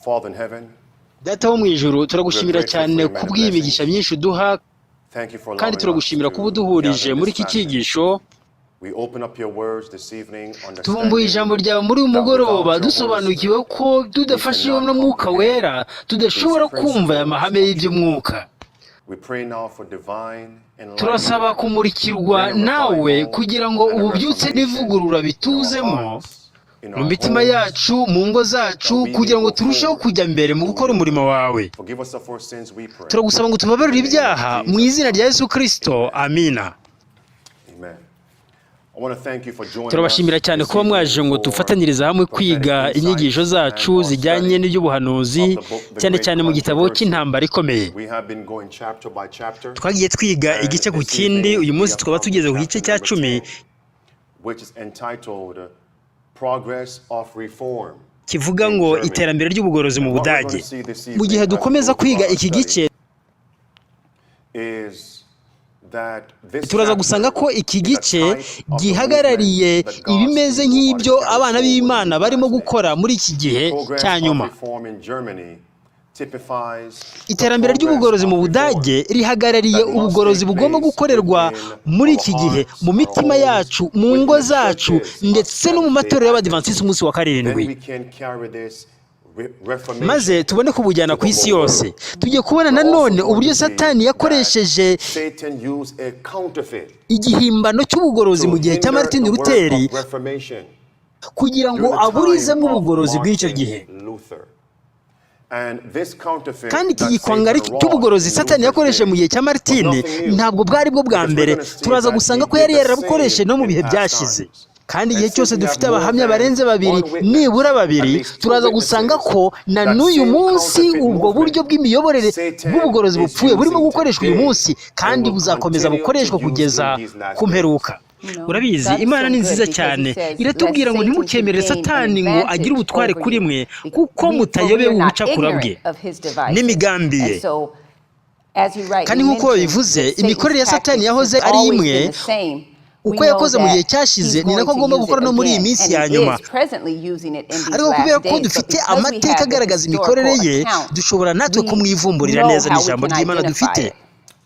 Father in heaven, Data wo mu ijuru, turagushimira cyane kubw'iyi migisha myinshi uduha, thank you for kandi allowing us turagushimira kuba to uduhurije gather in muri this iki fashion. cyigisho. We open up your words this evening, Tubumbuye understanding ijambo ryawe muri uyu that mugoroba, without your Holy dusobanukiwe Spirit, ko we tudafashijwe cannot n'Umwuka comprehend Wera these tudashobora kumva aya principles mahame of truth. y'iby'umwuka. We pray now for divine Turasaba enlightenment. kumurikirwa Bring a nawe revival kugira ngo and a ububyutse reformation n'ivugurura in our bituzemo hearts, in mu our mitima homes, yacu, mu ngo zacu, that we may kugira ngo go turusheho forward kujya mbere mu doing gukora your umurimo will. wawe. Forgive us of our sins, we pray. Turagusaba ngo In the tubabarire name of ibyaha mu Jesus izina rya Christ. Yesu Kirisito. Amen. Amina. Amen. I want to thank you for joining Turabashimira us cyane this kuba mwaje evening ngo for dufatanyirize hamwe prophetic kwiga inyigisho insights and zacu our zijyanye study n'iby'ubuhanuzi, of the book, The cyane Great cyane mu gitabo Controversy. cy'Intambara Ikomeye. We have been going chapter by chapter, Twagiye twiga and igice ku this kindi, evening uyu we munsi have tukaba come to tugeze ku gice chapter cya number 10 10, which is entitled Progress of Reform kivuga in ngo Germany. iterambere ry'ubugorozi mu And what we're going Budage. to see this Mu gihe evening as we dukomeza go through kwiga our iki study gice, is that this turaza gusanga chapter ko iki is a gice type of the movement gihagarariye that God's ibimeze people are to nk'ibyo carry abana forward in b'Imana these barimo last days. gukora muri iki gihe Progress cya of nyuma. reform in Germany typifies the Iterambere progress ry'ubugorozi mu of reform Budage rihagarariye that must ubugorozi take bugomba place gukorerwa within muri our iki gihe hearts, mu our mitima homes, yacu, mu within ngo the zacu, churches of ndetse no mu Seventh-day matorero y'Abadivantisiti Adventists. umunsi wa Then karindwi, we can carry this maze reformation tubone kubujyana to ku the isi whole yose. world. Tugiye kubona We're also nanone going uburyo to see Satani that yakoresheje Satan used a counterfeit igihimbano cy'ubugorozi to mu gihe cya hinder Martin the work Luteri of Reformation kugira ngo during the time aburizemo of ubugorozi bw'icyo Martin gihe. Luther. And this counterfeit Kandi iki that gikwangari Satan wrought cy'ubugorozi in Satani Luther's yakoresheje mu day gihe cya was Martini nothing new, ntabwo bwari bwo bwa because we're mbere. going to see Turaza that gusanga he ko yari did the yarabukoresheje same no mu in bihe past byashize. times. Kandi And igihe since cyose we have dufite more abahamya than barenze babiri, one witness, nibura at babiri, least two turaza gusanga witnesses, ko na that n'uyu same munsi counterfeit ubwo buryo movement bw'imiyoborere Satan bw'ubugorozi is bupfuye burimo using gukoreshwa uyu today munsi, and kandi will buzakomeza continue to bukoreshwa use kugeza in these last ku days. mperuka. Urabizi, Imana ni nziza cyane, iratubwira ngo ntimukemere Satani ngo agire ubutware kuri mwe, kuko mutayobewe ubucakura bwe n'imigambi ye. Kandi nk'uko babivuze, imikorere ya Satani yahoze ari imwe. Uko yakoze mu gihe cyashize ni nako agomba gukora no muri iyi minsi ya nyuma. Ariko kubera ko dufite amateka agaragaza imikorere ye, dushobora natwe kumwivumburira neza n'ijambo ry'Imana dufite.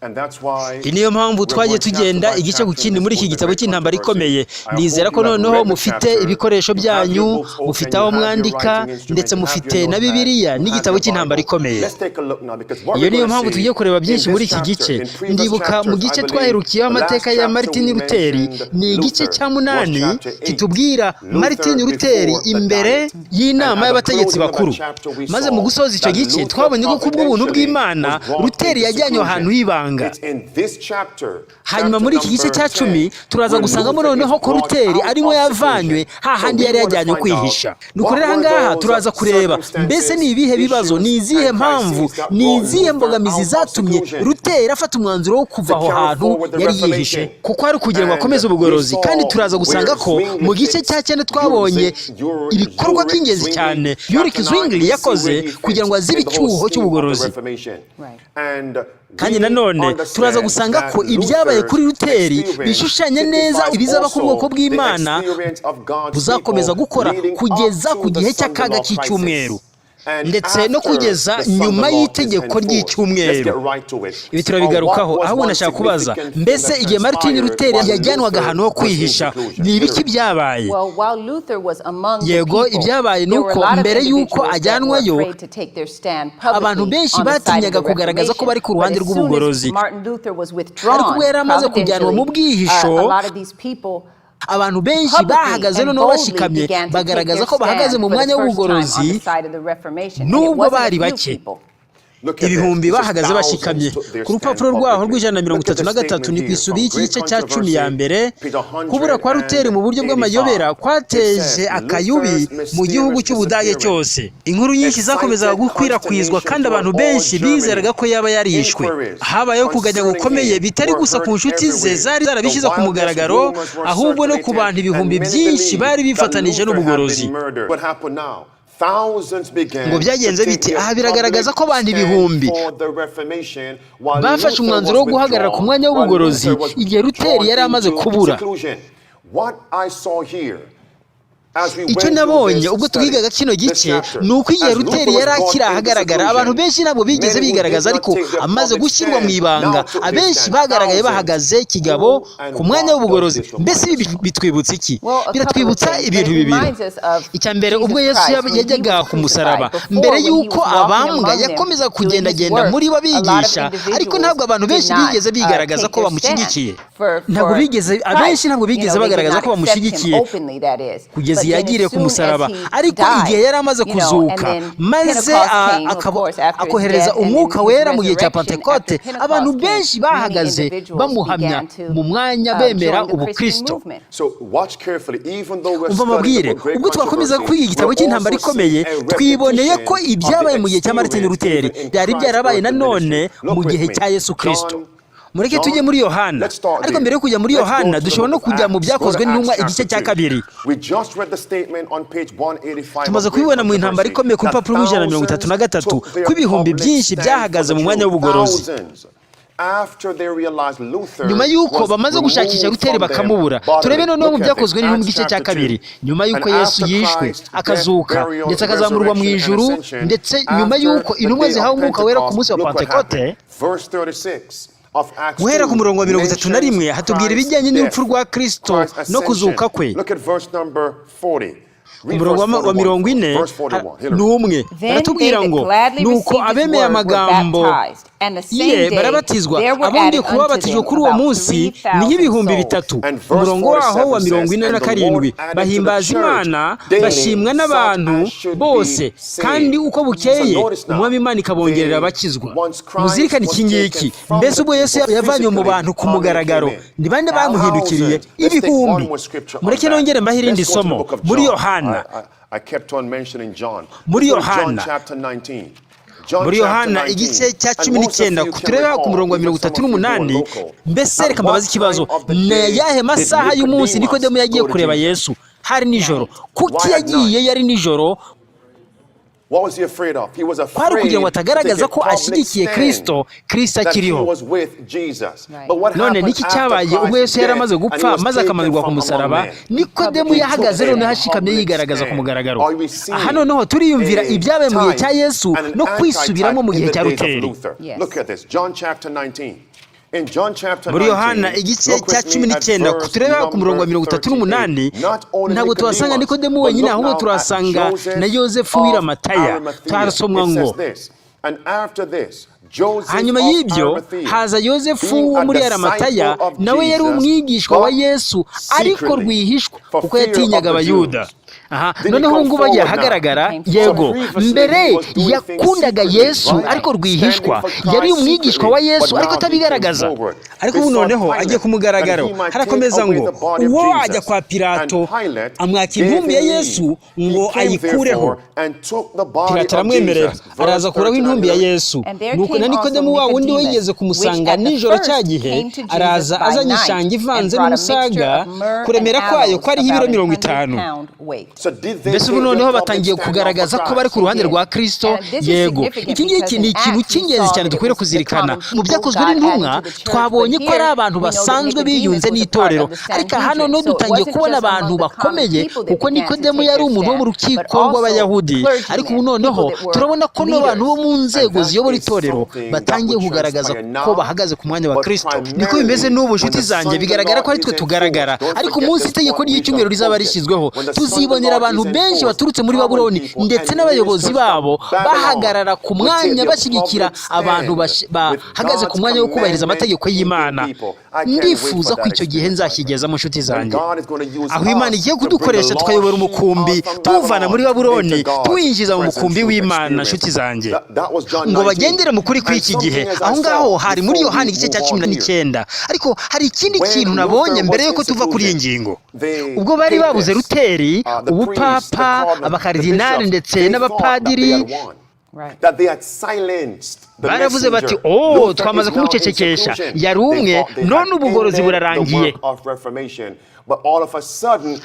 And that's why Iyi niyo mpamvu we're twagiye going chapter tugenda by igice ku chapter in kindi this muri iki book, The gitabo Great cy'Intambara Controversy. Ikomeye. I Nizera hope ko you have noneho read the mufite chapter, ibikoresho you have your byanyu, books open, mufite you aho have your mwandika, writing instrument, ndetse you have mufite your na notepad, Bibiliya you have n'igitabo your cy'Intambara Bible. Ikomeye. Let's take a look now because what Iyo we're niyo going to mpamvu see tugiye kureba in byinshi this muri iki chapter, gice. in previous Ndibuka mu chapters, I gice believe twaherukiyeho the last amateka ya chapter Martin we Luteri, mentioned ni igice Luther cya was 8 chapter 8, kitubwira Martin Luther Luteri before the imbere Diet. And y'inama at the y'abategetsi closing of that bakuru. chapter, we Maze mu saw gusoza icyo that gice Luther twabonye ko kubw'ubuntu providentially bw'Imana was brought Luteri into yajyanywe ahantu seclusion. h'ibanga. It's in this chapter, Hanyuma chapter muri iki gice number cya 10 10, turaza where gusangamo Luther is noneho ko brought Luteri out arimo of yavanywe seclusion. So hahandi we yari want to yajyanywe find out kwihisha. Nuko what rero were ahangaha those turaza kureba mbese ni circumstances, ibihe bibazo, ni issues, izihe and mpamvu, crises that ni brought izihe Luther mbogamizi out of zatumye seclusion Luteri afata umwanzuro wo kuva to aho carry hantu forward the yari yihishe, Reformation. kuko ari ukugira ngo And akomeze we ubugorozi. Kandi saw turaza gusanga where ko mu Zwingli gice fits. cya 9 twabonye ibikorwa Zurich by'ingenzi Zwingli, cyane Ulrich chapter 9, Zwingli we see where yakoze he kugira fits ngo azibe in the whole icyuho scheme of the cy'ubugorozi. Reformation. And Kandi we nanone turaza understand gusanga that ko ibyabaye Luther's kuri Luteri experience bishushanya neza typifies ibizaba ku bwoko also the bw'Imana experience of God's buzakomeza people gukora leading up kugeza ku to the gihe Sunday cy'akaga law k'icyumweru crisis and ndetse no after kugeza the Sunday nyuma law is y'itegeko enforced. Let's get ry'icyumweru. right to it. Ibi What turabigarukaho. was Ahubwo one nashaka kubaza, significant thing mbese that igihe Martin transpired Luteri while yajyanwaga Luther ahantu ho was in kwihisha, seclusion? ni ibiki Hillary. byabaye? Yego, ibyabaye ni uko mbere y'uko ajyanwayo, abantu benshi batinyaga kugaragaza ko bari ku ruhande rw'ubugorozi. Ariko ubwo yari amaze kujyanwa mu bwihisho, abantu benshi bahagaze noneho bashikamye bagaragaza ko bahagaze mu mwanya w'ubugorozi, nubwo bari bake. Look at this. Ibihumbi This is bahagaze thousands bashikamye. took their Ku stand rupapuro rwaho publicly. rw'ijana na mirongo Look at itatu the na gatatu statement ni ku here isubi from y'iki Great gice cya 10 ya Controversy, mbere. page Kubura kwa Luteri mu buryo bw'amayobera 185. It kwateje says akayubi Luther's mu gihugu mysterious cy'Ubudage disappearance cyose. Inkuru nyinshi zakomezaga excited gukwirakwizwa consternation kandi abantu throughout all benshi bizeraga Germany. ko yaba yarishwe. Inquiries Habayeho kuganya concerning gukomeye him bitari were gusa ku heard nshuti ze everywhere. zari The zarabishyize ku wildest mugaragaro, rumors were ahubwo no ku circulated, bantu and ibihumbi many byinshi believed bari that bifatanije Luther had n'ubugorozi. been murdered. What happened now? Thousands Ngo began to byagenze take bite? their Aha biragaragaza public ko abantu stand ibihumbi for the Reformation while bafashe Luther umwanzuro was wo guhagarara ku withdrawn, mwanya while w'ubugorozi Luther was igihe Luteri drawn yari amaze into kubura. seclusion. What I saw here Icyo nabonye ubwo twigaga kino gice ni uko igihe Luteri yari akiri ahagaragara, abantu benshi ntabwo bigeze bigaragaza, ariko amaze gushyirwa mu ibanga, abenshi bagaragaye bahagaze kigabo ku mwanya w'ubugorozi. Mbese ibi bitwibutsa iki? Biratwibutsa ibintu bibiri. Icya mbere, ubwo Yesu yajyaga ku musaraba, mbere y'uko abambwa, yakomeza kugendagenda muri bo abigisha, ariko ntabwo abantu benshi bigeze bigaragaza ko bamushyigikiye. Ntabwo bigeze, abenshi ntabwo bigeze bagaragaza ko bamushyigikiye kugeza igihe yagiriye ku musaraba. Ariko igihe yari amaze kuzuka, maze akohereza Umwuka Wera mu gihe cya Pantekote, abantu benshi bahagaze bamuhamya mu mwanya, bemera ubukristo. Umva mabwire, ubwo twakomeza kwiga igitabo cy'Intambara Ikomeye, twiboneye ko ibyabaye mu gihe cya Martin Luteri byari byarabaye nanone mu gihe cya Yesu Kristo. Mureke tujye muri Yohana, ariko mbere yo kujya muri Yohana, dushobora no kujya mu Byakozwe n'Intumwa igice cya 2. Tumaze kubibona mu Intambara Ikomeye ku rupapuro rw'133 ko ibihumbi byinshi byahagaze mu mwanya w'ubugorozi nyuma y'uko bamaze gushakisha Ruteri bakamubura. Turebe noneho mu Byakozwe n'Intumwa igice cya 2, nyuma y'uko Yesu yishwe, akazuka, ndetse akazamurwa mu ijuru, ndetse nyuma y'uko intumwa zihawe Umwuka Wera ku munsi wa Pantekote. Guhera ku murongo wa 31 hatubwira ibijyanye n'urupfu rwa Kristo no kuzuka kwe. Umurongo wa 41 baratubwira ngo: "Nuko abemeye amagambo ye barabatizwa, abongeye kuba babatijwe kuri uwo munsi ni nk'ibihumbi 3." Umurongo waho wa 47: "Bahimbaza Imana, bashimwa n'abantu bose, kandi uko bukeye Umwami Imana ikabongerera abakizwa." Muzirikane iki ngiki: mbese ubwo Yesu yavanywe mu bantu ku mugaragaro, ni bande bamuhindukiriye? Ibihumbi. Mureke nongere mbahe irindi somo muri Yohana, muri Yohana igice cya 19, tureba ku murongo wa 38. Mbese reka mbabaze ikibazo: ni ayahe masaha y'umunsi Nikodemu yagiye kureba Yesu? Hari nijoro. Kuki yagiye yari nijoro? Kwari ukugira ngo atagaragaza ko ashyigikiye Kristo, Kristo akiriho. None niki cyabaye ubwo Yesu yari amaze gupfa maze akamanurwa ku musaraba? Nikodemu yahagaze noneho ashikamye, yigaragaza ku mugaragaro. Aha noneho turiyumvira ibyabaye mu gihe cya Yesu no kwisubiramo mu gihe cya Ruteri. Muri Yohana igice cya 19, tureba ku murongo wa 38, ntabwo tuhasanga Nikodemu wenyine, ahubwo turahasanga na Yosefu w'Iramataya. Tuhasomwa ngo: "Hanyuma y'ibyo haza Yosefu wo muri Aramataya, nawe yari umwigishwa wa Yesu, ariko rwihishwa, kuko yatinyaga Abayuda." Aha noneho ubu ngubu agiye ahagaragara. Yego, mbere yakundaga Yesu ariko rwihishwa, yari umwigishwa wa Yesu ariko atabigaragaza, ariko ubu noneho agiye ku mugaragaro. Harakomeza ngo: "Uwo ajya kwa Pilato, amwaka intumbi ya Yesu ngo ayikureho. Pilato aramwemerera, araza akuraho intumbi ya Yesu. Nuko na Nikodemu wa wundi wigeze kumusanga nijoro cya gihe araza, azanye ishangi ivanze n'umusaga, kuremera kwayo kwariho ibiro 50." Mbese ubu noneho batangiye kugaragaza ko bari ku ruhande rwa Kristo? Yego. Iki ngiki ni ikintu cy'ingenzi cyane dukwiriye kuzirikana. Mu Byakozwe n'Intumwa twabonye ko ari abantu basanzwe biyunze n'itorero, ariko hano noneho dutangiye kubona abantu bakomeye, kuko Nikodemu yari umuntu wo mu rukiko rw'Abayahudi, ariko ubu noneho turabona ko n'abantu bo mu nzego ziyobora itorero batangiye kugaragaza ko bahagaze ku mwanya wa Kristo. Niko bimeze n'ubu, nshuti zanjye. Bigaragara ko ari twe tugaragara, ariko umunsi itegeko ry'icyumweru rizaba rishyizweho, tuzibonera abantu benshi baturutse muri Babuloni ndetse n'abayobozi babo bahagarara ku mwanya, bashyigikira abantu bahagaze ku mwanya wo kubahiriza amategeko y'Imana. Ndifuza ko icyo gihe nzakigezamo, nshuti zanjye, aho Imana igiye kudukoresha tukayobora umukumbi, tuwuvana muri Babuloni, tuwinjiza mu mukumbi w'Imana, nshuti zanjye, ngo bagendere mu kuri kw'iki gihe. Aho ngaho hari muri Yohani igice cya 19. Ariko hari ikindi kintu nabonye mbere y'uko tuva kuri iyi ngingo. Ubwo bari babuze Ruteri, ubupapa, abakaridinali ndetse n'abapadiri That they had silenced Baravuze bati, "Oh, twamaze kumucecekesha, yari umwe, none ubugorozi burarangiye."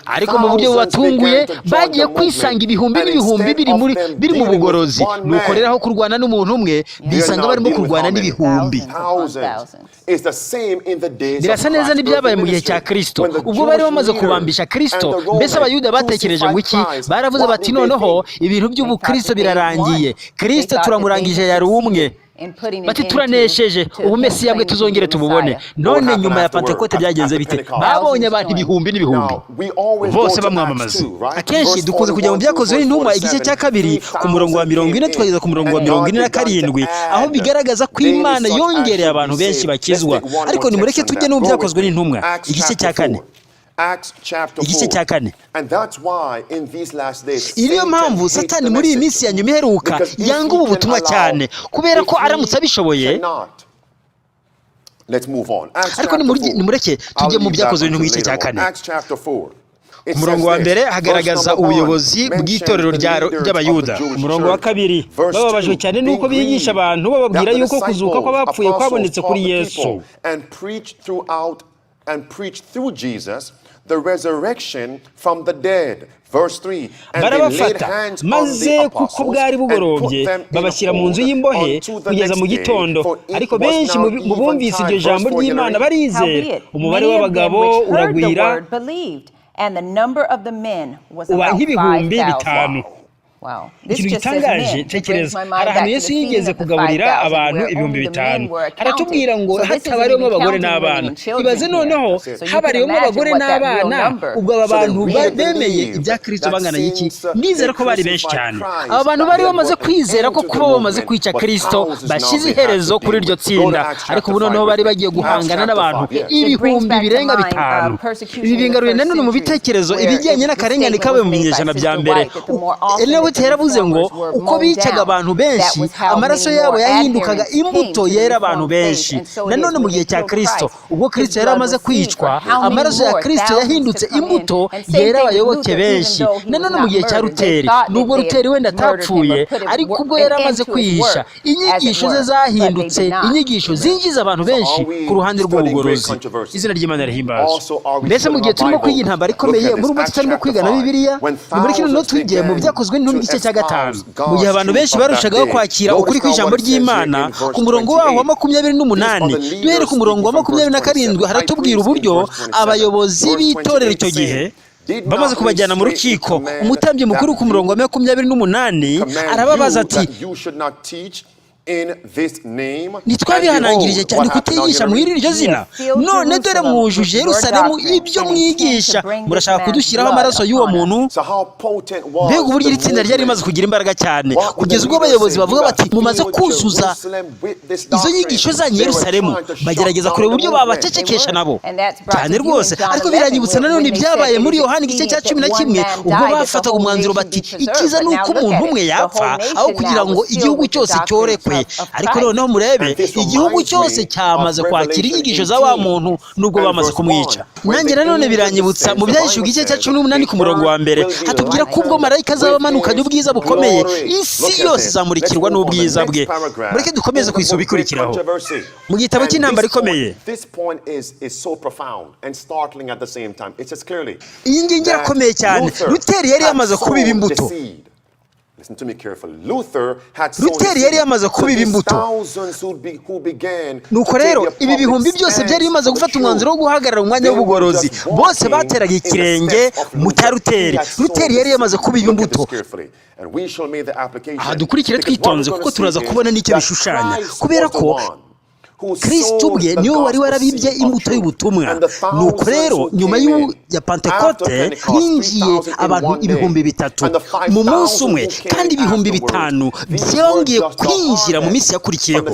Ariko mu buryo bubatunguye bagiye kwisanga ibihumbi n'ibihumbi biri mu bugorozi. Nuko rero aho kurwana n'umuntu umwe, bisanga barimo kurwana n'ibihumbi. Birasa neza n'ibyabaye mu gihe cya Kristo, ubwo bari bamaze kubambisha Kristo. Mbese Abayuda batekereje ngo iki? Baravuze bati, "Noneho ibintu by'ubukristo birarangiye, Kristo turamurangije, yari umwe." Bati, "Turanesheje, ubu Mesiya bwe tuzongere tumubone." None nyuma ya Pantekote byagenze bite? Babonye abantu ibihumbi n'ibihumbi bose bamwamamaza. Akenshi dukunze kujya mu Byakozwe n'Intumwa igice cya 2, ku murongo wa 40 tukageza ku murongo wa 47, aho bigaragaza ko Imana yongereye abantu benshi bakizwa. Ariko nimureke tujye no mu Byakozwe n'Intumwa igice cya 4. Igice cya 4. Iyi niyo mpamvu Satani muri iyi minsi ya nyuma iheruka yanga ubu butumwa cyane, kubera ko aramutse abishoboye. Ariko nimureke tujye mu Byakozwe n'Intumwa igice cya 4. Ku murongo wa 1 hagaragaza ubuyobozi bw'itorero ry'Abayuda. Umurongo wa 2, bababajwe cyane n'uko bigisha abantu bababwira yuko kuzuka kw'abapfuye kwabonetse kuri Yesu. And preached through Jesus the resurrection from the dead. Verse 3. Barabafata, maze kuko bwari bugorobye babashyira mu nzu y'imbohe kugeza mu gitondo. Ariko benshi mu bumvise iryo jambo ry'Imana barizera, umubare w'abagabo uragwira uba nk'5,000. Ikintu gitangaje, tekereza, hari ahantu Yesu yigeze kugaburira abantu 5,000, aratubwira ngo hatabariyemo abagore n'abana. Ibaze noneho habariyemo abagore n'abana, ubwo aba bantu bemeye ibya Kristo bangana iki? Ndizera ko bari benshi cyane. Aba bantu bari bamaze kwizera ko kuba bamaze kwica Kristo bashyize iherezo kuri iryo tsinda, ariko ubu noneho bari bagiye guhangana n'abantu 5,000 birenga. Ibi bingaruye nanone mu bitekerezo ibijyanye n'akarengane kabaye mu binyejana bya mbere. Elena yaravuze ngo uko bicaga abantu benshi, amaraso yabo yahindukaga imbuto yera abantu benshi. Nanone mu gihe cya Kristo, ubwo Kristo yari amaze kwicwa, amaraso ya Kristo yahindutse imbuto yera abayoboke benshi. Nanone mu gihe cya Ruteri, nubwo Ruteri wenda atapfuye, ariko ubwo yari amaze kwihisha, inyigisho ze zahindutse inyigisho zinjiza abantu benshi ku ruhande rw'ubugorozi. Izina ry'Imana rihimbazwa. Mbese mu gihe turimo kwiga intambara ikomeye, muri ubwo tutarimo kwiga na Bibiliya? Ni muri kino noneho tugiye mu Byakozwe n'Intumwa igice cya 5. Mu gihe abantu benshi barushagaho kwakira ukuri kw'ijambo ry'Imana, ku murongo waho wa 28, duhere ku murongo wa 27, haratubwira uburyo abayobozi b'itorero icyo gihe bamaze kubajyana mu rukiko, umutambyi mukuru ku murongo wa 28 arababaza ati, "Ntitwabihanangirije cyane kutigisha muri iryo zina? None dore mwujuje Yerusalemu ibyo mwigisha, murashaka kudushyiraho amaraso y'uwo muntu." Mbega uburyo iri tsinda ryari rimaze kugira imbaraga cyane, kugeza ubwo abayobozi bavuga bati, "Mumaze kuzuza izo nyigisho zanyu Yerusalemu." Bagerageza kureba uburyo babacecekesha nabo cyane rwose. Ariko biranyibutsa nanone ibyabaye muri Yohani igice cya 11, ubwo bafataga umwanzuro bati, "Icyiza ni uko umuntu umwe yapfa aho kugira ngo igihugu cyose cyorekwe." Ariko noneho murebe, igihugu cyose cyamaze kwakira inyigisho za wa muntu nubwo bamaze kumwica. Nanjye nanone biranyibutsa mu Byahishuwe igice cya 18 ku murongo wa 1, hatubwira ko ubwo marayika azaba amanukanye ubwiza bukomeye, isi yose izamurikirwa n'ubwiza bwe. Mureke dukomeze ku isomo ikurikiraho mu gitabo cy'intambara ikomeye. Iyi ngiyi irakomeye cyane. Luteri yari yamaze kubiba imbuto. Luteri yari yamaze kubiba imbuto. Nuko rero ibi bihumbi byose byari bimaze gufata umwanzuro wo guhagarara umwanya w'ubugorozi, bose bateraga ikirenge mu cya Luteri. Luteri yari yamaze kubiba imbuto. Aha dukurikire twitonze, kuko turaza kubona n'icyo bishushanya, kubera ko Kristo ubwe niwe wari warabibye imbuto y'ubutumwa. Nuko rero nyuma ya Pantekote hinjiye abantu 3,000 mu munsi umwe, kandi 5,000 byongeye kwinjira mu minsi yakurikiyeho.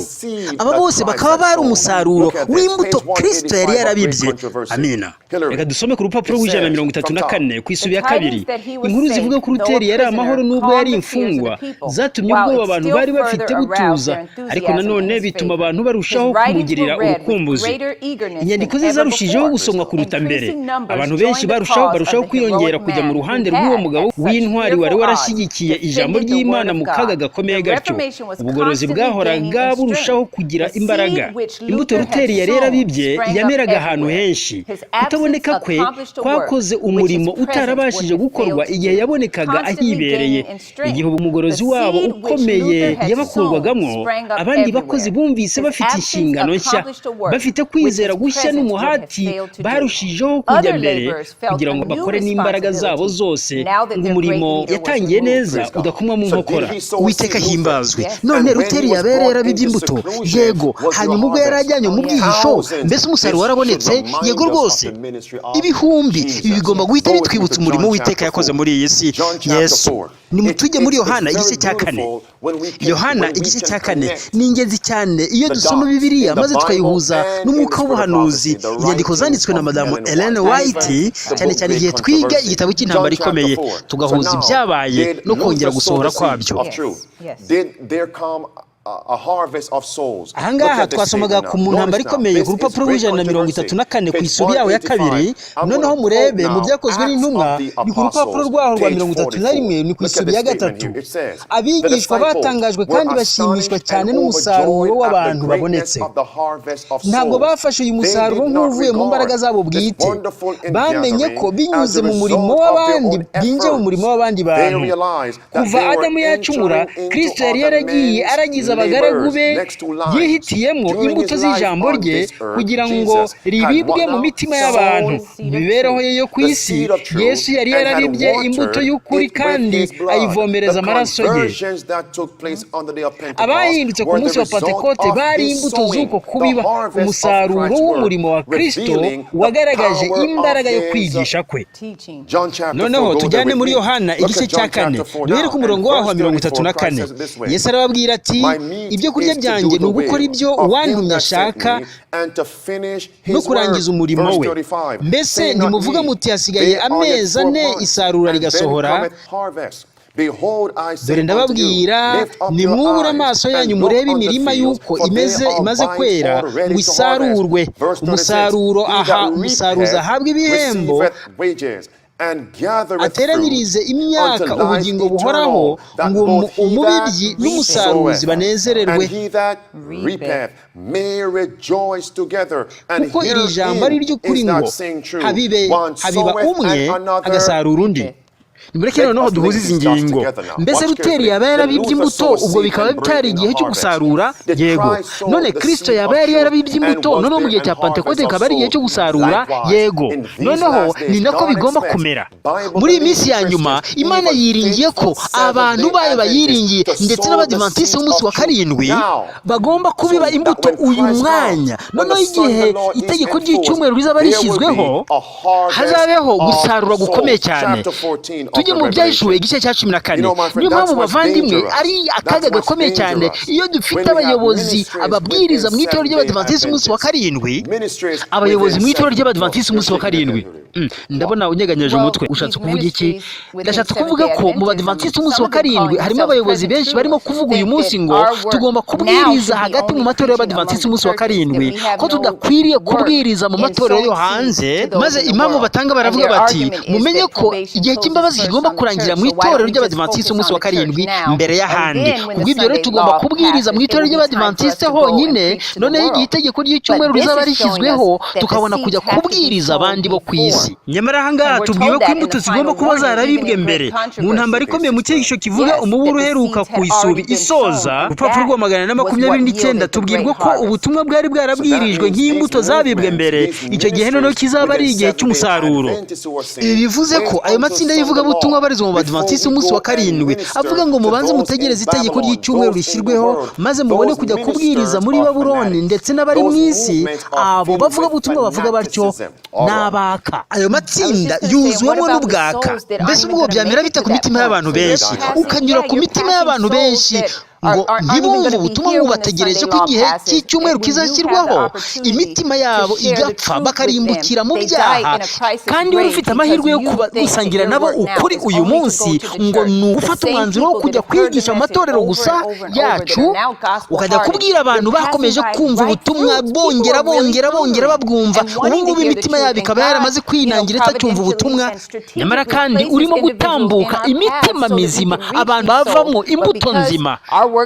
Aba bose bakaba bari umusaruro w'imbuto Kristo yari yarabibye. Amina. Reka dusome ku rupapuro rw'134 ku isubi ya 2. Inkuru zivuga ko Luteri yari amahoro n'ubwo yari imfungwa zatumye ubwoba abantu bari bafite butuza, ariko nanone bituma abantu barushaho kumugirira urukumbuzi. Inyandiko ze zarushijeho gusomwa kuruta mbere. Abantu benshi barushaho kwiyongera kujya mu ruhande rw'uwo mugabo w'intwari wari warashyigikiye ijambo ry'Imana mu kaga gakomeye gatyo. Ubugorozi bwahoraga burushaho kugira imbaraga. Imbuto Luteri yari yarabibye yameraga ahantu henshi. Kutaboneka kwe kwakoze umurimo utarabashije gukorwa igihe yabonekaga ahibereye. Igihe umugorozi wabo ukomeye yabakurwagamo, abandi bakozi bumvise bafite inshingano nshya, bafite kwizera gushya n'umuhati, barushijeho kujya mbere kugira ngo bakore n'imbaraga zabo zose ngo umurimo yatangiye neza udakomwa mu nkokora. Uwiteka ahimbazwe. None Luteri yaba yari yarabibye imbuto? Yego. Hanyuma ubwo yari ajyanywe mu bwihisho, mbese umusaruro warabonetse? Yego rwose, ibihumbi. Ibi bigomba guhita bitwibutsa umurimo w'Uwiteka yakoze muri iyi si, Yesu. Nimutujye muri Yohana igice cya 4. Yohana igice cya 4 ni ingenzi cyane iyo dusoma Bibiliya maze tukayihuza n'umwuka w'ubuhanuzi, inyandiko zanditswe na Madamu Ellen White, cyane cyane igihe twiga igitabo cy'intambara ikomeye, tugahuza ibyabaye no kongera gusohora kwabyo. Ahangaha twasomaga ku mu ntambara ikomeye ku rupapuro rw'134 ku isubi yaho ya 2. Noneho murebe mu Byakozwe n'Intumwa, ni ku rupapuro rwaho rwa 31, ni ku isubi ya 3. Abigishwa batangajwe kandi bashimishwa cyane n'umusaruro w'abantu babonetse. Ntabwo bafashe uyu musaruro nk'uvuye mu mbaraga zabo bwite. Bamenye ko binyuze mu murimo w'abandi binjiye mu murimo w'abandi bantu. Kuva Adamu yacumura, Kristo yari yaragiye aragiza abagaragu be yihitiyemo imbuto z'ijambo rye kugira ngo ribibwe mu mitima y'abantu. Mu mibereho ye yo ku isi, Yesu yari yararibye imbuto y'ukuri kandi ayivomereza amaraso ye. Abahindutse ku munsi wa Pantekote bari imbuto z'uko kubiba, umusaruro w'umurimo wa Kristo wagaragaje imbaraga yo kwigisha kwe. Noneho tujyane muri Yohana igice cya 4, duhere ku murongo waho wa 34. Yesu arababwira ati: ibyo kurya byanjye ni ugukora ibyo uwantumye ashaka no kurangiza umurimo we. Mbese ntimuvuga muti hasigaye amezi 4 isarura rigasohora? Dore ndababwira, nimwubure amaso yanyu murebe imirima y'uko imeze imaze kwera ngo isarurwe. Umusaruro aha umusaruzi ahabwa ibihembo, ateranyirize imyaka ubugingo buhoraho, ngo umubibyi n'umusaruzi banezererwe. Kuko iri jambo ari iry'ukuri ngo habiba umwe agasarura undi. Nimureke noneho duhuze izi ngingo. Mbese Luteri yaba yarabibye imbuto, ubwo bikaba bitari igihe cyo gusarura? Yego. None Kristo yaba yari yarabibye imbuto, noneho mu gihe cya Pantekote bikaba ari igihe cyo gusarura? Yego. Noneho ni nako bigomba kumera. Muri iyi minsi ya nyuma, Imana yiringiye ko abantu bayo bayiringiye, ndetse n'Abadivantisiti b'umunsi wa 7 bagomba kubiba imbuto uyu mwanya. Noneho igihe itegeko ry'icyumweru rizaba rishyizweho, hazabeho gusarura gukomeye cyane. Tujye mu Byahishuwe igice cya 14. Niyo mpamvu bavandimwe ari akaga gakomeye cyane iyo dufite abayobozi, ababwiriza mu itorero ry'Abadivantisiti umunsi wa 7, abayobozi mu itorero ry'Abadivantisiti umunsi wa 7. Ndabona unyeganyeje umutwe, ushatse kuvuga iki? Ndashatse kuvuga ko mu Badivantisiti umunsi wa 7 harimo abayobozi benshi barimo kuvuga uyu munsi ngo tugomba kubwiriza hagati mu matorero y'Abadivantisiti umunsi wa 7, ko tudakwiriye kubwiriza mu matorero yo hanze. Maze impamvu batanga baravuga bati: mumenye ko igihe cy'imbabazi kigomba kurangira mu itorero ry'Abadivantisiti umunsi wa 7 mbere y'ahandi. Kubw'ibyo rero tugomba kubwiriza mu itorero ry'Abadivantisiti honyine, noneho igihe itegeko ry'icyumweru rizaba rishyizweho tukabona kujya kubwiriza abandi bo ku isi. Nyamara ahangaha tubwiwe ko imbuto zigomba kuba zarabibwe mbere. Mu ntambara ikomeye, mu cyigisho kivuga umuburo uheruka ku isubi isoza, urupapuro rwa 429, tubwirwa ko ubutumwa bwari bwarabwirijwe nk'imbuto zabibwe mbere. Icyo gihe noneho kizaba ari igihe cy'umusaruro. Ibi bivuze ko ayo matsinda y'ivugabutumwa abarizwa mu Badivantisi umunsi wa 7 avuga ngo mubanze mutegereze itegeko ry'icyumweru rishyirweho, maze mubone kujya kubwiriza muri Babuloni ndetse n'abari mu isi. Abo bavugabutumwa bavuga batyo n'abaka. Ayo matsinda yuzuwemo n'ubwaka. Mbese ubwo byamera bite ku mitima y'abantu benshi? Ukanyura ku mitima y'abantu benshi. Ngo ntibumve ubutumwa, ngo bategereje ko igihe cy'icyumweru kizashyirwaho, imitima yabo igapfa bakarimbukira mu byaha. Kandi wari ufite amahirwe yo gusangira nabo ukuri uyu munsi, ngo ni ugufata umwanzuro wo kujya kwigisha mu matorero gusa yacu, ukajya kubwira abantu bakomeje kumva ubutumwa, bongera bongera bongera babwumva, ubu ngubu imitima yabo ikaba yaramaze kwinangira, itacyumva ubutumwa. Nyamara kandi urimo gutambuka imitima mizima, abantu bavamo imbuto nzima,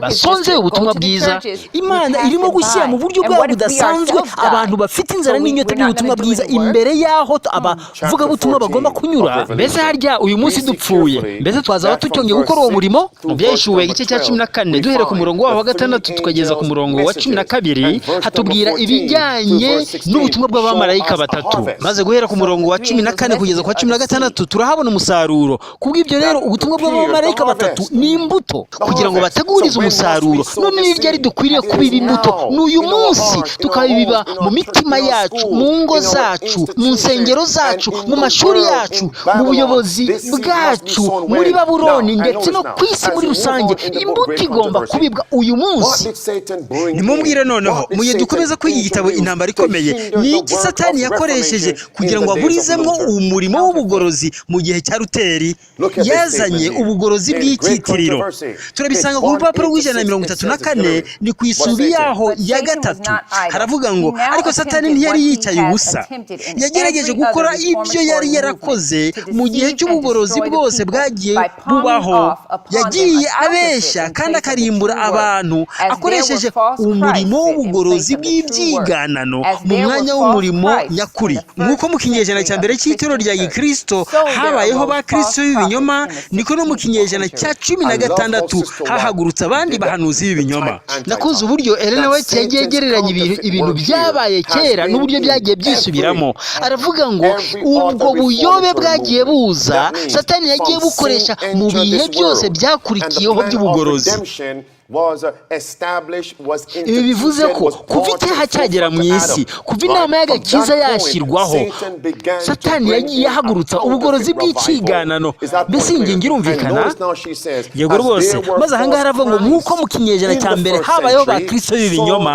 basonzeye ubutumwa bwiza. Imana irimo gushyira mu buryo bwabo budasanzwe abantu bafite inzara n'inyota by'ubutumwa bwiza imbere y'aho abavugabutumwa bagomba kunyura. Mbese harya uyu munsi dupfuye, mbese twazaba tucyongeye gukora uwo murimo? Mu Byahishuwe igice cya 14, duhera ku murongo waho wa 6 tukageza ku murongo wa 12, hatubwira ibijyanye n'ubutumwa bw'abamarayika batatu. Maze guhera ku murongo wa 14 kugeza ku wa 16 turahabona umusaruro. Kubw'ibyo rero, ubutumwa bw'abamarayika batatu ni imbuto kugira ngo bategurize umusaruro. None ni ryari dukwiriye kubiba imbuto? Ni uyu munsi, tukabiba mu mitima yacu, mu ngo zacu, mu nsengero zacu, mu mashuri yacu, mu buyobozi bwacu, muri Babuloni ndetse no ku isi muri rusange. Imbuto igomba kubibwa uyu munsi. Nimumbwire noneho, mu gihe dukomeza kwiga igitabo Intambara Ikomeye, ni iki Satani yakoresheje kugira ngo aburizemo umurimo w'ubugorozi mu gihe cya Ruteri? Yazanye ubugorozi bw'icyitiriro. Turabisanga ku rupapuro rw'134, ni ku isubi yaho ya gatatu. Haravuga ngo: "Ariko Satani ntiyari yicaye ubusa. Yagerageje gukora ibyo yari yarakoze mu gihe cy'ubugorozi bwose bwagiye bubaho. Yagiye abeshya kandi akarimbura abantu akoresheje umurimo w'ubugorozi bw'ibyiganano mu mwanya w'umurimo nyakuri. Nk'uko mu kinyejana cya mbere cy'itorero rya gikristo habayeho ba Kristo b'ibinyoma, niko no mu kinyejana cya 16 hahagurutse abandi bahanuzi b'ibinyoma." Nakunze uburyo Ellen White yagiye agereranya ibintu byabaye kera n'uburyo byagiye byisubiramo. Aravuga ngo ubwo buyobe bwagiye buza, Satani yagiye bukoresha mu bihe byose byakurikiyeho by'ubugorozi. Ibi bivuze ko kuva icyaha cyagera mu isi, kuva inama y'agakiza yashyirwaho, Satani yagiye ahagurutsa ubugorozi bw'icyiganano. Mbese iyi ngingo irumvikana? Yego rwose. Maze ahangaha aravuga ngo nk'uko mu kinyejana cya mbere habayeho ba Kristo b'ibinyoma,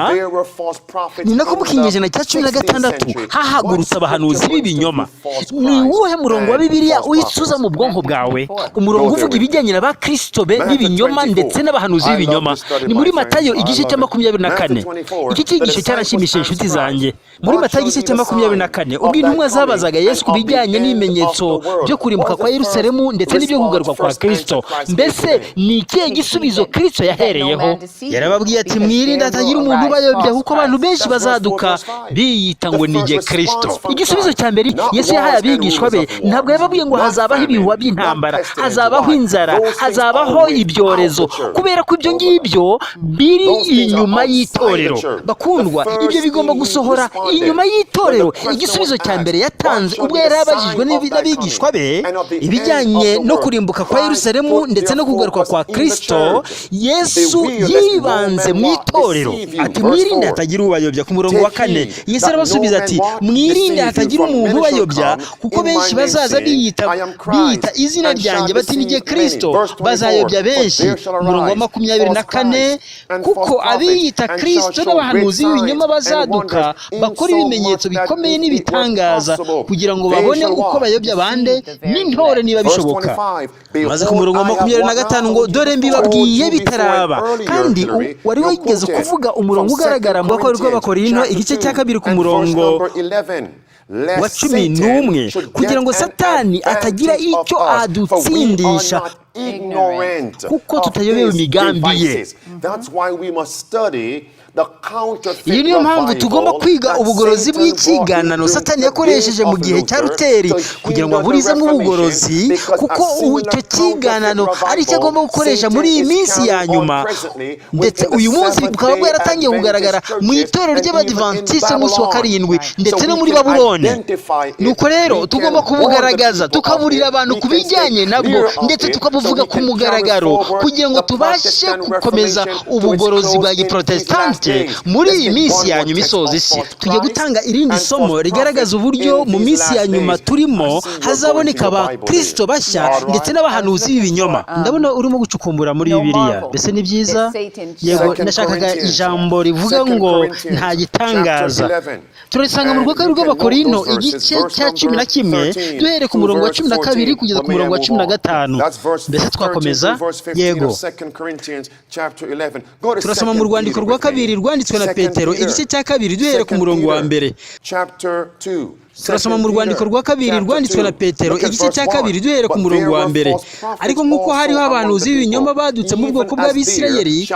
ni nako mu kinyejana cya 16 hahagurutse abahanuzi b'ibinyoma. Ni uwuhe murongo wa Bibiliya uhita uza mu bwonko bwawe, umurongo uvuga ibijyanye na ba Kristo be b'ibinyoma ndetse n'abahanuzi b'ibinyoma? Ni muri Matayo igice cya 24. Iki cyigisho cyarashimishije inshuti zanjye. Muri Matayo igice cya 24, ubwo intumwa zabazaga Yesu ku bijyanye n'ibimenyetso byo kurimbuka kwa Yerusalemu ndetse n'ibyo kugaruka kwa Kristo, mbese ni ikihe gisubizo Kristo yahereyeho? Yarababwiye ati: "Mwirinde hatagira umuntu ubayobya, kuko abantu benshi bazaduka biyita ngo ni jye Kristo." Igisubizo cya mbere Yesu yahaye abigishwa be, ntabwo yababwiye ngo hazabaho ibihuha by'intambara, hazabaho inzara, hazabaho ibyorezo, kubera ko ibyo ngibyo biri inyuma y'itorero. Bakundwa, ibyo bigomba gusohora inyuma y'itorero. Igisubizo cya mbere yatanze ubwo yari abajijwe n'abigishwa be ibijyanye no kurimbuka kwa Yerusalemu ndetse no kugaruka kwa Kristo, Yesu yibanze mu itorero, ati: "Mwirinde hatagira ubayobya." Ku murongo wa 4, Yesu arabasubiza ati: "Mwirinde hatagira umuntu ubayobya, kuko benshi bazaza biyita izina ryanjye bati 'Ni jye Kristo', bazayobya benshi." Umurongo wa 24: "Kuko abiyita Kristo n'abahanuzi b'ibinyoma bazaduka, bakora ibimenyetso bikomeye n'ibitangaza, kugira ngo babone uko bayobya abandi, n'intore niba bishoboka." Maze ku murongo wa 25 ngo: "Dore mbibabwiye bitaraba." Kandi wari wigeze kuvuga umurongo ugaragara mu Bakora rw'Abakorinto igice cya 2 ku murongo wa 11, kugira ngo Satani atagira icyo adutsindisha, kuko tutayobewe imigambi ye. Iyi niyo mpamvu tugomba kwiga ubugorozi bw'icyiganano Satani yakoresheje mu gihe cya Ruteri kugira ngo aburizemo ubugorozi, kuko icyo cyiganano ari cyo agomba gukoresha muri iyi minsi ya nyuma, ndetse uyu munsi bukaba bwaratangiye kugaragara mu itorero ry'Abadivantisite umunsi wa karindwi ndetse no muri Babuloni. Nuko rero tugomba kubugaragaza, tukaburira abantu ku bijyanye nabwo, ndetse tukabuvanamo. Tubivuga ku mugaragaro kugira ngo tubashe gukomeza ubugorozi bwa giprotestante muri iyi minsi ya nyuma isoza isi. Tugiye gutanga irindi somo rigaragaza uburyo mu minsi ya nyuma turimo hazaboneka abakristo bashya ndetse n'abahanuzi b'ibinyoma. Ndabona urimo gucukumbura muri Bibiliya. Mbese ni byiza? Yego, nashakaga ijambo rivuga ngo nta gitangaza. Turarisanga mu rwa kabiri rw'Abakorinto, igice cya 11, duhereye ku murongo wa 12 kugeza ku murongo wa 15. Mbese twakomeza? Yego. Turasoma mu rwandiko rwa kabiri rwanditswe na Petero, igice cya 2, duhereye ku murongo wa 1. Turasoma mu rwandiko rwa kabiri rwanditswe na Petero, igice cya 2, duhereye ku murongo wa 1. Ariko nk'uko hariho abahanuzi b'ibinyoma badutse mu bwoko bw'Abisirayeli,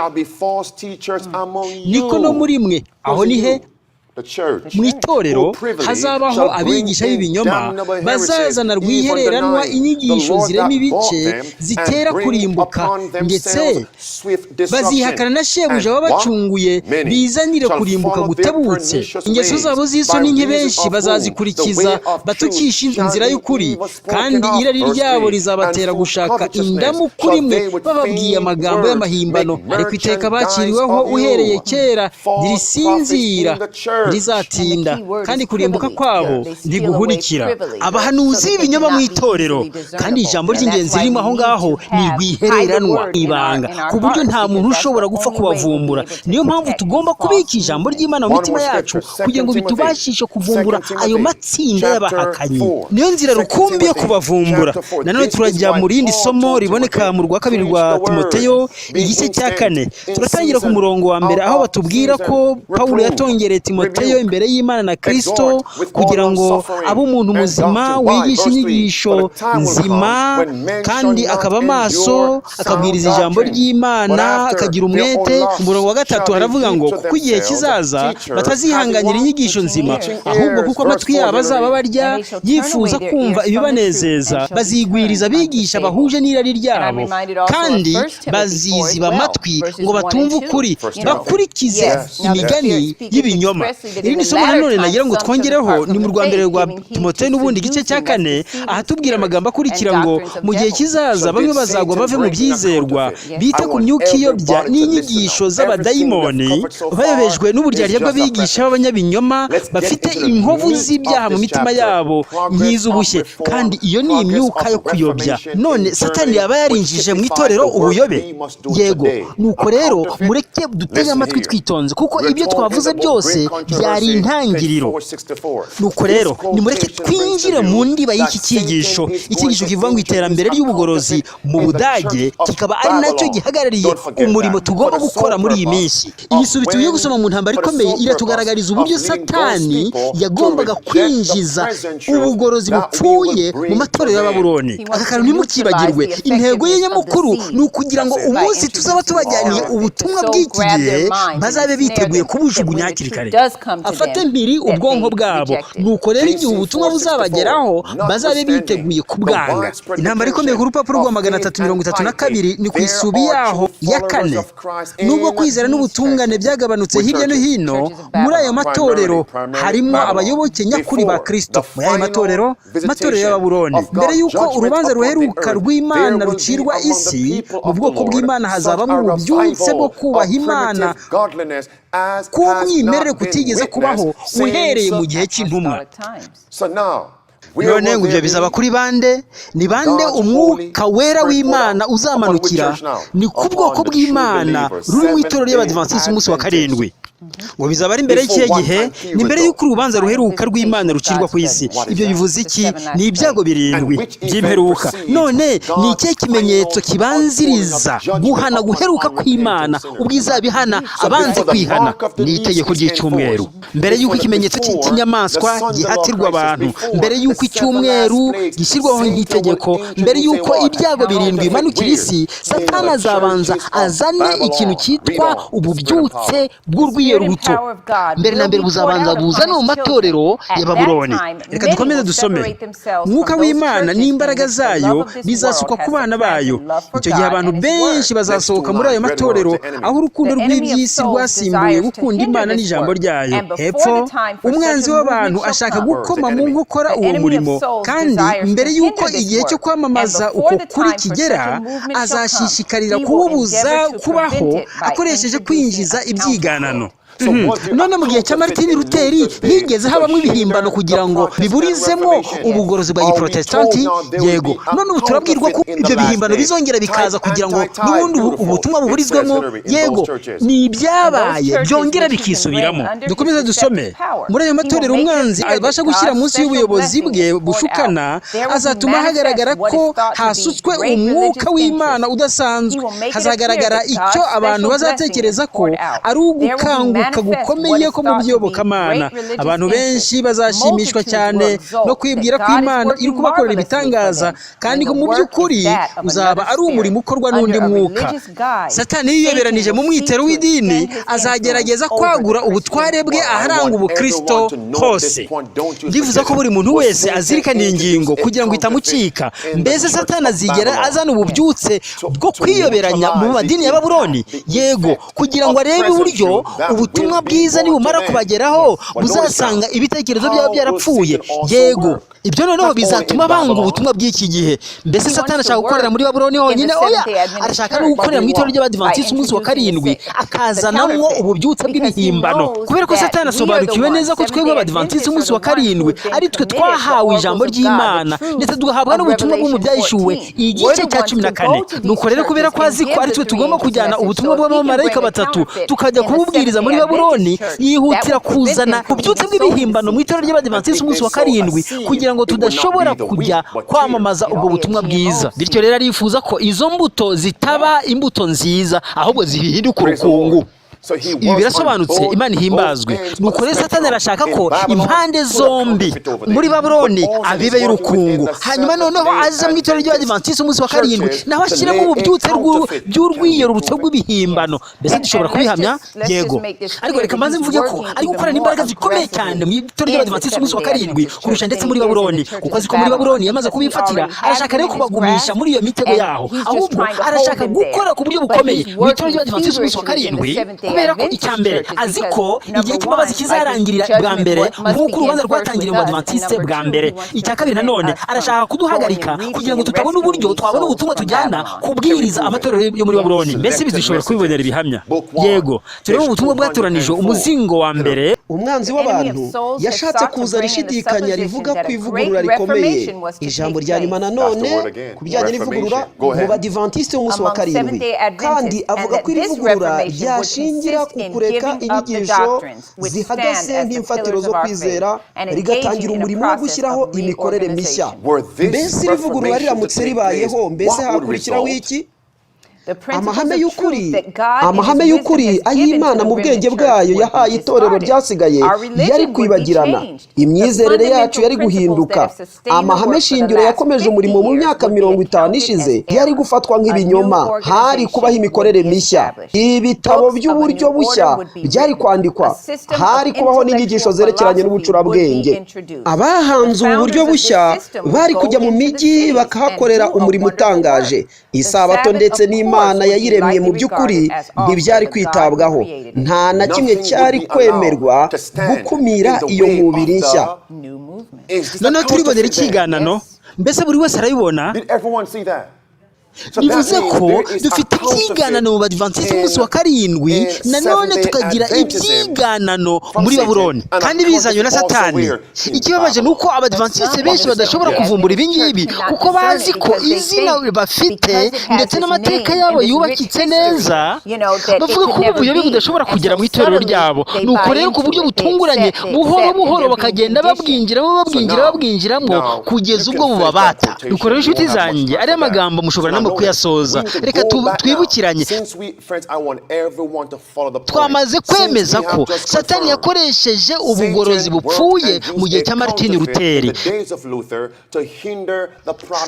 niko no muri mwe, aho ni he? Mu itorero, hazabaho abigisha b'ibinyoma bazazana rwihereranwa inyigisho zirema ibice zitera kurimbuka, ndetse bazihakana na shebuja wabacunguye, bizanire kurimbuka gutebutse. Ingeso zabo z'isoni nke benshi bazazikurikiza, batukisha inzira y'ukuri, kandi irari ryabo rizabatera gushaka indamu kuri mwe bababwiye amagambo y'amahimbano. Ariko iteka bakiriweho uhereye kera ntirisinzira, rizatinda, kandi kurimbuka kwabo ntiguhunikira. Abahanuzi b'ibinyoma mu itorero. Kandi ijambo ry'ingenzi ririmo aho ngaho ni rwihereranwa, ibanga, ku buryo nta muntu ushobora gupfa kubavumbura. Niyo mpamvu tugomba kubika ijambo ry'Imana mu mitima yacu kugira ngo bitubashishe kuvumbura ayo matsinda y'abahakanyi. Niyo nzira rukumbi yo kubavumbura. Nanone turajya mu rindi somo riboneka mu rwa kabiri rwa Timoteyo, igice cya 4. Turatangira ku murongo wa 1, aho batubwira ko Pawulo yatongereye Timoteyo imbere y'Imana na Kristo kugira ngo abe umuntu muzima wigisha inyigisho nzima, kandi akaba maso, akabwiriza ijambo ry'Imana, akagira umwete. Umurongo wa 3 haravuga ngo kuko igihe kizaza batazihanganira inyigisho nzima, ahubwo kuko amatwi yabo azaba barya yifuza kumva ibibanezeza, bazigwiriza abigisha bahuje n'irari ryabo, kandi baziziba amatwi ngo batumve ukuri, bakurikize imigani y'ibinyoma. Iri ni isomo nanone nagira ngo twongereho, ni mu rwa mbere rwa Timoteyo n'ubundi, igice cya 4, ahatubwira amagambo akurikira ngo mu gihe kizaza bamwe bazagwa bave mu byizerwa, bite ku myuka iyobya n'inyigisho z'abadayimoni, bayobejwe n'uburyarya bw'abigisha b'abanyabinyoma bafite inkovu z'ibyaha mu mitima yabo nk'iz'ubushye, kandi iyo ni imyuka yo kuyobya. None Satani yaba yarinjije mu itorero ubuyobe? Yego. Nuko rero mureke dutege amatwi twitonze, kuko ibyo twavuze byose byari intangiriro. Nuko rero nimureke twinjire mu ndiba y'iki cyigisho, icyigisho kivuga ngo iterambere ry'ubugorozi mu Budage, kikaba ari nacyo gihagarariye umurimo tugomba gukora muri iyi minsi. Iyi subi tugiye gusoma mu ntambara ikomeye iratugaragariza uburyo Satani yagombaga kwinjiza ubugorozi bupfuye mu matorero y'Ababuloni. Aka kantu ntimukibagirwe. Intego ye nyamukuru ni ukugira ngo umunsi tuzaba tubajyaniye ubutumwa bw'iki gihe, bazabe biteguye kubujugunya hakiri kare, afate mpiri ubwonko bwabo. Nuko rero igihe ubutumwa buzabageraho, bazabe biteguye kubwanga. Intambara ikomeye, ku rupapuro rwa 332, ni ku isubi yaho ya 4. Nubwo kwizera n'ubutungane byagabanutse hirya no hino muri ayo matorero, harimo abayoboke nyakuri ba Kristo muri ayo matorero y'Ababuloni. Mbere y'uko urubanza ruheruka rw'Imana rucirwa isi, mu bwoko bw'Imana hazabamo ububyutse bwo kubaha Imana k'umwimerere kutigeze kubaho uhereye mu gihe cy'intumwa. None ngo ibyo bizaba kuri bande? Ni bande umwuka wera w'Imana uzamanukira? Ni ku bwoko bw'Imana ruri mu itorero ry'Abadivantisiti umunsi wa 7. Ngo bizaba ari mbere y'ikihe gihe? Ni mbere y'uko urubanza ruheruka rw'Imana rucirwa ku isi. Ibyo bivuze iki? Ni ibyago 7 by'imperuka. None ni ikihe kimenyetso kibanziriza guhana guheruka kw'Imana ubwo izabihana abanze kwihana? Ni itegeko ry'icyumweru. Mbere y'uko ikimenyetso cy'inyamaswa gihatirwa abantu, mbere y'uko icyumweru gishyirwaho nk'itegeko, mbere y'uko ibyago 7 bimanukira isi, Satani azabanza azane ikintu cyitwa ububyutse bw'urwiyeruto. Mbere na mbere buzabanza buzane mu matorero ya Babuloni. Reka dukomeze dusome. Mwuka w'Imana n'imbaraga zayo bizasukwa ku bana bayo. Icyo gihe abantu benshi bazasohoka muri ayo matorero aho urukundo rw'iby'isi rwasimbuye gukunda Imana n'ijambo ryayo. Hepfo, umwanzi w'abantu ashaka gukoma mu nkokora uwo murimo. murimo, kandi mbere y'uko igihe cyo kwamamaza uko kuri kigera, azashishikarira kuwubuza kubaho akoresheje kwinjiza ibyiganano. None mu gihe cya Martin Luther higeze habamo ibihimbano kugira ngo biburizemo ubugorozi bwa giprotestanti? Yego. None ubu turabwirwa ko ibyo bihimbano bizongera bikaza kugira ngo n'ubundi ubutumwa buburizwemo? Yego, ni ibyabaye byongera bikisubiramo. Dukomeze dusome. Muri ayo matorero umwanzi abasha gushyira munsi y'ubuyobozi bwe bushukana, azatuma hagaragara ko hasutswe umwuka w'Imana udasanzwe. Hazagaragara icyo abantu bazatekereza ko ari ugukanguka gukomeye ko mu by'iyobokamana. Abantu benshi bazashimishwa cyane no kwibwira ko Imana iri kubakorera ibitangaza, kandi ko mu by'ukuri uzaba ari umurimo ukorwa n'undi mwuka. Satani yiyoberanije mu mwitero w'idini, azagerageza kwagura ubutware bwe aharanga ubukristo hose. Ndifuza ko buri muntu wese azirikana iyi ngingo kugira ngo itamucika. Mbese Satani azigera azana ububyutse bwo kwiyoberanya mu madini ya Babuloni? Yego, kugira ngo arebe uburyo ubutumwa bwiza nibumara kubageraho buzasanga ibitekerezo byabo byarapfuye. Yego, ibyo noneho bizatuma banga ubutumwa bw'iki gihe. Mbese Satani ashaka gukorera muri Babuloni honyine? Oya, arashaka no gukorera mu itorero ry'Abadivantisiti umunsi wa karindwi, akazanamwo ububyutse bw'ibihimbano. Kubera ko Satani asobanukiwe neza ko twebwe Abadivantisiti umunsi wa karindwi ari twe twahawe ijambo ry'Imana, ndetse tugahabwa n'ubutumwa bwo mu Byahishuwe igice cya 14. Nuko rero kubera ko azi ko ari twe tugomba kujyana ubutumwa bw'abamarayika batatu tukajya kububwiriza muri Babuloni, yihutira kuzana ububyutse bw'ibihimbano mu itorero ry'Abadivantisiti umunsi wa karindwi kugira ngo tudashobora kujya kwamamaza ubwo butumwa bwiza. Bityo rero arifuza ko izo mbuto zitaba imbuto nziza, ahubwo zihinduka urukungu. Ibi birasobanutse, Imana ihimbazwe. Nuko rero Satani arashaka ko impande zombi muri Babuloni abibe y'urukungu, hanyuma noneho aze mu itorero ry'Abadivantisiti umunsi wa karindwi, naho ashyiramo ububyutse by'urwiyerurutso rw'ibihimbano. Mbese dushobora kubihamya? Yego. Ariko reka mbanze mvuge ko ari gukorana imbaraga zikomeye cyane mu itorero ry'Abadivantisiti umunsi wa karindwi kurusha ndetse muri Babuloni, kuko azi ko muri Babuloni yamaze kubifatira. Arashaka rero kubagumisha muri iyo mitego yaho. Ahubwo arashaka gukora ku buryo bukomeye mu itorero ry'Abadivantisiti umunsi wa karindwi, kubera ko icya mbere azi ko igihe cy'imbabazi kizarangirira bwa mbere, nk'uko urubanza rwatangiriye mu Badivantiste bwa mbere. Icya kabiri nanone arashaka kuduhagarika kugira ngo tutabona uburyo twabona ubutumwa tujyana kubwiriza amatorero yo muri Babuloni. Mbese ibi dushobora kubibonera ibihamya? Yego. Turebe ubutumwa bwatoranije, umuzingo wa mbere. Umwanzi w'abantu yashatse kuzana ishidikanya rivuga ku ivugurura rikomeye. Ijambo rya nyuma nanone ku bijyanye n'ivugurura mu Badivantiste b'umunsi wa karindwi, kandi avuga ko iri vugurura ryashingira ku kureka inyigisho zihagaze nk'imfatiro zo kwizera, rigatangira umurimo wo gushyiraho imikorere mishya. Mbese iri vugurura riramutse ribayeho, mbese hakurikiraho iki? Amahame y'ukuri ay'Imana mu bwenge bwayo yahaye itorero ryasigaye yari kwibagirana. Imyizerere yacu yari guhinduka. Amahame shingiro yakomeje umurimo mu myaka 50 ishize yari gufatwa nk'ibinyoma. Hari kubaho imikorere mishya. Ibitabo by'uburyo bushya byari kwandikwa. Hari kubaho n'inyigisho zerekeranye n'ubucurabwenge. Abahanze ubu buryo bushya bari kujya mu mijyi bakahakorera umurimo utangaje. Isabato ndetse n'Imana yayiremye mu by'ukuri ntibyari kwitabwaho. Nta na kimwe cyari kwemerwa gukumira iyo mubiri nshya. Noneho turibonera ikiganano. Mbese buri wese arabibona? Bivuze ko dufite ibyiganano mu Badivantiste umunsi wa karindwi, nanone tukagira ibyiganano muri Babuloni, kandi bizanywe na Satani. Ikibabaje ni uko Abadivantisite benshi badashobora kuvumbura ibi ngibi, kuko bazi ko izina bafite ndetse n'amateka yabo yubakitse neza, bavuga ko ubu buyobe budashobora kugera mu itorero ryabo. Nuko rero ku buryo butunguranye, buhoro buhoro bakagenda babwinjiramo kugeza ubwo bubabata. Nuko rero inshuti zanjye, ariya magambo mushobora namwe kuyasoza. Reka twibukiranye. Twamaze kwemeza ko Satani yakoresheje ubugorozi bupfuye mu gihe cya Martin Luther.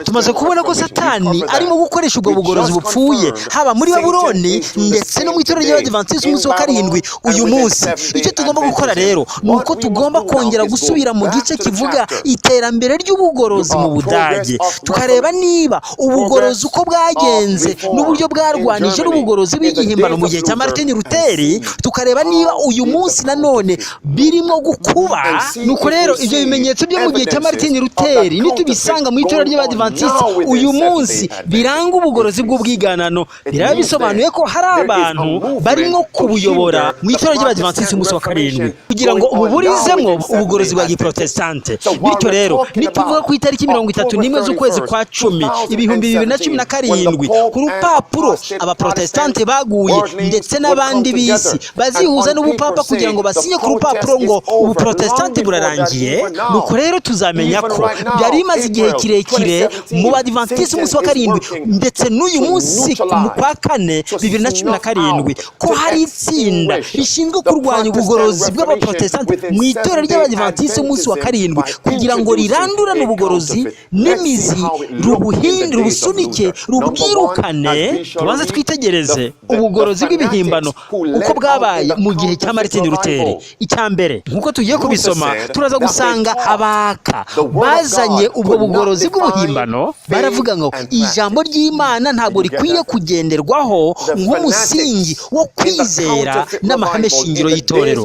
Tumaze kubona ko Satani arimo gukoresha ubwo bugorozi bupfuye haba muri Babuloni ndetse no mu itorero ry'Abadivantisiti umunsi wa karindwi uyu munsi. Icyo tugomba gukora rero ni uko tugomba kongera gusubira mu gice kivuga iterambere ry'ubugorozi mu Budage, tukareba niba ubugorozi uko bwagenze n'uburyo bwarwanyijwe. barwanije n'ubugorozi bw'igihimbano mu gihe cya Martin Luther, tukareba niba uyu munsi nanone birimo gukuba. Nuko rero ibyo bimenyetso byo mu gihe cya Martin Luther nitubisanga mu itorero ry'Abadivantisiti uyu munsi biranga ubugorozi bw'ubwiganano, biraba bisobanuye ko hari abantu barimo kubuyobora mu itorero ry'Abadivantisiti umunsi wa karindwi, kugira ngo buburizemo ubugorozi bwa giprotestante. Bityo rero nituvuga ku itariki 31 z'ukwezi kwa 10 2017, ku rupapuro abaprotestante baguye ndetse n'abandi b'isi bazihuza n'ubupapa kugira ngo basinye ku rupapuro ngo ubuprotestante burarangiye. Nuko rero tuzamenya ko byari bimaze igihe kirekire mu Badivantisi umunsi wa karindwi, ndetse n'uyu munsi mu kwa 4 2017, ko hari itsinda rishinzwe kurwanya ubugorozi bw'abaprotestante mu itorero ry'Abadivantisiti umunsi wa karindwi, kugira ngo rirandurane ubugorozi n'imizi, rubuhinde, rubusunike, rubwirukane. Tubanze twitegereze ubugorozi bw'ibihimbano uko bwabaye mu gihe cya Martin Luther. Icya mbere, nk'uko tugiye kubisoma, turaza gusanga abaka bazanye ubwo bugorozi bw'ubuhimbano baravuga ngo ijambo ry'Imana ntabwo rikwiye kugenderwaho nk'umusingi wo kwizera n'amahame shingiro y'itorero.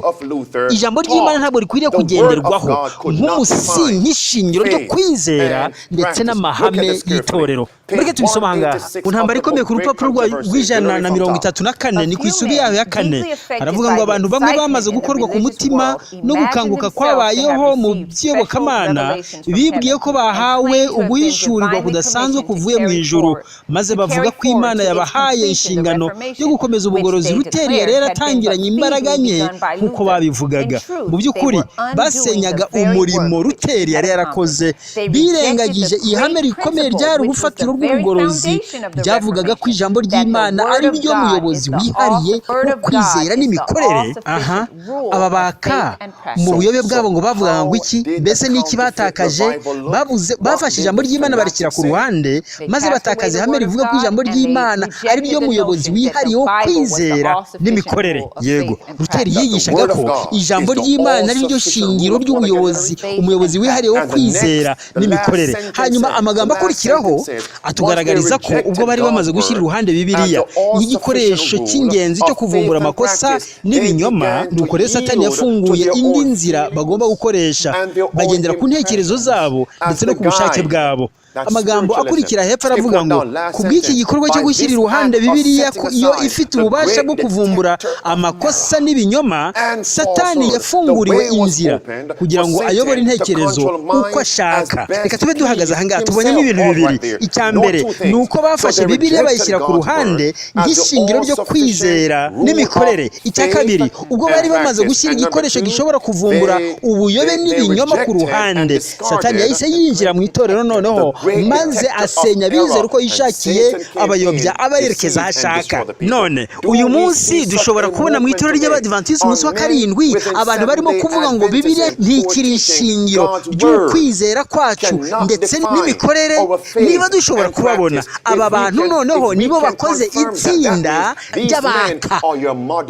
Ijambo ry'Imana ntabwo rikwiriye kugenderwaho nk'umusingi shingiro ryo kwizera ndetse n'amahame y'itorero. Mureke tubisoma ahangaha. Mu ntambara ikomeye, ku rupapuro rw'134, ni ku isubi yayo ya 4, haravuga ngo abantu bamwe bamaze gukorwa ku mutima no gukanguka kwabayeho mu by'iyobokamana, bibwiye ko bahawe uguhishurirwa kudasanzwe kuvuye mu ijuru, maze bavuga ko Imana yabahaye inshingano yo gukomeza ubugorozi Luteri yari yaratangiranye imbaraga nke nk'uko babivugaga. Mu by'ukuri basenyaga umurimo Luteri yari yarakoze, birengagije ihame rikomeye ryari urufatiro rw'ubugorozi, ryavugaga ko ijambo ry'Imana ari ryo muyobozi wihariye wo kwizera n'imikorere. Aha aba baka mu buyobe bwabo ngo bavugaga ngo iki? Mbese n'iki batakaje? Babuze, bafashe ijambo ry'Imana barishyira ku ruhande, maze batakaza ihame rivuga ko ijambo ry'Imana ari ryo muyobozi wihariye wo kwizera n'imikorere. Yego, Luteri yigishaga ko ijambo ry'Imana ari ryo shingiro ry'ubuyobozi, umuyobozi wihariye wo kwizera n'imikorere. Hanyuma amagambo akurikiraho atugaragariza ko ubwo bari bamaze gushyira iruhande Bibiliya nk'igikoresho cy'ingenzi cyo kuvumbura amakosa n'ibinyoma, nuko rero Satani yafunguye indi nzira bagomba gukoresha, bagendera ku ntekerezo zabo ndetse no ku bushake bwabo. Amagambo akurikira hepfo aravuga ngo ku bw'iki gikorwa cyo gushyira iruhande Bibiliya iyo ifite ububasha bwo kuvumbura amakosa n'ibinyoma, Satani yafunguriwe inzira kugira ngo ayobore intekerezo uko ashaka. Reka tube duhagaze ahangaha, tubonyemo ibintu bibiri. Icya mbere ni uko bafashe Bibiliya bayishyira ku ruhande nk'ishingiro ryo kwizera n'imikorere. Icya kabiri, ubwo bari bamaze gushyira igikoresho gishobora kuvumbura ubuyobe n'ibinyoma ku ruhande, Satani yahise yinjira mu itorero noneho, maze asenya abizera uko yishakiye, abayobya abayerekeza aho ashaka. None uyu munsi dushobora kubona mu itorero ry'Abadivantisiti umunsi wa karindwi abantu barimo kuvuga ngo Bibiliya ntikiri ishingiro ry'ukwizera kwacu ndetse n'imikorere. Niba dushobora kubabona aba bantu noneho nibo bakoze itsinda ry'abaka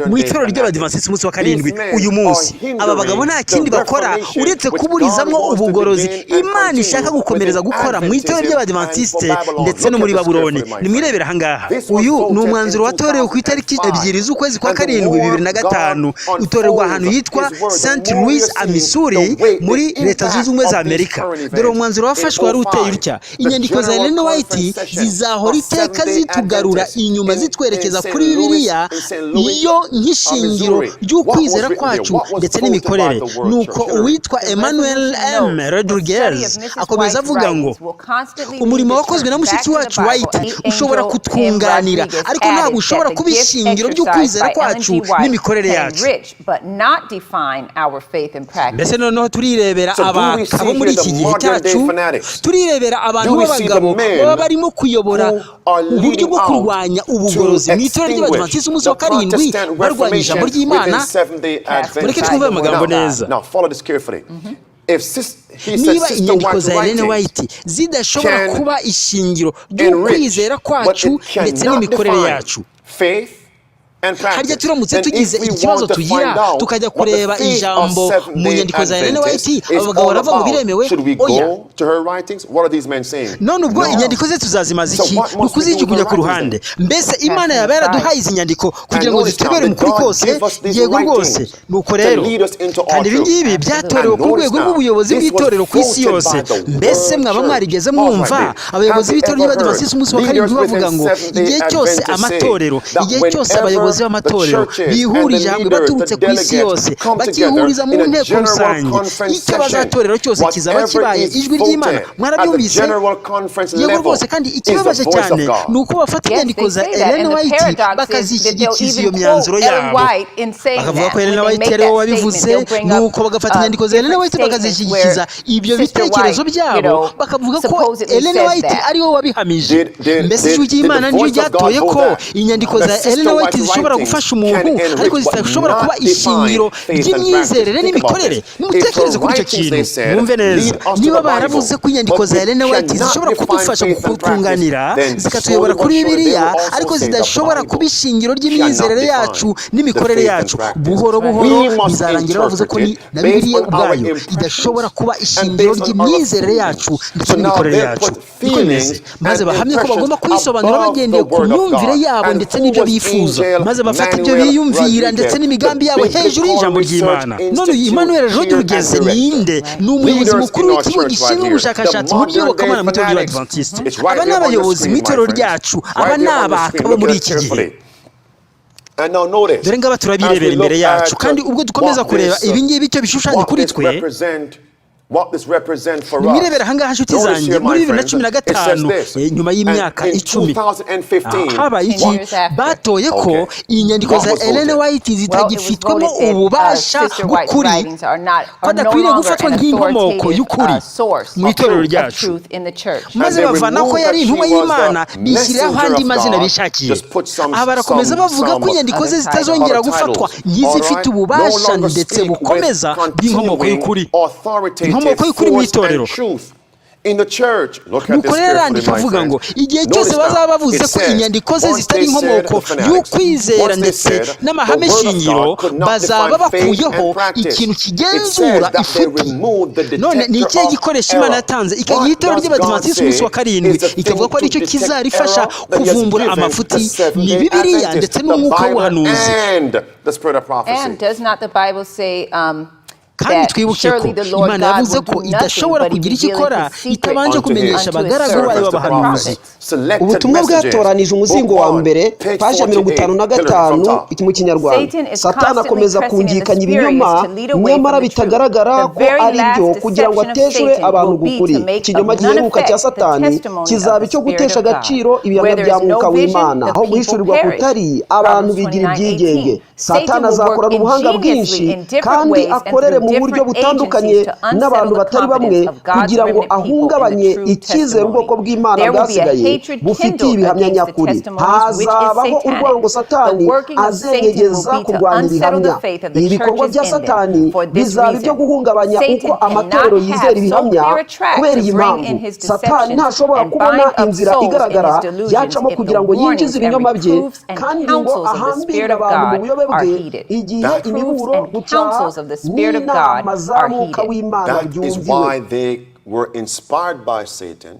mu itorero ry'Abadivantisiti umunsi wa karindwi uyu munsi. Aba bagabo nta kindi bakora uretse kuburizamo ubugorozi Imana ishaka gukomereza gukora mu itorero ry'Abadivantisite ndetse no muri Babuloni. Nimwirebera ahangaha, uyu ni umwanzuro watorewe ku itariki 2 z'ukwezi kwa 7 2005, utorerwa ahantu hitwa St Louis, Missouri, muri Leta Zunze Ubumwe za Amerika. Dore umwanzuro wafashwe wari uteye utya: inyandiko za Ellen White zizahora iteka zitugarura inyuma zitwerekeza kuri Bibiliya iyo nk'ishingiro ry'ukwizera kwacu ndetse n'imikorere. Nuko uwitwa Emmanuel M Rodriguez akomeza avuga ngo umurimo wakozwe na mushiki wacu White ushobora kutwunganira, ariko ntabwo ushobora kuba ishingiro ry'ukwizera kwacu n'imikorere yacu. Mbese noneho turirebera abagabo muri iki gihe cyacu, turirebera abantu b'abagabo baba barimo kuyobora uburyo bwo kurwanya ubugorozi mu itorero ry'Abadivantisiti umunsi wa karindwi, barwanya ijambo ry'Imana. Mureke twumve ayo magambo neza. Niba inyandiko za Ellen White zidashobora kuba ishingiro ry'ukwizera kwacu ndetse n'imikorere yacu, Harya turamutse tugize ikibazo tugira, tukajya kureba ijambo mu nyandiko za Ellen White, abo bagabo baravuga ngo biremewe? Oya. None ubwo inyandiko ze tuzazimaza iki? Ni ukuzijugunya ku ruhande. Mbese Imana yaba yaraduhaye izi nyandiko kugira ngo zitubere mu kuri kose? Yego rwose. Nuko rero kandi ibi ngibi byatorewe ku rwego rw'ubuyobozi bw'itorero ku isi yose. Mbese mwaba mwarigeze mwumva abayobozi b'itorero ry'Abadivantisiti umunsi wa karindwi bavuga ngo igihe cyose amatorero, igihe cyose abayobozi b'amatorero bihurije hamwe baturutse ku isi yose bakihuriza mu nteko rusange, icyo bazatorero cyose kizaba kibaye ijwi ry'Imana? Mwarabyumvise? Yego rwose. Kandi ikibabaje cyane ni uko bafata inyandiko za Ellen White bakazishyigikiza iyo myanzuro yabo, bakavuga ko Ellen White ari we wabivuze. Nuko bagafata inyandiko za Ellen White bakazishyigikiza ibyo bitekerezo byabo, bakavuga ko Ellen White ari we wabihamije. Mbese ijwi ry'Imana niryo ryatoye ko inyandiko za Ellen White zishobora gufasha umuntu, ariko zidashobora kuba ishingiro ry'imyizerere n'imikorere? Nimutekereze kuri icyo kintu, mwumve neza. Niba baravuze ko inyandiko za Ellen White zishobora kudufasha kutunganira, zikatuyobora kuri Bibiliya, ariko zidashobora kuba ishingiro ry'imyizerere yacu n'imikorere yacu, buhoro buhoro bizarangira bavuze ko ni na Bibiliya ubwayo idashobora kuba ishingiro ry'imyizerere yacu ndetse n'imikorere yacu. Niko bimeze. Maze bahamye ko bagomba kuyisobanura bagendeye ku myumvire yabo ndetse n'ibyo bifuza, maze bafata ibyo biyumvira ndetse n'imigambi yabo hejuru y'ijambo ry'Imana. None uyu Emmanuel Rodriguez ninde? Ni umuyobozi mukuru w'ikigo gishinzwe ubushakashatsi mu by'iyobokamana mu itorero ry'Abadivantisite. Aba ni abayobozi mu itorero ryacu, aba ni abaka bo muri iki gihe. Dore ngaba turabirebera imbere yacu. Kandi ubwo dukomeza kureba ibi ngibi icyo bishushanya kuri twe, nimwirebera ahangaha, nshuti zanjye. Muri 2015, nyuma y'imyaka 10, habaye iki? Batoye ko inyandiko za Ellen White zitagifitwemo ububasha bw'ukuri, ko adakwiriye gufatwa nk'inkomoko y'ukuri mu itorero ryacu, maze bavana ko yari intumwa y'Imana, bishyiriraho andi mazina bishakiye. Aha barakomeza bavuga ko inyandiko ze zitazongera gufatwa nk'izifite ububasha ndetse bukomeza bw'inkomoko y'ukuri, inkomoko y'ukuri mu itorero. Nuko rero arandika avuga ngo igihe cyose bazaba bavuze ko inyandiko ze zitari inkomoko y'ukwizera ndetse n'amahame shingiro, bazaba bakuyeho ikintu kigenzura ifuti. None ni ikihe gikoresho Imana yatanze ikagiha itorero ry'Abadivantisiti umunsi wa karindwi, ikavuga ko aricyo kizarifasha kuvumbura amafuti? Ni Bibiliya ndetse n'umwuka w'ubuhanuzi. Kandi twibuke ko Imana yavuze ko idashobora kugira icyo ikora itabanje kumenyesha abagaragu bayo b'abahanuzi. Ubutumwa bwatoranije, umuzingo wa mbere, paji 55 mu Kinyarwanda. Satani akomeza kungikanya ibinyoma nyamara bitagaragara ko ari byo, kugira ngo ateshure abantu gukuri. Ikinyoma giheruka cya Satani kizaba icyo gutesha agaciro ibihamya bya Mwuka w'Imana. Aho guhishurirwa kutari, abantu bigira ibyigenge. Satani azakorana ubuhanga bwinshi kandi akorere mu buryo butandukanye n'abantu batari bamwe, kugira ngo ahungabanye icyizere ubwoko bw'Imana bwasigaye bufitiye ibihamya nyakuri. Hazabaho urwango Satani azenyegeza kurwanya ibihamya. Ibikorwa bya Satani bizaba ibyo guhungabanya uko amatorero yizera ibihamya. Kubera iyi mpamvu, Satani ntashobora kubona inzira igaragara yacamo kugira ngo yinjize ibinyoma bye kandi ngo ahambire abantu mu buyobe bwe, igihe imiburo, gucyaha n'inama za Mwuka w'Imana That is byumviwe. why they were inspired by Satan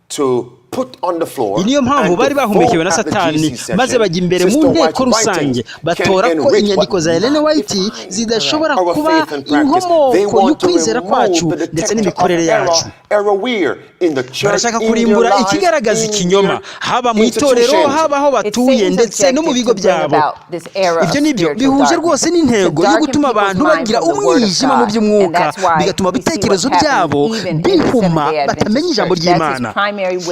to put on the floor Iyi niyo mpamvu and bari to bahumekewe na vote at the Satani, GC maze session, bajya imbere mu Sister nteko White's rusange writings batora can ko enrich inyandiko but za Ellen not White define zidashobora our kuba faith and practice. They inkomoko want to y'ukwizera remove kwacu the ndetse detector of n'imikorere error, yacu. error where? In the church, Barashaka in their kurimbura lives, ikigaragaza in ikinyoma, their haba mu itorero, institutions. haba aho batuye ndetse no mu bigo byabo. Ibyo ni byo bihuje rwose n'intego yo gutuma abantu bagira umwijima mu by'umwuka, bigatuma ibitekerezo byabo bihuma, batamenya ijambo ry'Imana.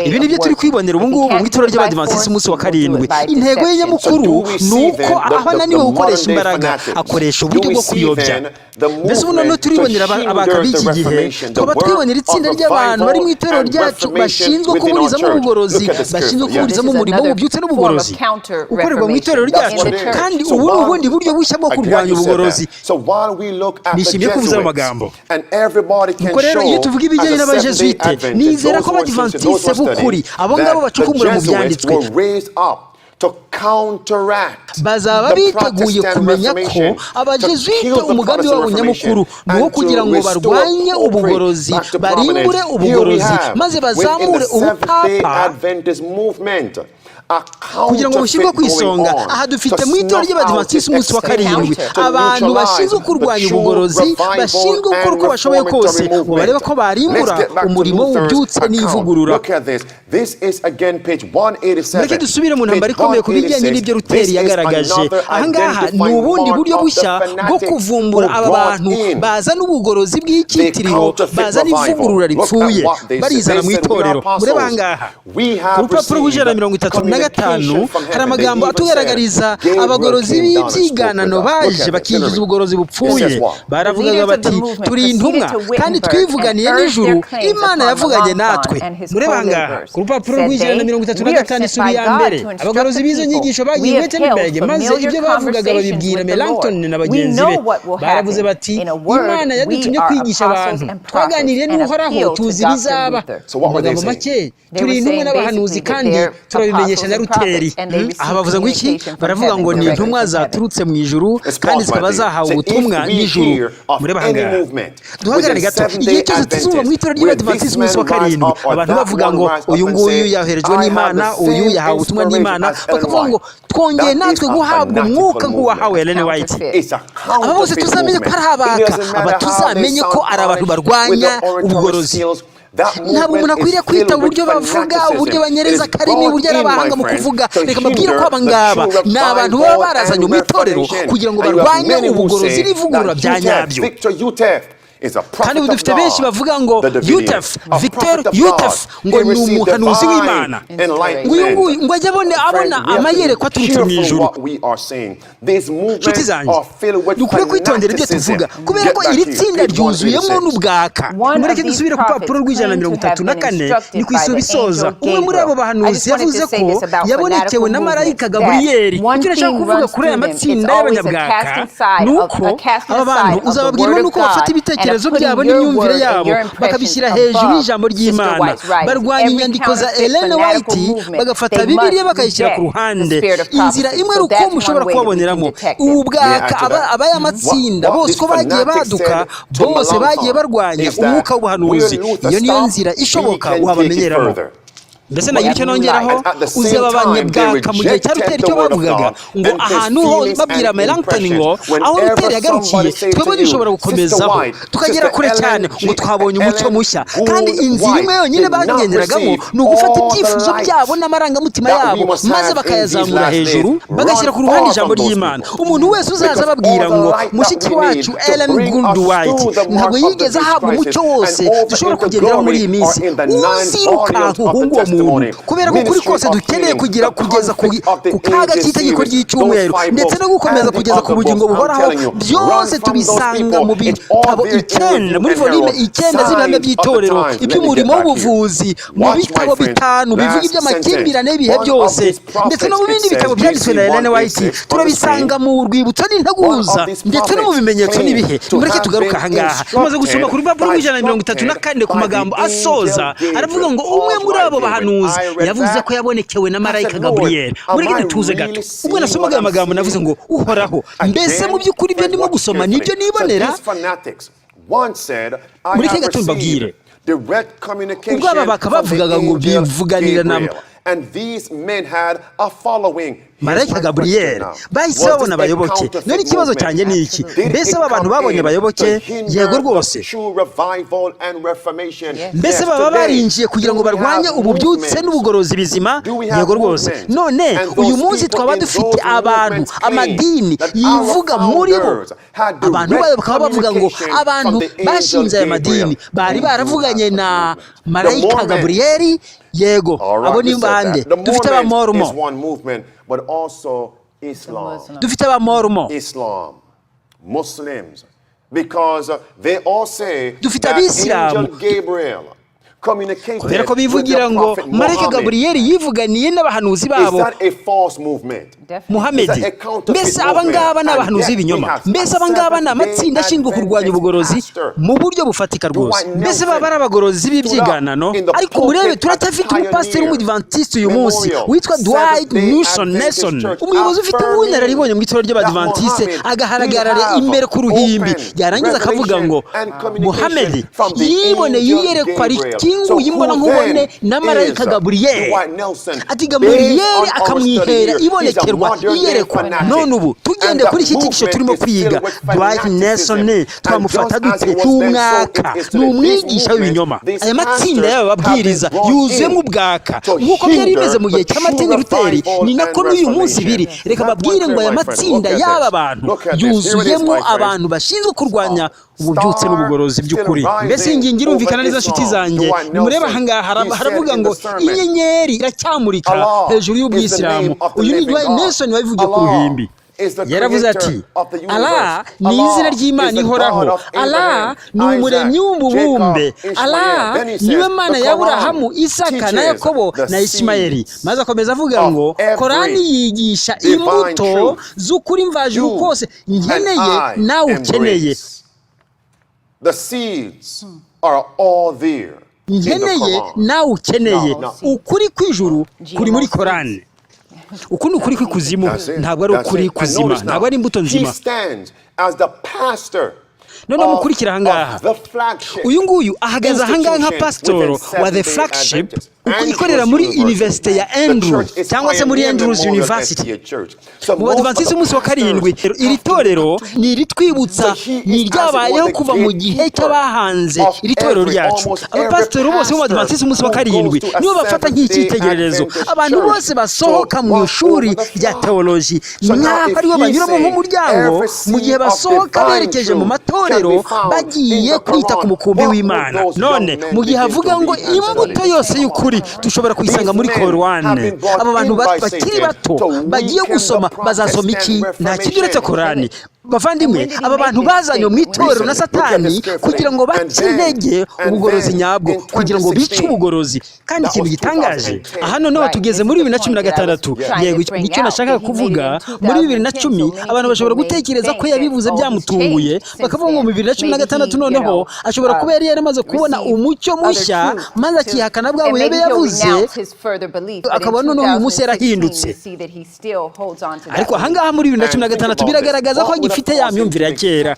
Ibi ni byo turi kwibonera ubu ngubu mu itorero ry'Abadivantisiti umunsi wa karindwi. Intego ye nyamukuru ni uko aho ananiwe gukoresha imbaraga, akoresha uburyo bwo kuyobya. Mbese ubu noneho turibonera abaka b'iki gihe, twaba twibonera itsinda ry'abantu bari mu itorero ryacu bashinzwe kuburizamo ubugorozi, bashinzwe kuburizamo umurimo w'ububyutse n'ubugorozi ukorerwa mu itorero ryacu. Kandi ubu ni ubundi buryo bushya bwo kurwanya ubugorozi. Nishimiye ko uvuze ayo magambo. Nuko rero iyo tuvuga ibijyanye n'Abajesuite, nizera ko Abadivantisite b'ukuri, abo ngabo bacukumbura mu byanditswe, Bazaba biteguye kumenya ko abajesuite umugambi wabo nyamukuru ni uwo kugira ngo barwanye ubugorozi, barimbure ubugorozi, maze bazamure ubupapa kugira ngo bushyirwe ku isonga. Aha dufite mu itorero ry'Abadivantisiti umunsi wa karindwi abantu bashinzwe kurwanya ubugorozi, bashinzwe gukora uko bashoboye kose ngo barebe ko barimbura umurimo w'ububyutse n'ivugurura. Mureke dusubire mu ntambara ikomeye ku bijyanye n'ibyo Luteri yagaragaje. Aha ngaha ni ubundi buryo bushya bwo kuvumbura aba bantu bazana ubugorozi bw'icyitiriro, bazana ivugurura ripfuye, barizana mu itorero. Murebe aha ngaha ku rupapuro rw'135 hari amagambo atugaragariza abagorozi b'ibyiganano baje bakinjiza ubugorozi bupfuye. Baravugaga bati turi intumwa kandi twivuganiye n'ijuru, Imana yavuganye natwe. Murebe aha ngaha ku rupapuro rw'135 isuri ya mbere, abagorozi b'izo nyigisho bagiye i Wittenberg, maze ibyo bavugaga babibwira Melanchthon na bagenzi be. Baravuze bati Imana yadutumye kwigisha abantu, twaganiriye n'Uhoraho tuzi ibizaba. Mu magambo make, turi intumwa n'abahanuzi kandi turabimenyesha na Luteri. Aha bavuze ngo iki? Baravuga ngo ni intumwa zaturutse mu ijuru kandi zikaba zahawe ubutumwa n'ijuru. Murebe aha ngaha, duhagarare gato. Igihe cyose tuzumva mu itorero ry'Abadivantisiti umunsi wa karindwi abantu bavuga ngo uyu nguyu yoherejwe n'Imana, uyu yahawe ubutumwa n'Imana, bakavuga ngo twongeye natwe guhabwa umwuka nk'uwahawe Ellen White, aba bose tuzamenye ko ari abaka, aba tuzamenye ko ari abantu barwanya ubugorozi. Ntabwo umuntu akwiriye kwita uburyo bavuga, uburyo banyereza akarimi, uburyo ari abahanga mu kuvuga. Reka mbabwire ko aba ngaba ni abantu baba barazanye mu itorero kugira ngo barwanye ubugorozi n'ivugurura bya nyabyo. Kandi ubu dufite benshi bavuga ngo Yutef, Victor Yutef, ngo ni umuhanuzi w'Imana, ngo uyu nguyu ngo ajye abona amayerekwa aturutse mu ijuru. Nshuti zanjye, dukwiye kwitondera ibyo tuvuga kubera ko iri tsinda ryuzuyemo n'ubwaka. Mureke dusubire ku rupapuro rw'134, ni ku isubi isoza. Umwe muri abo bahanuzi yavuze ko yabonekewe na marayika Gaburiyeli. Icyo nashaka kuvuga kuri aya matsinda y'abanyabwaka ni uko aba bantu uzababwirwa n'uko bafata ibitekerezo byabo n'imyumvire yabo bakabishyira hejuru y'ijambo ry'Imana. Barwanya inyandiko za Ellen White, bagafata Bibiliya bakayishyira ku ruhande. Inzira imwe rukumbi ushobora kubaboneramo ubu bwaka, abaya matsinda bose uko bagiye baduka, bose bagiye barwanya umwuka w'ubuhanuzi. Iyo niyo nzira ishoboka wabamenyeramo. Mbese nagira icyo nongeraho, uzaba abanyabwaka mu gihe cya Luteri icyo bavugaga ngo ahantu ho babwira Melanchthon ngo aho Luteri yagarukiye twebwe dushobora gukomezaho tukagera kure cyane, ngo twabonye umucyo mushya. Kandi inzira imwe yonyine bagenderagamo ni ugufata ibyifuzo byabo n'amarangamutima yabo maze bakayazamura hejuru, bagashyira ku ruhande ijambo ry'Imana. Umuntu wese uzaza ababwira ngo mushiki wacu Ellen Gould White ntabwo yigeze ahabwa umucyo wose dushobora kugenderaho muri iyi minsi, uzirukanka uhunga uwo muntu, kubera ko ukuri kose dukeneye kugira kugeza ku kaga k'itegeko ry'icyumweru ndetse no gukomeza kugeza ku bugingo buhoraho, byose tubisanga mu bitabo 9, muri volume 9 z'ibihamya by'itorero, iby'umurimo w'ubuvuzi, mu bitabo 5 bivuga iby'amakimbirane y'ibihe byose, ndetse no mu bindi bitabo byanditswe na Ellen White. Turabisanga mu rwibutso n'integuza ndetse no mu bimenyetso n'ibihe. Mureke tugaruke aha ngaha. Tumaze gusoma ku rupapuro rw'134 ku magambo asoza, aravuga ngo umwe muri abo bahanuzi yavuze ko yabonekewe na marayika Gaburiyeli. Mureke dutuze gato. Ubwo nasomaga aya magambo navuze ngo Uhoraho, mbese mu by'ukuri ibyo ndimo gusoma nibyo nibonera? Mureke gato mbabwire. Ubwo aba bakabavugaga ngo bivuganira na marayika Gaburiyeli, bahise babona abayoboke. None ikibazo cyanjye ni iki: mbese aba bantu babonye abayoboke? Yego rwose. Mbese baba barinjiye kugira ngo barwanye ububyutse n'ubugorozi bizima? Yego rwose. None uyu munsi twaba dufite abantu, amadini yivuga muri bo, abantu bayo bakaba bavuga ngo abantu bashinze aya madini bari baravuganye na marayika Gaburiyeli? Yego. Abo ni bande? Dufite abamormo, dufite abamormo, dufite abisilamu, Kubera ko bivugira ngo Marayika Gaburiyeli yivuganiye n'abahanuzi babo Muhamedi. Mbese aba ngaba ni abahanuzi b'ibinyoma? Mbese aba ngaba ni amatsinda ashinzwe kurwanya ubugorozi mu buryo bufatika rwose? Mbese baba ari abagorozi b'ibyiganano? Ariko murebe, turacyafite umupasiteri w'umudivantiste uyu munsi witwa Dwight Newson Nelson, umuyobozi ufite ubunararibonye mu itorero ry'abadivantiste, agahagarara imbere ku ruhimbi, yarangiza akavuga ngo Muhamedi yiboneye iyerekwa rikinguye imbonankubone na Marayika Gaburiyeli. Ati Gaburiyeli akamwihera ibonekerwa, iyerekwa. None ubu tugende kuri iki cyigisho turimo kwiga, Dwight Nelson twamufata dute? Ni umwaka, ni umwigisha w'ibinyoma. Aya matsinda y'aba babwiriza yuzuyemo ubwaka. Nk'uko byari bimeze mu gihe cya Martin Luther, ni nako n'uyu munsi biri. Reka babwire ngo aya matsinda y'aba bantu yuzuyemo abantu bashinzwe kurwanya ububyutse n'ubugorozi by'ukuri. Mbese iyi ngingo irumvikana neza, nshuti zanjye? Nimurebe ahangaha, haravuga ngo inyenyeri iracyamurika hejuru y'ubwisilamu. Uyu ni Dwight Nelson wabivugiye ku ruhimbi. Yaravuze ati: "Allah ni izina ry'Imana ihoraho. Allah ni umuremyi w'umubumbe. Allah niwe Mana ya Aburahamu, Isaka na Yakobo na Ishimayeli." Maze akomeza avuga ngo Korani yigisha imbuto z'ukuri mvajuru kose nkeneye nawe ukeneye. The seeds are all there in the Nkeneye Quran. nawe ukeneye. Ukuri kw'ijuru kuri muri Korani. Uku ni ukuri kw'ikuzimu, ntabwo ari ukuri kuzima, ntabwo ari imbuto nzima. He stands as the pastor. Noneho mukurikira ahangaha, uyu nguyu ahagaze ahangaha nka pasitoro wa The Flagship ikorera muri Universite ya Andrew, cyangwa se muri Andrews University mu Badivantisi umunsi wa karindwi. Iri torero ni iritwibutsa, ni iryabayeho kuva mu gihe cy'abahanze iri torero ryacu. Abapasitori bose bo mu Badivantisi umunsi wa karindwi nibo bafata nk'icyitegererezo. Abantu bose basohoka mu ishuri rya teoloji nk'aho aribo banyuramo nk'umuryango mu gihe basohoka berekeje mu matorero bagiye kwita ku mukumbi w'Imana. None mu gihe avuga ngo imbuto yose y'ukuri dushobora kuyisanga muri Korwane, aba bantu bakiri bato bagiye gusoma bazasoma iki? Nta kindi uretse Korani. Bavandimwe, aba bantu bazanywe mu itorero na Satani kugira ngo bace intege ubugorozi nyabwo, kugira ngo bice ubugorozi. Kandi ikintu gitangaje aha, noneho tugeze muri 2016. Yego, nicyo nashakaga kuvuga. Muri 2010 abantu bashobora gutekereza ko yabivuze byamutunguye, bakavuga ngo mu 2016 noneho ashobora kuba yari yaramaze kubona umucyo mushya, maze akihakana bwa buyobe yavuze, akaba noneho uyu munsi yarahindutse. Ariko ahangaha muri 2016 biragaragaza ko agifite ya myumvire ya kera.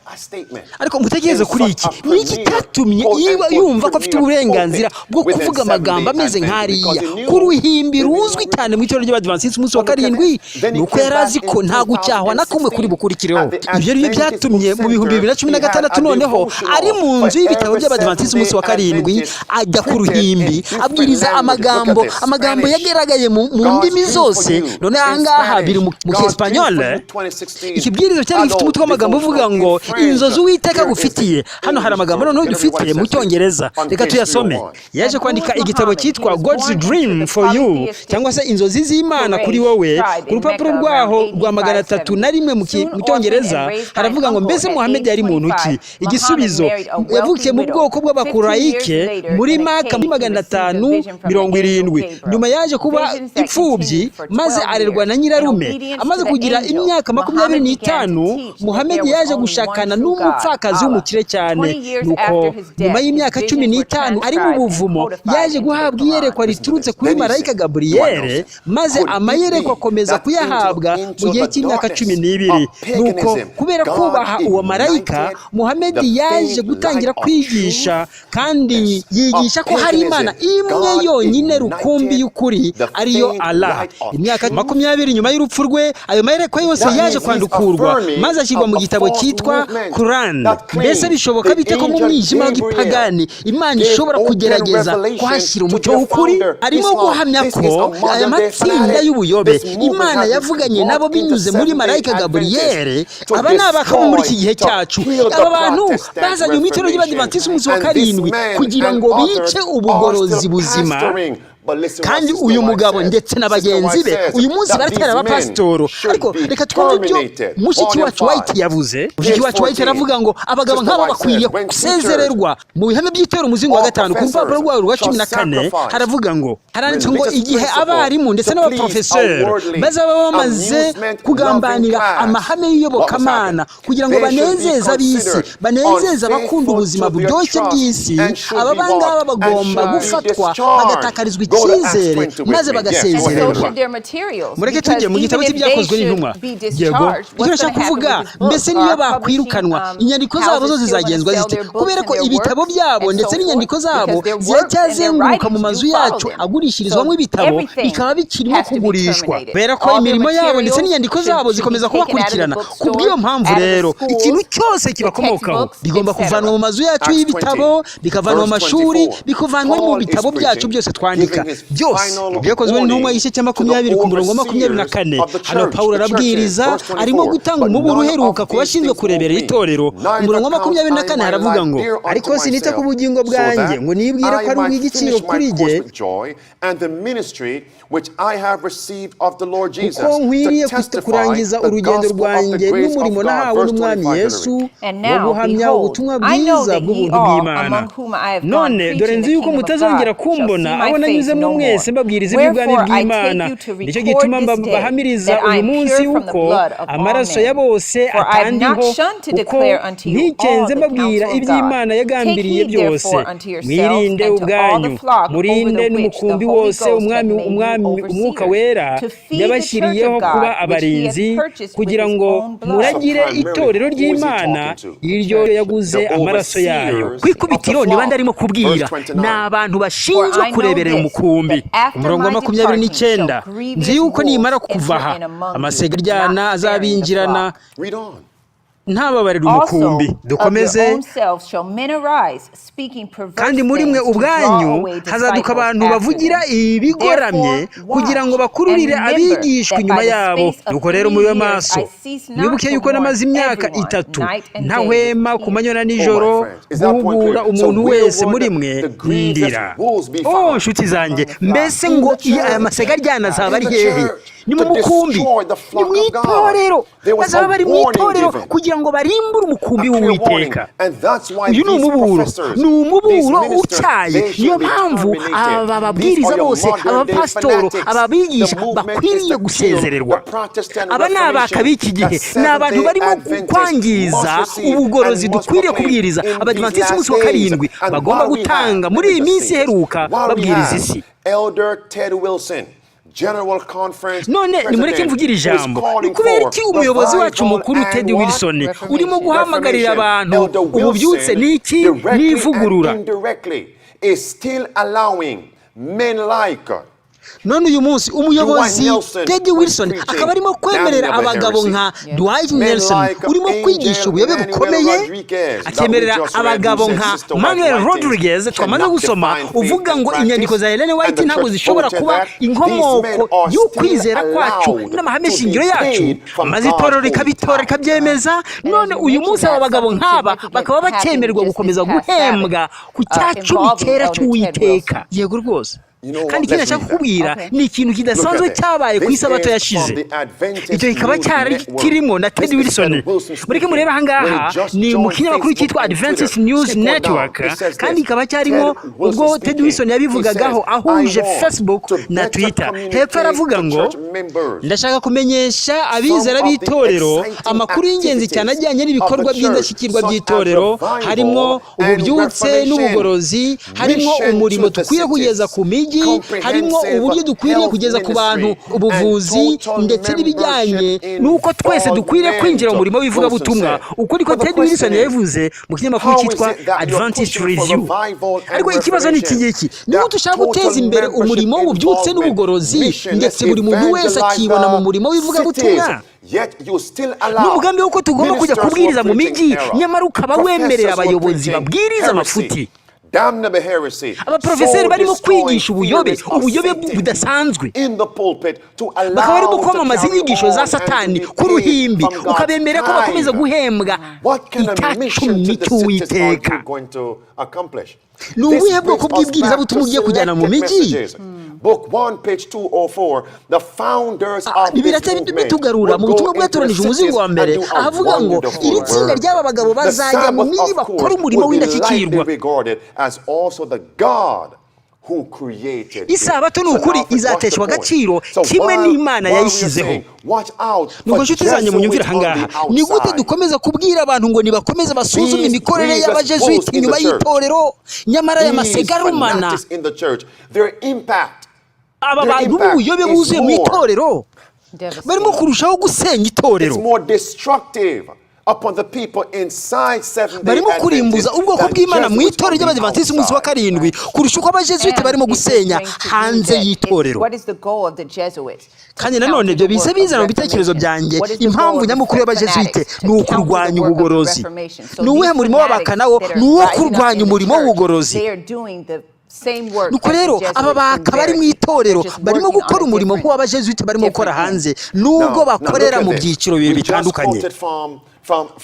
Ariko mutekereze kuri iki: ni iki cyatumye yumva ko afite uburenganzira bwo kuvuga amagambo ameze nk'ariya ku ruhimbi ruzwi cyane mu itorero ry'Abadivantisiti umunsi wa karindwi? Ni uko yari azi ko nta gucyahwa na kumwe kuri bukurikireho. Ibyo ni byo byatumye mu 2016 noneho ari mu nzu y'ibitabo by'Abadivantisiti umunsi wa karindwi, ajya ku ruhimbi abwiriza amagambo yagaragaye mu ndimi zose. None ahangaha biri mu Cyesipanyole. Ikibwirizo cyari gifite umutwe w'amagambo uvuga ngo "Inzozi Uwiteka agufitiye". Hano hari amagambo noneho dufite mu Cyongereza, reka tuyasome. Yaje kwandika igitabo cyitwa God's Dream for You, cyangwa se Inzozi z'Imana kuri wowe. Ku rupapuro rwaho rwa 301 mu Cyongereza haravuga ngo: "Mbese Muhammed yari muntu ki?" Igisubizo: yavukiye mu bwoko bw'Abakurayike muri Maka muri 570. Nyuma yaje kuba imfubyi maze arerwa na nyirarume. Amaze kugira imyaka 25, Muhammed yaje gushakana n'umupfakazi w'umukire cyane. Nuko nyuma y'imyaka 15 ari mu buvumo, yaje guhabwa iyerekwa riturutse kuri marayika Gaburiyeli, maze amayerekwa akomeza kuyahabwa mu gihe cy'imyaka 12. Nuko kubera kubaha uwo marayika, Muhammed yaje gutangira kwigisha, kandi yigisha ko hari Imana imwe yonyine rukumbi y'ukuri, ariyo Allah. Imyaka 20 nyuma y'urupfu rwe, ayo mayerekwa yose yaje kwandukurwa maze ashyirwa mu gitabo cyitwa Quran. Mbese bishoboka bite ko mu mwijima w'igipagani Imana ishobora kugerageza kuhashyira umucyo w'ukuri? Arimo guhamya ko aya matsinda y'ubuyobe Imana yavuganye nabo binyuze muri marayika Gaburiyeli. Aba ni abakabo muri iki gihe cyacu. Aba bantu bazanye mu itorero ry'Abadivantisiti umunsi wa karindwi kugira ngo bice ubugorozi buzima. Kandi uyu mugabo ndetse na bagenzi be uyu munsi baracyari abapasitoro. Ariko reka twumve ibyo mushiki wacu White yavuze. Mushiki wacu White aravuga ngo abagabo nk'aba bakwiriye gusezererwa. Mu bihame by'itorero, umuzingo wa 5, ku rupapuro rwayo rwa 14, haravuga ngo, haranditswe ngo: igihe abarimu ndetse n'abaprofeseri bazaba bamaze kugambanira amahame y'iyobokamana kugira ngo banezeze ab'isi, banezeze abakunda ubuzima buryoshye bw'isi, aba ngaba bagomba gufatwa bagatakarizwa icyizere maze bagasezererwa. Mureke tujye mu gitabo cy'Ibyakozwe n'Intumwa. Yego, icyo nashaka kuvuga, mbese niyo bakwirukanwa, inyandiko zabo zo zizagenzwa zite? Kubera ko ibitabo byabo ndetse n'inyandiko zabo ziracyazenguruka mu mazu yacu agurishirizwamo ibitabo, bikaba bikirimo kugurishwa, kubera ko imirimo yabo ndetse n'inyandiko zabo zikomeza kubakurikirana. Ku bw'iyo mpamvu rero, ikintu cyose kibakomokaho bigomba kuvanwa mu mazu yacu y'ibitabo, bikavanwa mu mashuri, bikavanwa mu bitabo byacu byose twandika byose. Byakozwe n'Intumwa, igice cya 20, ku murongo wa 24. Hano Pawulo arabwiriza, arimo gutanga umuburo uheruka ku bashinzwe kurebera itorero. Umurongo wa 24 haravuga ngo: ariko sinita ku bugingo bwanjye ngo nibwire ko ari ubw'igiciro kuri jye, kuko nkwiriye kurangiza urugendo rwanjye n'umurimo nahawe n'Umwami Yesu wo guhamya ubutumwa bwiza bw'ubuntu bw'Imana. None dore nzi yuko mutazongera kumbona abo nanyuzemo mwese mbabwiriza iby'ubwami bw'Imana. Nicyo gituma mbahamiriza uyu munsi yuko amaraso ya bose atandiho, kuko ntikenze mbabwira iby'Imana yagambiriye byose. Mwirinde ubwanyu, murinde n'umukumbi wose Umwami Umwuka Wera yabashyiriyeho kuba abarinzi, kugira ngo muragire itorero ry'Imana iryo yaguze amaraso yayo. Ku ikubitiro, ni bande arimo kubwira? Ni abantu bashinzwe kureberera umukumbi. Umurongo wa 29: nzi yuko nimara kuva aha, amasega aryana azabinjirana, ntababarira umukumbi. Dukomeze. Kandi muri mwe ubwanyu hazaduka abantu bavugira ibigoramye kugira ngo bakururire abigishwa inyuma yabo. Nuko rero mube maso, mwibuke yuko namaze imyaka 3 ntahwema ku manywa na nijoro guhugura umuntu wese muri mwe ndira. Oh, nshuti zanjye, mbese ngo aya masega aryana azaba ari hehe? Ni mu mukumbi, ni mu itorero. Bazaba bari mu itorero kugira ngo barimbure umukumbi w'Uwiteka. Uyu ni umuburo, ni umuburo utyaye. Niyo mpamvu aba babwiriza bose, aba bapasitoro, aba bigisha bakwiriye gusezererwa. Aba ni abaka b'iki gihe, ni abantu barimo kwangiza ubugorozi dukwiriye kubwiriza Abadivantisiti umunsi wa karindwi bagomba gutanga muri iyi minsi iheruka, babwiriza isi. None nimureke mvugire ijambo. Ni kubera iki umuyobozi wacu mukuru Ted Wilson urimo guhamagarira abantu ububyutse n'iki? N'ivugurura. None uyu munsi umuyobozi Ted Wilson akaba arimo kwemerera abagabo nka Dwight Nelson urimo kwigisha ubuyobe bukomeye, akemerera abagabo nka Manuel Rodriguez twamaze gusoma, uvuga ngo inyandiko za Ellen White ntabwo zishobora kuba inkomoko y'ukwizera kwacu n'amahame shingiro yacu, maze itorero rikabitora, rikabyemeza. None uyu munsi aba bagabo nk'aba bakaba bakemererwa gukomeza guhembwa ku 10% cyera cy'Uwiteka. Yego rwose. Kandi ikindi nashaka kukubwira ni ikintu kidasanzwe cyabaye ku isabato yashize, icyo kikaba cyari kirimo na Ted Wilson. Mureke murebe ahangaha, ni mu kinyamakuru cyitwa Adventist News Network, kandi kikaba cyarimo ubwo Ted Wilson yabivugagaho ahuje Facebook na Twitter. Hepfo aravuga ngo: ndashaka kumenyesha abizera b'itorero amakuru y'ingenzi cyane ajyanye n'ibikorwa by'indashyikirwa by'itorero, harimo ububyutse n'ubugorozi, harimo umurimo dukwiye kugeza ku mijyi, harimo uburyo dukwiriye kugeza ku bantu ubuvuzi, ndetse n'ibijyanye n'uko twese dukwiriye kwinjira mu murimo w'ivugabutumwa. Uko niko Ted Wilson yabivuze mu kinyamakuru cyitwa Adventist Review. Ariko ikibazo ni iki ngiki: niba dushaka guteza imbere umurimo w'ububyutse n'ubugorozi, ndetse buri muntu wese akibona mu murimo w'ivugabutumwa n'umugambi w'uko tugomba kujya kubwiriza mu mijyi, nyamara ukaba wemerera abayobozi babwiriza amafuti, abaprofeseri barimo kwigisha ubuyobe, ubuyobe budasanzwe, bakaba barimo kwamamaza inyigisho za Satani ku ruhimbi, ukabemera ko bakomeza guhembwa 10% cy'Uwiteka, ni ubuhe bwoko bw'ibwirizabutumwa ugiye kujyana mu mijyi? Book 1, page 204, the founders of this Bibiliya movement bitugarura would mu go butumwa into the bwatoranije cities umuzingo wa and mbere do a ahavuga ngo wonderful iri tsinda work. ry'aba bagabo The bazajya mu Sabbath, mijyi of bakora course, umurimo would be lightly w'indashyikirwa. regarded as also the God who created it. Isabato ni So ukuri now, what's the izateshwa point? agaciro So kimwe while, n'Imana while we are yayishyizeho. saying, watch out Nuko for nshuti zanjye munyumvire Jesuits on ahangaha, the ni gute outside. dukomeza kubwira abantu ngo nibakomeze basuzume These imikorere grievous wolves y'abajesuiti in the inyuma church, y'itorero, nyamara aya these masegarumana, fanatics in the church, their impact, aba their bantu impact b'ubuyobe is buzuye mu more, itorero barimo kurushaho gusenya itorero, it's more destructive upon the people inside Seventh-day barimo kurimbuza Adventists ubwoko than bw'Imana mu Jesuits itorero on the ry'Abadivantisiti umunsi wa outside. karindwi kurusha uko abajesuiti barimo gusenya hanze y'itorero. Kandi nanone ibyo biza bizana mu bitekerezo byanjye impamvu nyamukuru y'abajesuite ni ukurwanya ubugorozi. Ni uwuhe murimo w'abaka nawo? Ni uwo kurwanya umurimo w'ubugorozi. Nuko rero aba baka bari mu itorero barimo gukora umurimo nk'uw'abajesuite barimo gukora hanze, nubwo Now, look bakorera at mu this. byiciro bibiri We just bitandukanye. quoted from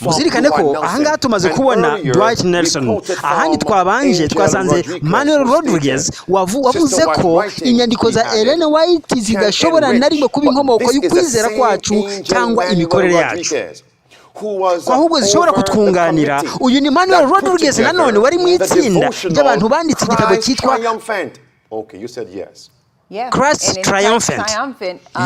Muzirikane Dwight ko Nelson, ahangaha tumaze and kubona earlier Dwight we Nelson, quoted ahandi from twabanje Angel twasanze Rodriguez, Manuel who stated, Rodriguez Sister wavuze White ko writing, inyandiko he za added, Ellen White can zidashobora na enrich, rimwe kuba but inkomoko this is the y'ukwizera same kwacu Angel cyangwa Manuel imikorere yacu, Rodriguez who was ko ahubwo zishobora over the kutwunganira. committee Uyu ni Manuel that put Rodriguez nanone together wari mu the itsinda devotional ry'abantu banditse igitabo Christ cyitwa Triumphant. Okay, you said yes. Christ Triumphant.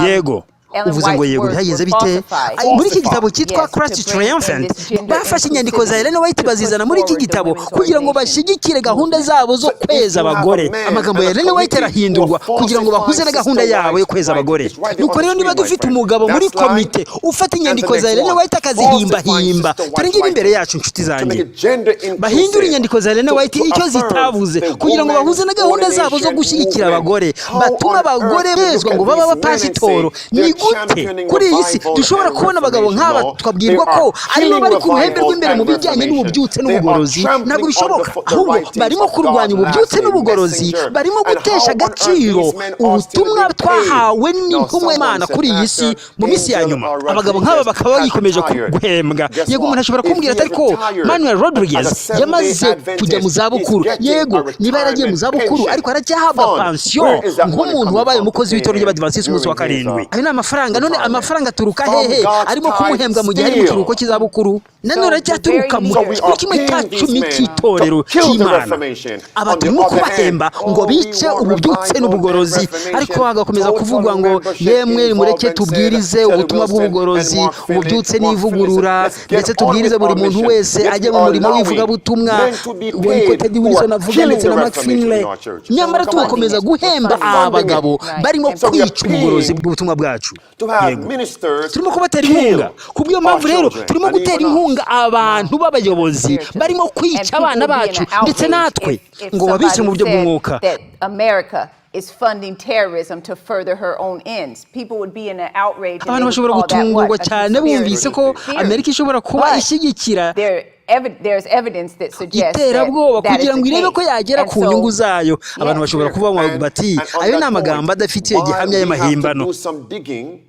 Yego, uvuze ngo yego, byagenze bite? Ay, muri iki gitabo cyitwa Christ Triumphant bafashe inyandiko za Ellen White bazizana muri iki gitabo kugira ngo bashyigikire gahunda zabo zo So if kweza you have a abagore. man Amagambo and ya a Ellen White committee who are arahindurwa kugira ngo bahuze falsifying na gahunda Sister yabo yo White's kweza writing, abagore. it's right there Nuko on the rero niba screen, my dufite friend. umugabo That muri slide komite ufata and the inyandiko za next Ellen one, White falsifying akazihimbahimba, Sister dore White's ngibi imbere writing yacu inshuti to make zanjye, it gender bahindura inclusive, inyandiko za Ellen to, White to icyo affirm zitavuze the kugira ngo bahuze na woman's gahunda zabo zo ordination gushyigikira movement. abagore, How batuma on abagore earth do you look bezwa at ngo babe these men and say abapasitoro? Ni they're gute championing kuri iyi si revival dushobora and kubona abagabo reformation? nk'aba No, they twabwirwa are ko aribo killing bari ku ruhembe revival rw'imbere mu and bijyanye reformation. n'ububyutse They are n'ubugorozi? Ntabwo trampling on the, bishoboka. the Ahubwo writings barimo of kurwanya God's ububyutse last day n'ubugorozi, messenger. barimo And gutesha how on earth agaciro these men are still ubutumwa being paid? twahawe Now, n'intumwa someone y'Imana said, kuri iyi si Pastor, mu minsi ya Angel nyuma. Abagabo nk'aba Rodriguez bakaba has bagikomeje retired. guhembwa. Guess Yego, umuntu what? ashobora If kumbwira he ati has ariko retired Manuel as a Rodriguez Seventh-day yamaze kujya mu Adventist, he's zabukuru. getting Yego, a niba yaragiye mu retirement zabukuru pension ariko aracyahabwa fund. pansiyo Where is that money nk'umuntu coming wabaye from to umukozi pay w'itorero him ry'Abadivantisiti umunsi wa during his karindwi? Ayo ni amafaranga. None retirement? amafaranga aturuka From hehe God's arimo tithe kumuhembwa mu gihe ari mu still. kiruhuko cy'izabukuru? Nanone aracyaturuka mu So we kuri are kimwe cya paying these cumi men to cy'itorero kill the cy'Imana. Reformation. Aba On the turimo other hand, kubahemba ngo oh, we bice want ububyutse revival and n'ubugorozi, ariko reformation, hagakomeza total kuvugwa ngo membership yemwe mureke involvement, said tubwirize Teddy ubutumwa Wilson and bw'ubugorozi, Mark Finley. ububyutse Mark Finley said, n'ivugurura, let's get ndetse on tubwirize with buri our muntu mission. wese Yet ajye we mu are murimo allowing w'ivugabutumwa. men to be Uwo niko paid Teddy who Wilson are avuga killing ndetse the na Mark Reformation Finley. in our church. Nyamara Come on. tugakomeza guhemba We're funding abagabo it. barimo So we are kwica ubugorozi paying bw'ubutumwa bwacu. to have Yego, ministers turimo kubatera kill inkunga. Ku bw'iyo our mpamvu rero children turimo and gutera even us. inkunga abantu b'abayobozi barimo kwica abana bacu ndetse natwe ngo babice mu buryo bw'umwuka. Abantu bashobora gutungurwa cyane bumvise ko Amerika ishobora kuba ishyigikira iterabwoba kugira ngo irebe ko yagera ku nyungu zayo. Abantu bashobora kuvuga ngo And, bati and on ayo ni that amagambo point, adafitiye while gihamya we have to y'amahimbano. do some digging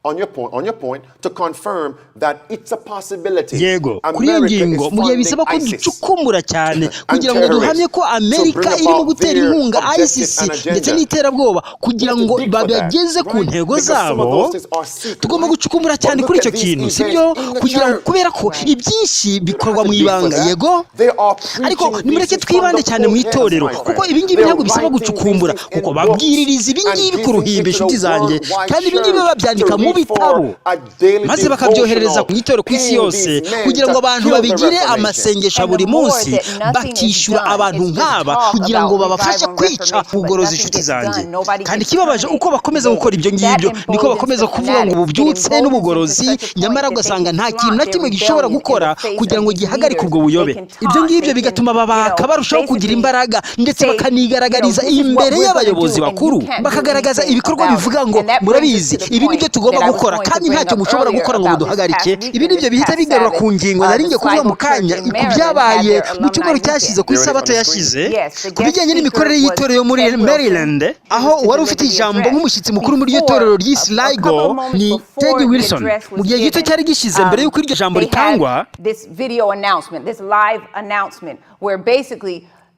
on your point, to confirm that it's a possibility. Yego, kuri iyo America is ngingo, mu gihe funding bisaba ko ISIS ducukumbura cyane and kugira ngo duhamye terrorists ko to Amerika bring irimo about gutera their inkunga objective ISIS and ndetse agenda. n'iterabwoba We kugira have to ngo dig for that, babageze ku right? ntego Because some of zabo, those things are secret, tugomba right? gucukumbura But cyane look kuri at icyo these kintu, events sibyo? in the Kugira ngo church. kubera ko ibyinshi You don't bikorwa have to mu dig for ibanga. that. Yego, They are ariko preaching these nimureke things from twibande the cyane mu pulpits, itorero, my kuko friend. ibi ngibi They're ntabwo bisaba writing these gucukumbura, things kuko in books babwiririza ibi and ngibi ku giving it ruhimbi, to inshuti the zanjye, worldwide kandi ibi ngibi church to babyandika mu read for bitabo a daily maze bakabyoherereza devotional, ku itorero ku isi paying yose these men kugira ngo to abantu kill the babigire Reformation. amasengesho ya buri munsi, bakishyura abantu nk'aba kugira ngo babafashe kwica ubugorozi, inshuti zanjye. Kandi ikibabaje, uko bakomeza gukora ibyo ngibyo niko bakomeza kuvuga ngo ububyutse n'ubugorozi, nyamara ugasanga nta kintu na kimwe gishobora gukora kugira ngo gihagarike ubwo buyobe. Ibyo ngibyo bigatuma babaka barushaho kugira imbaraga ndetse bakanigaragariza imbere y'abayobozi bakuru, bakagaragaza ibikorwa bivuga ngo murabizi, ibi nibyo tugomba gukora kandi ntacyo mushobora gukora ngo muduhagarike. Ibi nibyo bihita bigarura ku ngingo nari ngiye kuvuga mu kanya ku byabaye mu cyumweru cyashize ku You ready on isabato the screen? yashize ku bijyanye n'imikorere y'itorero yo muri Maryland, aho uwari ufite ijambo nk'umushyitsi mukuru muri iryo torero ry'i Sligo ni Ted Wilson. Mu gihe gito cyari gishize mbere y'uko iryo jambo ritangwa,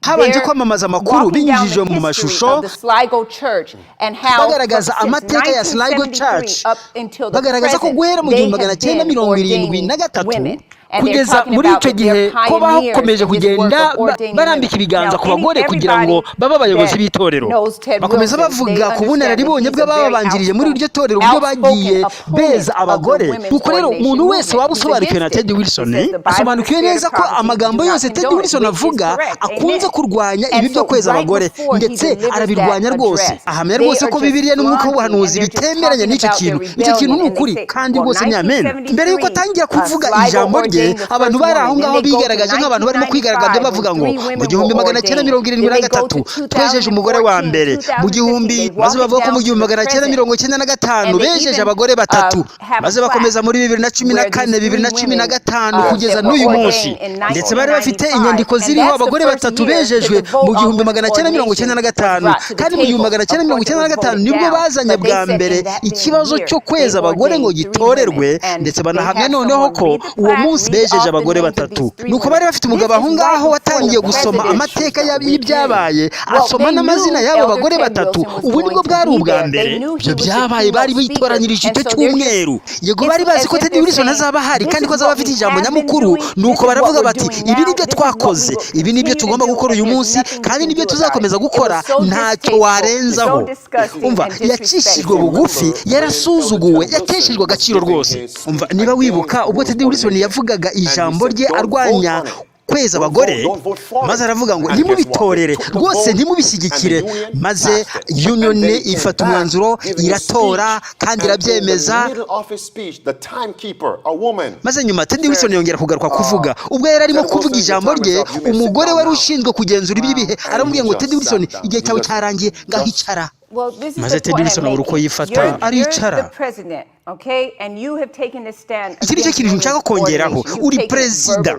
Habanje kwamamaza amakuru binyujijwe mu mashusho, bagaragaza amateka ya Sligo Church, bagaragaza ko guhera mu 1973 kugeza muri icyo gihe ko bakomeje kugenda barambika ibiganza ku bagore kugira ngo babe abayobozi b'itorero. Bakomeza bavuga ku bunararibonye bw'ababanjirije muri iryo torero, uburyo bagiye beza abagore. Nuko rero umuntu wese waba usobanukiwe na Ted Wilson asobanukiwe neza ko amagambo yose Ted Wilson avuga akunze kurwanya ibi byo kweza abagore, ndetse arabirwanya rwose. Ahamya rwose ko Bibiliya n'umwuka w'ubuhanuzi bitemeranya n'icyo kintu. Icyo kintu ni ukuri kandi rwose ni amen. Mbere y'uko atangira kuvuga ijambo rye, abantu bari aho ngaho bigaragaje nk'abantu barimo kwigaragambya, bavuga ngo mu 1973 twejeje umugore wa mbere, mu gihumbi, maze bavuga ko mu 1995 bejeje abagore batatu, maze bakomeza muri 2014, 2015, kugeza n'uyu munsi. Ndetse bari bafite inyandiko ziriho abagore batatu bejejwe mu 1995, kandi mu 1995 nibwo bazanye bwa mbere ikibazo cyo kweza abagore ngo gitorerwe, ndetse banahamya noneho ko uwo munsi bejeje abagore batatu. Nuko bari bafite umugabo aho ngaho watangiye gusoma amateka y'ibyabaye, asoma n'amazina y'abo bagore batatu. Ubu nibwo bwari ubwa mbere ibyo byabaye. Bari bitoranyirije icyo cyumweru. Yego, bari bazi ko Ted Wilson azaba ahari kandi ko azaba afite ijambo nyamukuru. Nuko baravuga bati: "Ibi nibyo twakoze, ibi nibyo tugomba gukora uyu munsi, kandi nibyo tuzakomeza gukora, ntacyo warenzaho." Umva, yacishijwe bugufi, yarasuzuguwe, yateshejwe agaciro rwose. Umva, niba wibuka ubwo Ted Wilson yavugaga ijambo rye arwanya kweza abagore, maze aravuga ngo: "Ntimubitorere rwose, ntimubishyigikire." Maze union ifata umwanzuro, iratora kandi irabyemeza. Maze nyuma Ted Wilson yongera kugaruka kuvuga. Ubwo yari arimo kuvuga ijambo rye, umugore wari ushinzwe kugenzura iby'ibihe aramubwira ngo: "Ted Wilson, igihe cyawe cyarangiye, ngaho icara." Maze Ted Wilson abura uko yifata, aricara. Iki ni cyo kintu nshaka kongeraho. Uri perezida,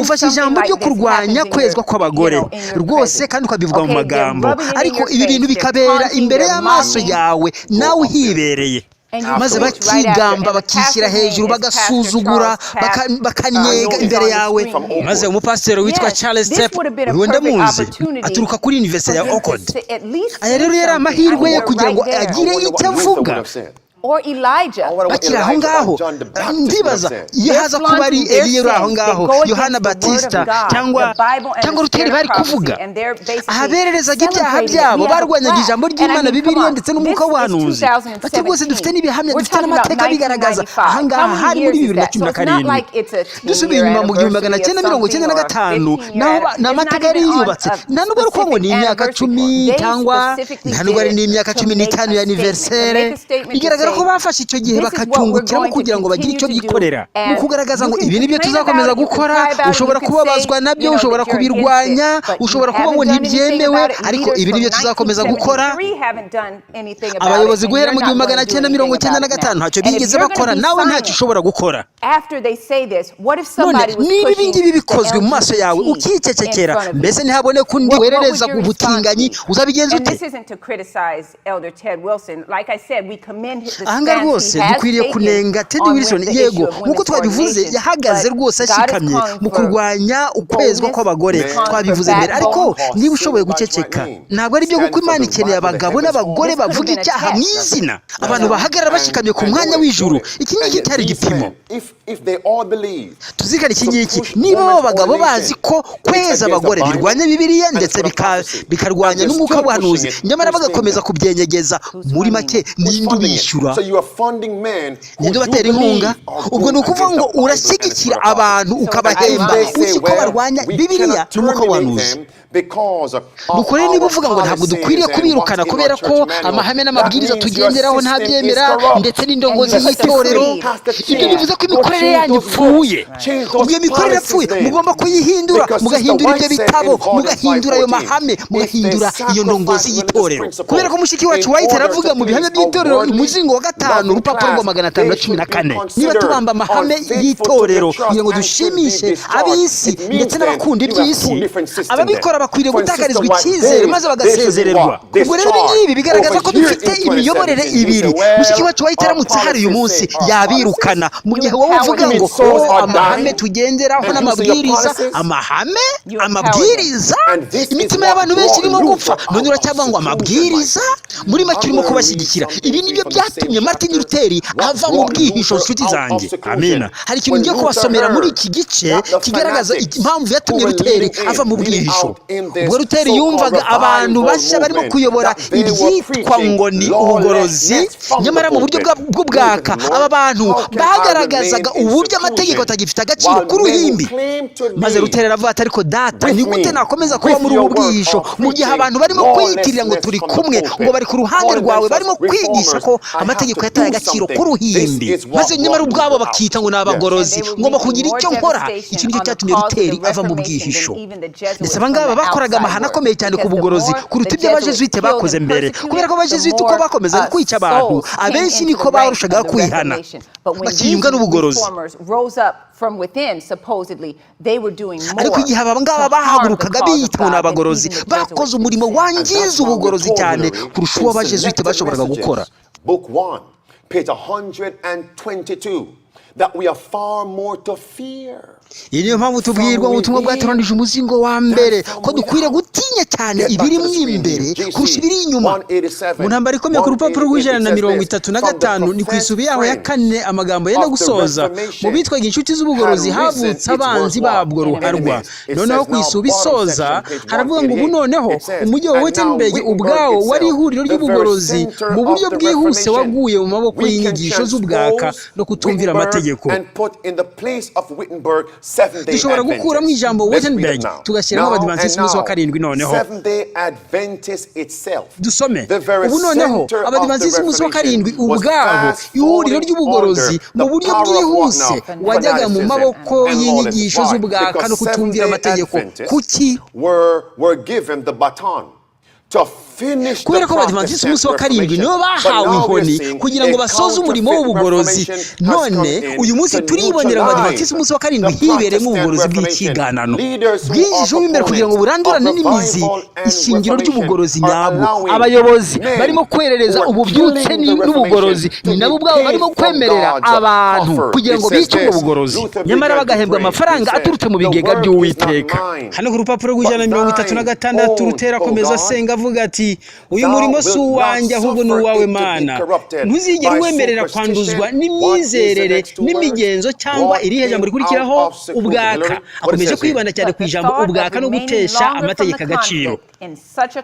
ufashe ijambo ryo kurwanya kwezwa kw'abagore rwose kandi ukabivuga mu magambo, ariko ibi bintu bikabera imbere y'amaso yawe nawe uhibereye, maze bakigamba, bakishyira hejuru, bagasuzugura, bakannyega imbere yawe. Maze umupasiteri witwa Charles Stepp, uyu ndamuzi, aturuka kuri University ya Oakwood. Aya rero yari amahirwe ye kugira ngo agire icyo avuga. Bakiri aho ngaho, ndibaza iyo haza kuba ari Eliya uri aho ngaho, Yohana Batista cyangwa Ruteri, bari kuvuga ahabererezaga ibyaha byabo, barwanyaga ijambo ry'Imana, Bibiliya ndetse n'umwuka w'ubuhanuzi, bati: "Rwose dufite n'ibihamya, dufite n'amateka bigaragaza." Aha ngaha hari muri 2017. Dusubiye inyuma mu 1995, naho ni amateka yari yubatse. Nta nubwo ari ukuvuga ngo ni imyaka 10, cyangwa nta nubwo ari n'imyaka 15 ya anniversaire. Bigaragara ko bafashe icyo gihe bakacyungukiramo kugira ngo bagire icyo bikorera mu kugaragaza ngo ibi nibyo tuzakomeza gukora. Ushobora kubabazwa nabyo, ushobora kubirwanya, ushobora kuba ngo ntibyemewe, ariko ibi nibyo tuzakomeza gukora. Abayobozi guhera mu 1995 ntacyo bigeze bakora, nawe ntacyo ushobora gukora. None niba ibi ngibi bikozwe mu maso yawe ukicecekera, mbese ntihaboneka undi werereza ubutinganyi, uzabigenza ute? Ahangaha rwose dukwiriye kunenga Ted Wilson. Yego, nk'uko twabivuze, yahagaze rwose ashikamye mu kurwanya ukwezwa kw'abagore, twabivuze mbere. Ariko niba ushoboye guceceka, ntabwo ari byo, kuko Imana ikeneye abagabo n'abagore bavuga icyaha mu izina, abantu bahagarara bashikamye ku mwanya w'ijuru. Iki ngiki cyari igipimo. Tuzirikane iki ngiki: niba abo bagabo bazi ko kweza abagore birwanya Bibiliya ndetse bikarwanya n'umwuka w'ubuhanuzi, nyamara bagakomeza kubyenyegeza, muri make ninde ubishyura? Ninde ubatera inkunga? Ubwo ni ukuvuga ngo urashyigikira abantu, ukabahemba, uzi ko barwanya Bibiliya n'umwuka w'ubuhanuzi. Nuko rero niba uvuga ngo ntabwo dukwiriye kubirukana kubera ko amahame n'amabwiriza tugenderaho ntabyemera, ndetse n'indongozi y'itorero, ibyo bivuze ko imikorere yanyu ipfuye. Ubwo iyo mikorere ipfuye, mugomba kuyihindura, mugahindura ibyo bitabo, mugahindura ayo mahame, mugahindura iyo ndongozi y'itorero, kubera ko mushiki wacu White aravuga mu bihamya by'itorero umuzingo wa 5, loving urupapuro rwa class, magana atanu na they cumi na should be kane. Niba considered tubamba amahame unfaithful to their y'itorero trust kugira ngo and should be dushimishe discharged. ab'isi It means ndetse then n'abakunda you have two iby'isi, different systems then. ababikora bakwiriye For Sister gutakarizwa White, icyizere they, maze they should be bagasezererwa. what? Ubwo rero ibi Discharged. ngibi bigaragaza Over ko here dufite in imiyoborere 2017, you ibiri. say, Mushiki well, wacu White our aramutse ahari uyu policies munsi say, our yabirukana, policies. mu gihe wowe uvuga You mean ngo souls oh are amahame dying? tugenderaho And you say your n'amabwiriza, policies? amahame, amabwiriza, And this is imitima what y'abantu benshi brought irimo gupfa, Luther none out of uracyavuga ngo seclusion, my amabwiriza, friend. muri make I'm urimo going to read kubashyigikira. something Ibi to you nibyo from the same byatumye Martin chapter. Luther What ava mu brought bwihisho, Luther nshuti out of zanjye. seclusion? Amina. Hari ikintu When ngiye Luther kubasomera muri heard iki gice that the kigaragaza fanatics impamvu who yatumye were Luther leading ava in, mu leading bwihisho. out in Ubwo this Luther so-called yumvaga abantu revival bashya barimo movement, kuyobora that they were ibyitwa preaching ngo ni ubugorozi, lawlessness from the nyamara mu buryo pulpit. bw'ubwaka Luther, aba Lord, bantu how can I bagaragazaga remain in uburyo amategeko seclusion atagifite agaciro while ku men who ruhimbi. claim to Maze be Luther aravuga ati ariko data, with ni gute me, nakomeza kuba with muri your ubu work bwihisho of mu gihe preaching abantu barimo kwiyitirira ngo lawlessness turi from the kumwe, ngo pulpit, bari ku ruhande calling rwawe, themselves barimo kwigisha reformers? ko I have amategeko to yataye do agaciro ku something. This ruhimbi, is what maze nyamara brought ubwabo Luther out. bakita ngo ni Yes. abagorozi, ngomba kugira icyo nkora. Iki nicyo cyatumye Luther ava mu bwihisho. Ndetse aba ngaba bakoraga amahano akomeye cyane ku bugorozi kuruta ibyo abajesuite bakoze mbere, kubera ko abajesuite uko bakomezaga kwica abantu abenshi niko barushagaho kwihana bakiyunga n'ubugorozi. Ariko igihe aba ngaba bahagurukaga biyita ngo ni abagorozi, bakoze umurimo And that's wangiza why we're ubugorozi told, cyane Hillary, kurusha in uwo abajesuite Selected bashoboraga gukora. Messages, Book 1, page 122, that we are far more to fear Iyi niyo mpamvu tubwirwa from mu butumwa within bwatoranije umuzingo wa than mbere from ko dukwiriye without. gutinya cyane Get back ibiri to the mo screen imbere here. kurusha GC ibiri inyuma. Mu 187, ntambara ikomeye ku rupapuro 188, rw'ijana it na says mirongo this, itatu na from the gatanu ni ku professed isubi yaho ya friends kane, amagambo yenda of the gusoza. Mu Reformation bitwaga inshuti had z'ubugorozi risen havutse its abanzi worst what? babwo ruharwa. Enemies. It Noneho says ku now, isubi bottom isoza section, page haravuga ngo ubu 188, noneho it says, umujyi wa and now Wittenberg Wittenberg ubwawo wari itself, ihuriro the very ry'ubugorozi, center mu of buryo the bwihuse Reformation, waguye mu maboko we can y'inyigisho z'ubwaka transpose no kutumvira Wittenberg amategeko. and put in the place of Wittenberg Seventh-day Dushobora gukuramo Adventists. ijambo Let's read it Wittenberg now. tugashyiramo Now and Abadivantisiti umunsi wa now, karindwi. Noneho Seventh-day Adventist itself, dusome the very ubu noneho center of the Abadivantisiti umunsi wa Reformation, karindwi was ubwabo, fast ihuriro falling ry'ubugorozi under mu the buryo power of what bwihuse now? wajyaga mu Fanaticism maboko and lawlessness. y'inyigisho Why? z'ubwaka Because no kutumvira Seventh-day amategeko. Adventists Kuki? were given the baton to finish the Kubera ko Abadivantisiti Protestant umunsi wa karindwi Reformation. nibo But bahawe now we're inkoni seeing kugira ngo a basoze umurimo counterfeit w'ubugorozi. Reformation has None come in uyu munsi to turibonera ngo Abadivantisiti neutralize umunsi wa karindwi the hibereyemo Protestant ubugorozi Reformation. bw'ikiganano Leaders who are bwinjijwemo imbere kugira ngo proponents of burandurane n'imizi revival and ishingiro Reformation ry'ubugorozi are nyabwo. allowing Abayobozi men barimo kwerereza who are ububyutse killing the n'ubugorozi Reformation to ni nabo be ubwabo paid barimo from kwemerera God's abantu coffer. kugira It ngo says bice ubwo this, bugorozi, Luther nyamara began to bagahembwa pray. He amafaranga said, aturutse mu the bigega work is not by'Uwiteka. mine, Hano ku rupapuro rw'ijana na but mirongo itatu na thine gatandatu own, Luther O akomeza God. asenga avuga ati uyu Thou murimo si wilt not uwanjye ahubwo ni suffer uwawe it to be Mana, corrupted ntuzigere by uwemerera kwanduzwa superstition. What is the n'imyizerere next two words? n'imigenzo cyangwa Brought irihe jambo in out rikurikiraho of seclusion. ubwaka. Hillary, what it Akomeje says here. kwibanda cyane ku ijambo ubwaka no gutesha amategeko agaciro.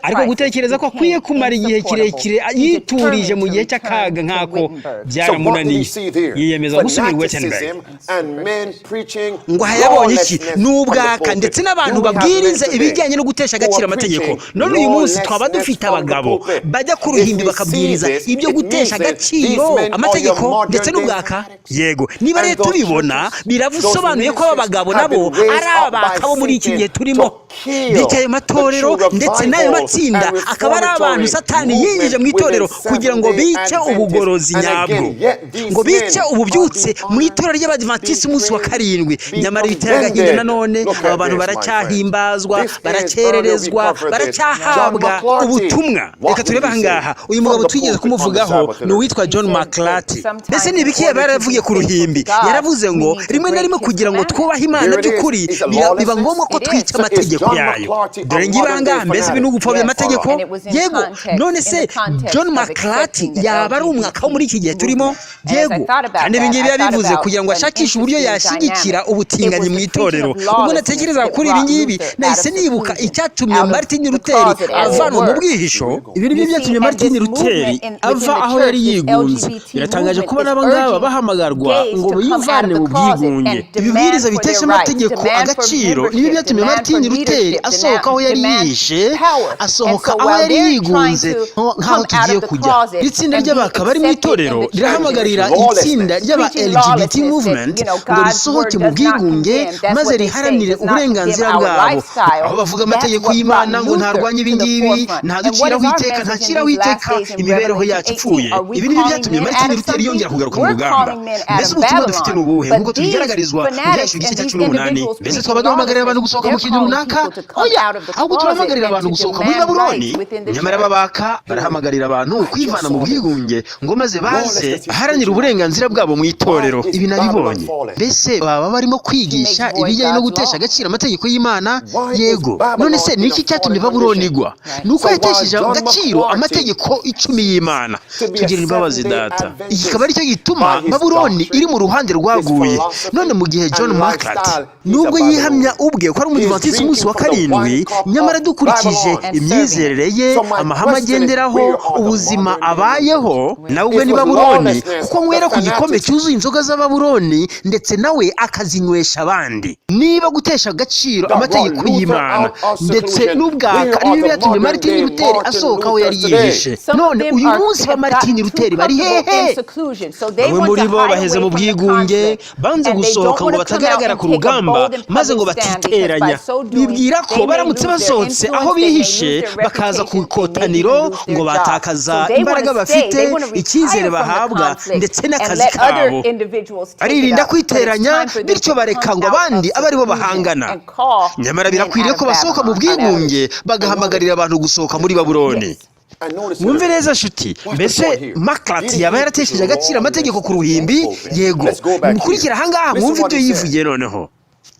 Ariko gutekereza ko akwiye kumara igihe kirekire yiturije mu gihe cy'akaga nk'ako So what did he byaramunaniye, see there? yiyemeza gusubira i Wittenberg. Fanaticism and men preaching Ngo aha yabonye iki? lawlessness Ni from the ubwaka pulpit. ndetse Do n'abantu we have men babwiriza today ibijyanye no gutesha who agaciro are amategeko. preaching None uyu munsi twaba lawlessness dufite from the abagabo pulpit? bajya ku If ruhimbi we see bakabwiriza this, ibyo it means gutesha that these agaciro men are your amategeko modern ndetse day n'ubwaka. fanatics. Yego, niba And rero those tubibona churches, those birasobanuye ko aba ministries bagabo have nabo been raised ari up by abaka bo muri iki Satan gihe turimo. to kill Bityo ayo the matorero true ndetse n'ayo revival matsinda and akaba ari abantu reformatory Satani yinjije movement mu itorero within kugira ngo Seventh-day bice Adventists. ubugorozi And nyabwo, again, yet these ngo bice men are ububyutse be mu honored, itorero be ry'Abadivantisiti umunsi wa praised, karindwi. be Nyamara biteye agahinda commended. nanone Look aba at bantu this, my friends. baracyahimbazwa, This is earlier we barakererezwa, covered this. John baracyahabwa McClarty, ubutumwa. what Reka would turebe he say ahangaha uyu from mugabo the twigeze pulpit on the kumuvugaho Sabbath ni today? uwitwa John McClarty. Mbese ni ibiki yaba yaravuye ku ruhimbi? Yaravuze ngo rimwe na rimwe kugira ngo twubahe Imana Here it is. by'ukuri Is it biba ngombwa lawlessness? ko twica So is amategeko John yayo. McClarty a Dore ngibi modern day ahangaha, mbese ibi ni fanatic? ugupfobya Yes. amategeko? Yego. None se John McClarty yaba ari umwaka wo muri iki gihe turimo? Yego. Kandi ibi ngibi yabivuze kugira ngo ashakishe uburyo yashyigikira ubutinganyi mu itorero. Ubwo natekerezaga kuri ibi ngibi nahise nibuka icyatumye Martin Luther avanwa mu bwihisho. Ibi nibyo byatumye Martin Luther ava aho yari yigunze. Biratangaje kuba n'aba ngaba bahamagarwa ngo bivane mu bwigunge. Ibibwiriza bitesha amategeko agaciro nibyo byatumye Martin Luther Luteri asohoka aho yari yihishe, asohoka aho yari yigunze nk'aho tugiye kujya. Itsinda ry'abaka bari mu itorero rirahamagarira itsinda ry'aba LGBT movement ngo risohoke mu bwigunge maze riharanire uburenganzira bwabo, aho bavuga amategeko y'Imana ngo ntarwanya ibi ngibi, ntaduciraho iteka, ntakiraho iteka imibereho yacu ipfuye. Ibi nibyo byatumye Martin Luther yongera kugaruka mu rugamba. Mbese ubutumwa dufite ni ubuhe nk'uko tubigaragarizwa mu Byahishwe igice cya 18? Mbese twaba duhamagarira abantu gusohoka mu kintu runaka? Oya, ahubwo turahamagarira abantu gusohoka muri Babuloni. Nyamara babaka barahamagarira abantu kwivana mu bwigunge ngo maze baze baharanire uburenganzira bwabo mu itorero. Ibi nabibonye. Mbese baba barimo kwigisha ibijyanye no gutesha agaciro amategeko y'Imana? Yego. None se ni iki cyatumye Babuloni igwa? Ni uko yatesheje agaciro amategeko 10 y'Imana. Tugira imbabazi Data. Iki kikaba aricyo gituma Babuloni iri mu ruhande rwaguye. None mu gihe John MacArthur nubwo yihamya ubwe ko ari umudivantisi umunsi wa 7, nyamara dukurikije imyizerere ye, amahame agenderaho, ubuzima abayeho, nawe ubwe ni Babuloni, kuko anywera ku gikombe cyuzuye inzoga z'Ababuloni ndetse nawe akazinywesha abandi. Niba gutesha agaciro amategeko y'Imana ndetse n'ubwaka aribyo byatumye Martin Luther asohoka aho yari yihishe, none uyu munsi ba Martin Luther bari hehe? Bamwe muri bo baheze mu bwigunge, banze gusohoka ngo batagaragara ku rugamba maze ngo batiteranya. Bibwira ko baramutse basohotse aho bihishe bakaza ku ikotaniro ngo batakaza imbaraga bafite, icyizere bahabwa ndetse n'akazi kabo. Aririnda kwiteranya, bityo bareka ngo abandi abe aribo bahangana. Nyamara birakwiriye ko basohoka mu bwigunge bagahamagarira abantu gusohoka muri Babuloni. Mwumve neza nshuti, mbese MacArthur yaba yaratesheje agaciro amategeko ku ruhimbi? Yego. Mukurikira ahangaha mwumve ibyo yivugiye noneho.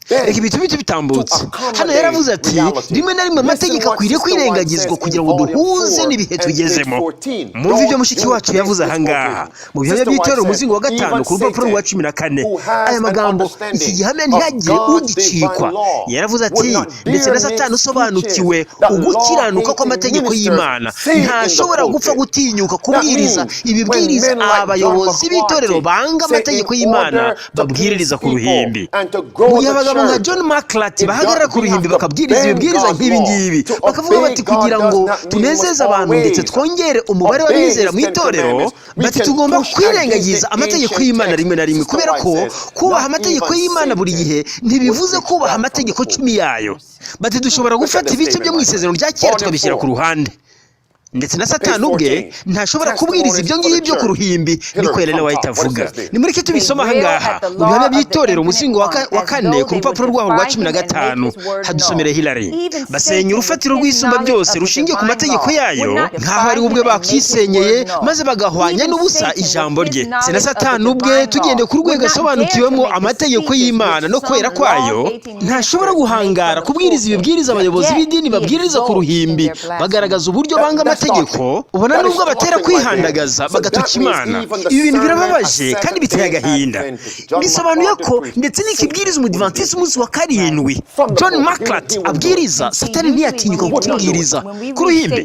Reka ibintu bito bitambutse. Hano yaravuze ati rimwe na rimwe amategeko akwiriye kwirengagizwa kugira ngo duhuze n'ibihe tugezemo. Mwumve ibyo mushiki wacu yavuze ahangaha mu bihamya by'itorero, umuzingo wa 5 ku rupapuro rwa 14. Aya magambo, iki gihamya ntihagire ugicikwa. Yaravuze ati ndetse na Satani usobanukiwe ugukiranuka kw'amategeko y'Imana ntashobora gupfa gutinyuka kubwiriza ibibwiriza abayobozi b'itorero banga amategeko y'Imana babwiririza ku ruhimbi. Mu gihe abagabo nka John MacArthur bahagarara ku ruhimbi bakabwiriza ibibwiriza nk'ibi ngibi, bakavuga bati kugira ngo tunezeze abantu ndetse twongere umubare w'abizera mu itorero, bati tugomba kwirengagiza amategeko y'Imana rimwe na rimwe, kubera ko kubaha amategeko y'Imana buri gihe ntibivuze kubaha amategeko 10 yayo. Bati dushobora gufata ibice byo mu isezerano rya kera tukabishyira ku ruhande. Ndetse na Satani ubwe ntashobora kubwiriza ibyo ngibyo ku ruhimbi, niko Ellen White avuga. Nimureke tubisoma ahangaha mu bihamya by'itorero, umuzingo wa 4 ku rupapuro rwaho rwa 15. Hadusomere Hillary. Basenya urufatiro rw'isumba byose rushingiye ku mategeko yayo, nk'aho ari ubwe bakisenyeye maze bagahwanya n'ubusa ijambo rye. Se na Satani ubwe, tugendeye ku rwego asobanukiwemo amategeko y'Imana no kwera kwayo, ntashobora guhangara kubwiriza ibibwiriza abayobozi b'idini babwiriza ku ruhimbi, bagaragaza uburyo banga amategeko. Ubona nubwo batera kwihandagaza bagatuka Imana. Ibi bintu birababaje kandi biteye agahinda. Bisobanuye ko ndetse n'ikibwiriza umudivantisi umunsi wa 7 John MacArthur abwiriza, Satani ntiyatinyuka kukibwiriza ku ruhimbi.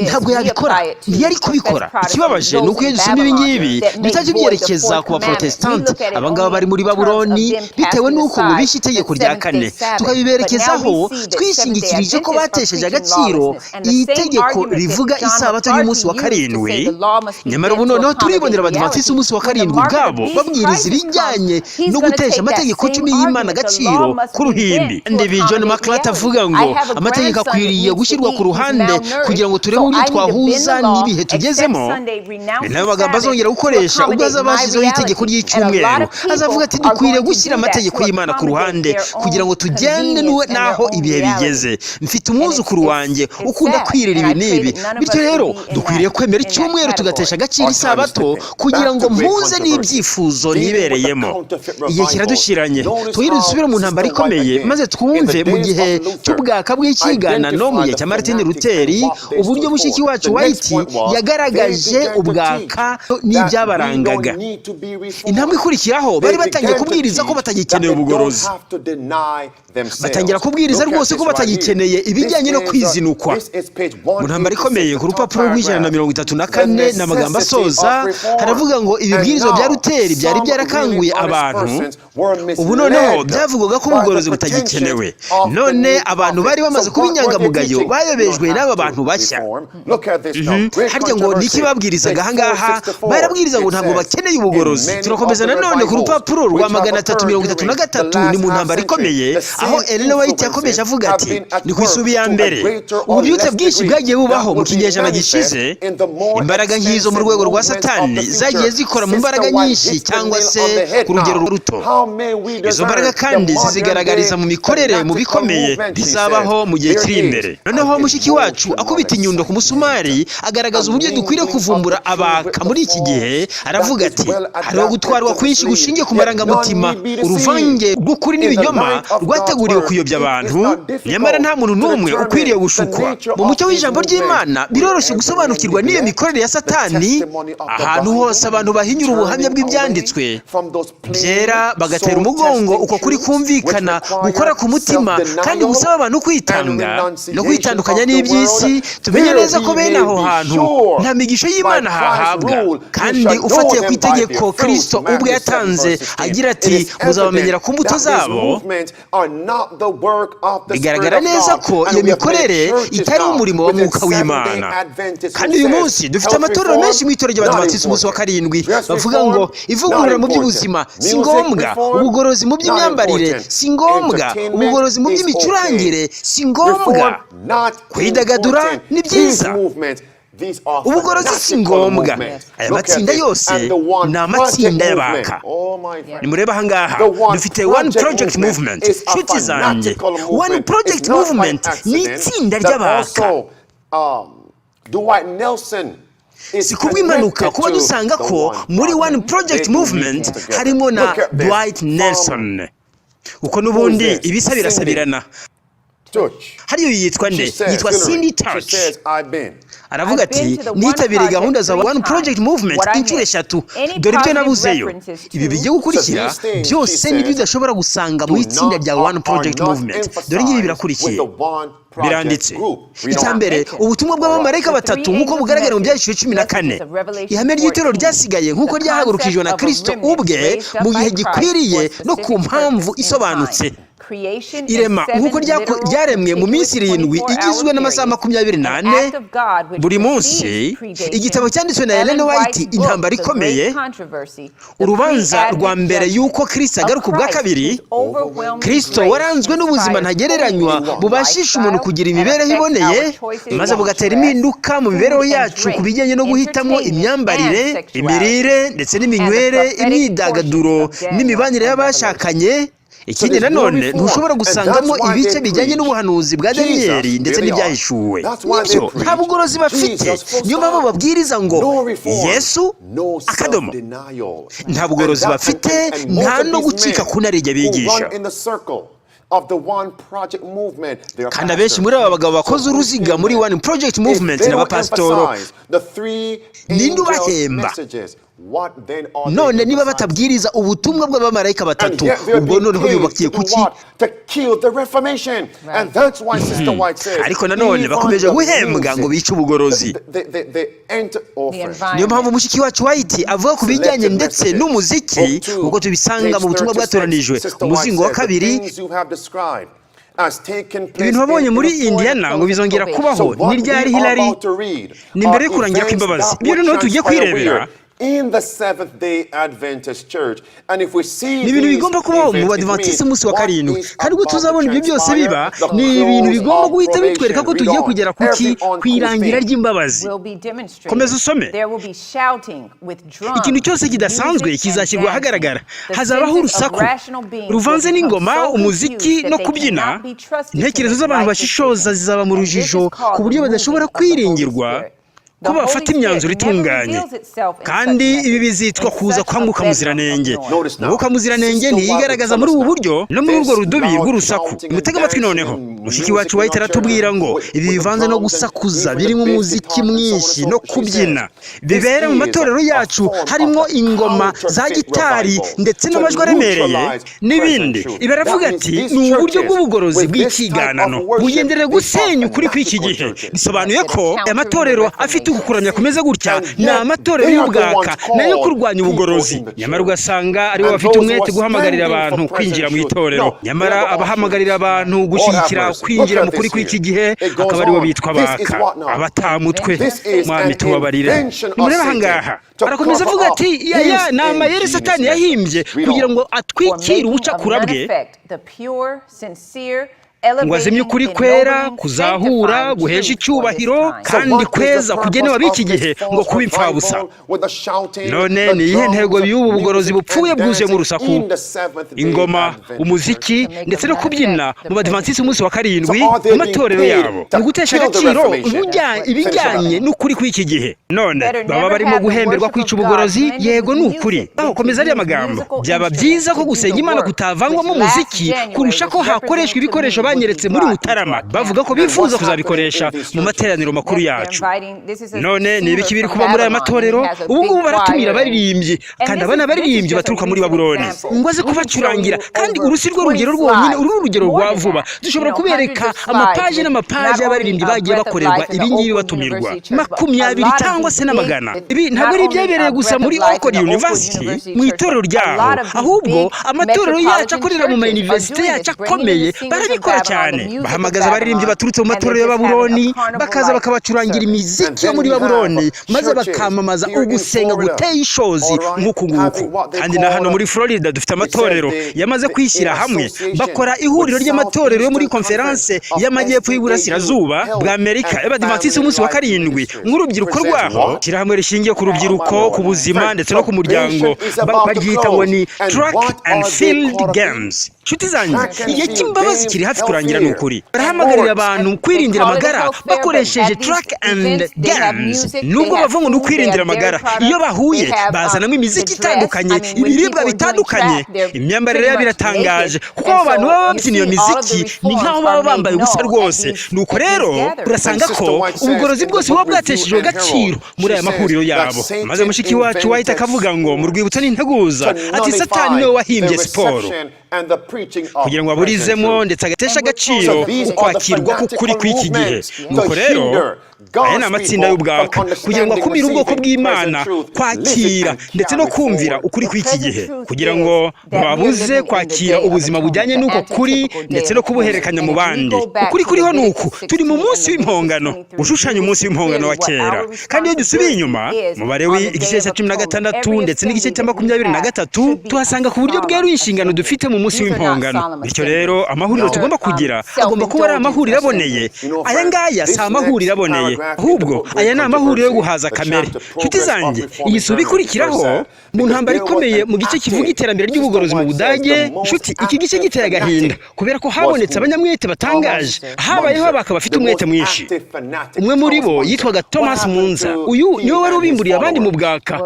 Ntabwo yabikora, ntiyari kubikora. Ikibabaje ni uko iyo dusoma ibi ngibi bitajya byerekeza ku baprotestante, abangaba bari muri Babuloni bitewe n'uko ngo bishe itegeko rya 4, tukabiberekezaho twishingikirije ko batesheje agaciro iri tegeko rivuga isabato y'umunsi wa 7. Nyamara ubu noneho turibonera abadivantisi umunsi wa 7 ubwabo babwiriza ibijyanye no gutesha amategeko 10 y'Imana agaciro ku ruhimbi. Ndibi John MacArthur avuga ngo amategeko akwiriye gushyirwa ku ruhande kugira ngo turebe uburyo twahuza n'ibihe tugezemo. Ni nayo magambo azongera gukoresha ubwo azaba yashyizeho itegeko ry'icyumweru. Azavuga ati dukwiriye gushyira amategeko y'Imana ku ruhande kugira ngo tugende n'aho ibihe bigeze. Mfite umwuzukuru wanjye ukunda kwirira ibi n'ibi, bityo rero dukwiriye kwemera icyumweru tugatesha agaciro isabato kugira ngo mpuze n'ibyifuzo nibereyemo. Igihe kiradushiranye, twongere dusubire mu ntambara ikomeye maze twumve mu gihe cy'ubwaka bw'ikiganano mu gihe cya Martin Luther uburyo mushiki wacu White yagaragaje ubwaka n'ibyabarangaga. Intambwe ikurikiraho bari batangiye kubwiriza ko batagikeneye ubugorozi, batangira kubwiriza rwose ko batagikeneye ibijyanye no kwizinukwa. Mu ntambara ikomeye Nanone ku rupapuro rw'134 ni amagambo asoza, haravuga ngo ibibwirizwa bya Luteri byari byarakanguye abantu. Ubu noneho byavugwaga ko ubugorozi butagikenewe. None abantu bari bamaze kuba inyangamugayo bayobejwe n'aba bantu bashya. Harya ngo niki babwirizaga ahangaha? Barabwiriza ngo ntabwo bakeneye ubugorozi. Turakomeza nanone ku rupapuro rwa 333, ni mu ntambara ikomeye, aho Ellen White yakomeje avuga ati: "Ni ku isubi ya mbere, ububyutse bwinshi bwagiye bubaho mu kinyejana gishize, imbaraga nk'izo mu rwego rwa Satani zagiye zikora mu mbaraga nyinshi cyangwa se ku rugero ruto. Izo mbaraga kandi zizigaragariza mu mikorere mu bikomeye bizabaho mu gihe kiri imbere." Noneho mushiki wacu akubita inyundo ku musumari, agaragaza uburyo dukwiriye kuvumbura abaka muri iki gihe. Aravuga ati: "Hariho gutwarwa kwinshi gushingiye ku marangamutima, uruvange rw'ukuri n'ibinyoma rwateguriwe kuyobya abantu, nyamara nta muntu n'umwe ukwiriye gushukwa. Mu mucyo w'ijambo ry'Imana biroroshye gusobanukirwa n'iyo mikorere ya Satani. Ahantu hose abantu bahinyura ubuhamya bw'ibyanditswe byera, bagatera umugongo uko kuri kumvikana gukora ku mutima kandi gusaba abantu kwitanga no kwitandukanya n'iby'isi, tumenye neza ko bene aho hantu nta migisha y'Imana hahabwa. Kandi ufatiye ku itegeko Kristo ubwe yatanze agira ati: 'Muzabamenyera ku mbuto zabo,' bigaragara neza ko iyo mikorere itari umurimo wa Mwuka w'Imana. Kandi uyu munsi dufite amatorero menshi mu itorero ry'Abadivantisiti umunsi wa karindwi bavuga ngo ivugurura mu by'ubuzima si ngombwa, ubugorozi mu by'imyambarire si ngombwa, ubugorozi mu by'imicurangire si ngombwa, kwidagadura ni byiza, ubugorozi si ngombwa." Aya matsinda yose ni amatsinda y'abaka. Nimurebe ahangaha, dufite One Project Movement. Nshuti zanjye, One Project Movement ni itsinda ry'abaka. Si kubw'impanuka kuba dusanga ko muri One Project Movement harimo na Dwight Nelson, kuko n'ubundi ibisa birasabirana. Hariyo yitwa nde? Yitwa Cindy Touch. Aravuga ati: "Nitabiriye gahunda za One Project Movement inshuro eshatu. Dore ibyo nabuzeyo. Ibi bigiye gukurikira byose nibyo udashobora gusanga mu itsinda rya One Project Movement. Dore ngibi birakurikiye, biranditse. Icya mbere, ubutumwa bw'abamarayika batatu nk'uko bugaragara mu Byahishuwe 14, ihame ry'itorero ryasigaye nk'uko ryahagurukijwe na Kristo ubwe mu gihe gikwiriye no ku mpamvu isobanutse, irema nk'uko ryaremwe mu minsi 7 igizwe n'amasaha 24 buri munsi, igitabo cyanditswe na Ellen White, Intambara Ikomeye, urubanza rwa mbere y'uko Kristo agaruka ubwa kabiri, Kristo waranzwe n'ubuzima ntagereranywa bubashisha umuntu kugira imibereho iboneye, maze bugatera impinduka mu mibereho yacu ku bijyanye no guhitamo imyambarire, imirire ndetse n'iminywere, imyidagaduro n'imibanire y'abashakanye. Ikindi nanone, ntushobora gusangamo ibice bijyanye n'ubuhanuzi bwa Daniyeli ndetse n'Ibyahishuwe." Nibyo, nta bugorozi bafite. Niyo mpamvu babwiriza ngo Yesu akadomo. Nta bugorozi bafite, nta no gucika ku narijye bigisha. Kandi abenshi muri aba bagabo bakoze uruziga muri One Project Movement n'abapasitoro. Ninde ubahemba? None niba batabwiriza ubutumwa bw'abamarayika batatu, ubwo noneho yubakiye kuki? Ariko nanone bakomeje guhembwa ngo bice ubugorozi. Niyo mpamvu mushiki wacu White avuga ku bijyanye ndetse n'umuziki, nk'uko tubisanga mu butumwa bwatoranijwe, umuzingo wa kabiri: "Ibintu wabonye muri Indiana ngo bizongera kubaho." Ni ryari, Hillary? Ni mbere yo kurangira kw'imbabazi. Ibyo noneho tugiye kwirebera ni ibintu bigomba kubaho mu Badivantisi umunsi wa karindwi. Kandi ubwo tuzabona ibyo byose biba, ni ibintu bigomba guhita bitwereka ko tugiye kugera kuki? Ku irangira ry'imbabazi. Komeza usome. "Ikintu cyose kidasanzwe kizashyirwa ahagaragara. Hazabaho urusaku ruvanze n'ingoma, umuziki no kubyina. Intekerezo z'abantu bashishoza zizaba mu rujijo ku buryo badashobora kwiringirwa ko bafata imyanzuro itunganye. Kandi ibi bizitwa kuza kwa Mwuka Muziranenge. Mwuka Muziranenge ntiyigaragaza muri ubu buryo no muri urwo rudubi rw'urusaku." Mutege amatwi noneho. Mushiki wacu White aratubwira ngo ibi bivanze no gusakuza birimo umuziki mwinshi no kubyina bibera mu matorero yacu, harimo ingoma za gitari ndetse n'amajwi aremereye n'ibindi. Ibi, aravuga ati, ni uburyo bw'ubugorozi bw'ikiganano bugenderera gusenya ukuri kw'iki gihe. Bisobanuye ko aya matorero afite uku kuramya kumeze gutya ni amatorero y'ubwaka nayo kurwanya ubugorozi, nyamara ugasanga aribo bafite umwete guhamagarira abantu kwinjira mu itorero, nyamara abahamagarira abantu gushyigikira kwinjira mu kuri kw'iki gihe akaba aribo bitwa baka abatamutwe. Mwami, tubabarire. Nimurebe ahangaha, arakomeza avuga ati aya ni amayeri Satani yahimbye kugira ngo atwikire ubucakura bwe, ngo azimye ukuri kwera kuzahura, guhesha icyubahiro kandi kweza kugenewe ab'iki gihe ngo kuba imfabusa. None ni iyihe ntego y'ubu bugorozi bupfuye bwuzuyemo urusaku, ingoma, umuziki ndetse no kubyina mu Badivantisi umunsi wa karindwi mu matorero yabo? Ni ugutesha agaciro ibijyanye n'ukuri kw'iki gihe. None baba barimo guhemberwa kwica ubugorozi? Yego, ni ukuri. Aho komeza ariya magambo: byaba byiza ko gusenga Imana kutavangwamo umuziki kurusha ko hakoreshwa ibikoresho banyeretse muri Mutarama, bavuga ko bifuza kuzabikoresha mu materaniro makuru yacu. None ni ibiki biri kuba muri aya matorero ubu ngubu? Baratumira abaririmbyi, kandi aba ni abaririmbyi baturuka muri Babuloni, ngo aze kubacurangira. Kandi uru si rwo rugero rwonyine, uru ni urugero rwa vuba. Dushobora kubereka amapaje n'amapaje y'abaririmbyi bagiye bakorerwa ibi ngibi, batumirwa 20 cyangwa se n'amagana. Ibi ntabwo ari ibyabereye gusa muri Oakwood University, mu itorero ryaho, ahubwo amatorero yacu akorera mu mayuniversite yacu akomeye barabikora cyane. Bahamagaza abaririmbyi baturutse mu matorero ya Babuloni, bakaza bakabacurangira imiziki yo muri Babuloni, maze bakamamaza ugusenga guteye ishozi nk'uku nguku. Kandi na hano muri Florida dufite amatorero yamaze kwishyira hamwe, bakora ihuriro ry'amatorero yo muri Konferanse y'Amajyepfo y'Iburasirazuba bwa Amerika y'Abadivantisiti umunsi wa karindwi, nk'urubyiruko rwaho, ishyirahamwe rishingiye ku rubyiruko, ku buzima ndetse no ku muryango. Baryita ngo ni Track and Field Games. Nshuti zanjye, igihe cy'imbabazi kiri hafi kurangira, ni ukuri. Barahamagarira abantu kwirindira amagara bakoresheje track and games. Nubwo bavuga ngo ni ukwirindira amagara, iyo bahuye bazanamo imiziki itandukanye, ibiribwa bitandukanye, imyambarire yabo iratangaje, kuko abo bantu baba babyina iyo miziki ni nk'aho baba bambaye ubusa rwose. Nuko rero urasanga ko ubugorozi bwose buba bwateshejwe agaciro muri aya mahuriro yabo. Maze mushiki wacu wahita akavuga ngo mu Rwibutso n'Integuza, ati Satani niwe wahimbye siporo kugira ngo aburizemo ndetse agateshe agaciro ukwakirwa k'ukuri kw'iki gihe. Nuko rero aya ni amatsinda y'ubwaka kugira ngo akumire ubwoko bw'Imana kwakira ndetse no kumvira ukuri kw'iki gihe, kugira ngo babuze kwakira ubuzima bujyanye n'uko kuri ndetse no kubuhererekanya mu bandi. Ukuri kuriho ni uku: turi mu munsi w'impongano, ushushanya umunsi w'impongano wa kera. Kandi iyo dusubiye inyuma mu Balewi igice cya 16 ndetse n'igice cya 23, tuhasanga ku buryo bweruye inshingano dufite mu munsi w'impongano. Bityo rero amahuriro tugomba kugira agomba kuba ari amahuriro aboneye. Aya ngaya si amahuriro aboneye, ahubwo aya ni amahuriro yo guhaza kamere. Nshuti zanjye, iyi suba ikurikiraho mu ntambara ikomeye mu gice kivuga iterambere ry'ubugorozi mu Budage. Nshuti, iki gice giteye agahinda kubera ko habonetse abanyamwete batangaje, habayeho abaka bafite umwete mwinshi. Umwe muri bo yitwaga Thomas Munzer. Uyu niwe wari ubimburiye abandi mu bwaka.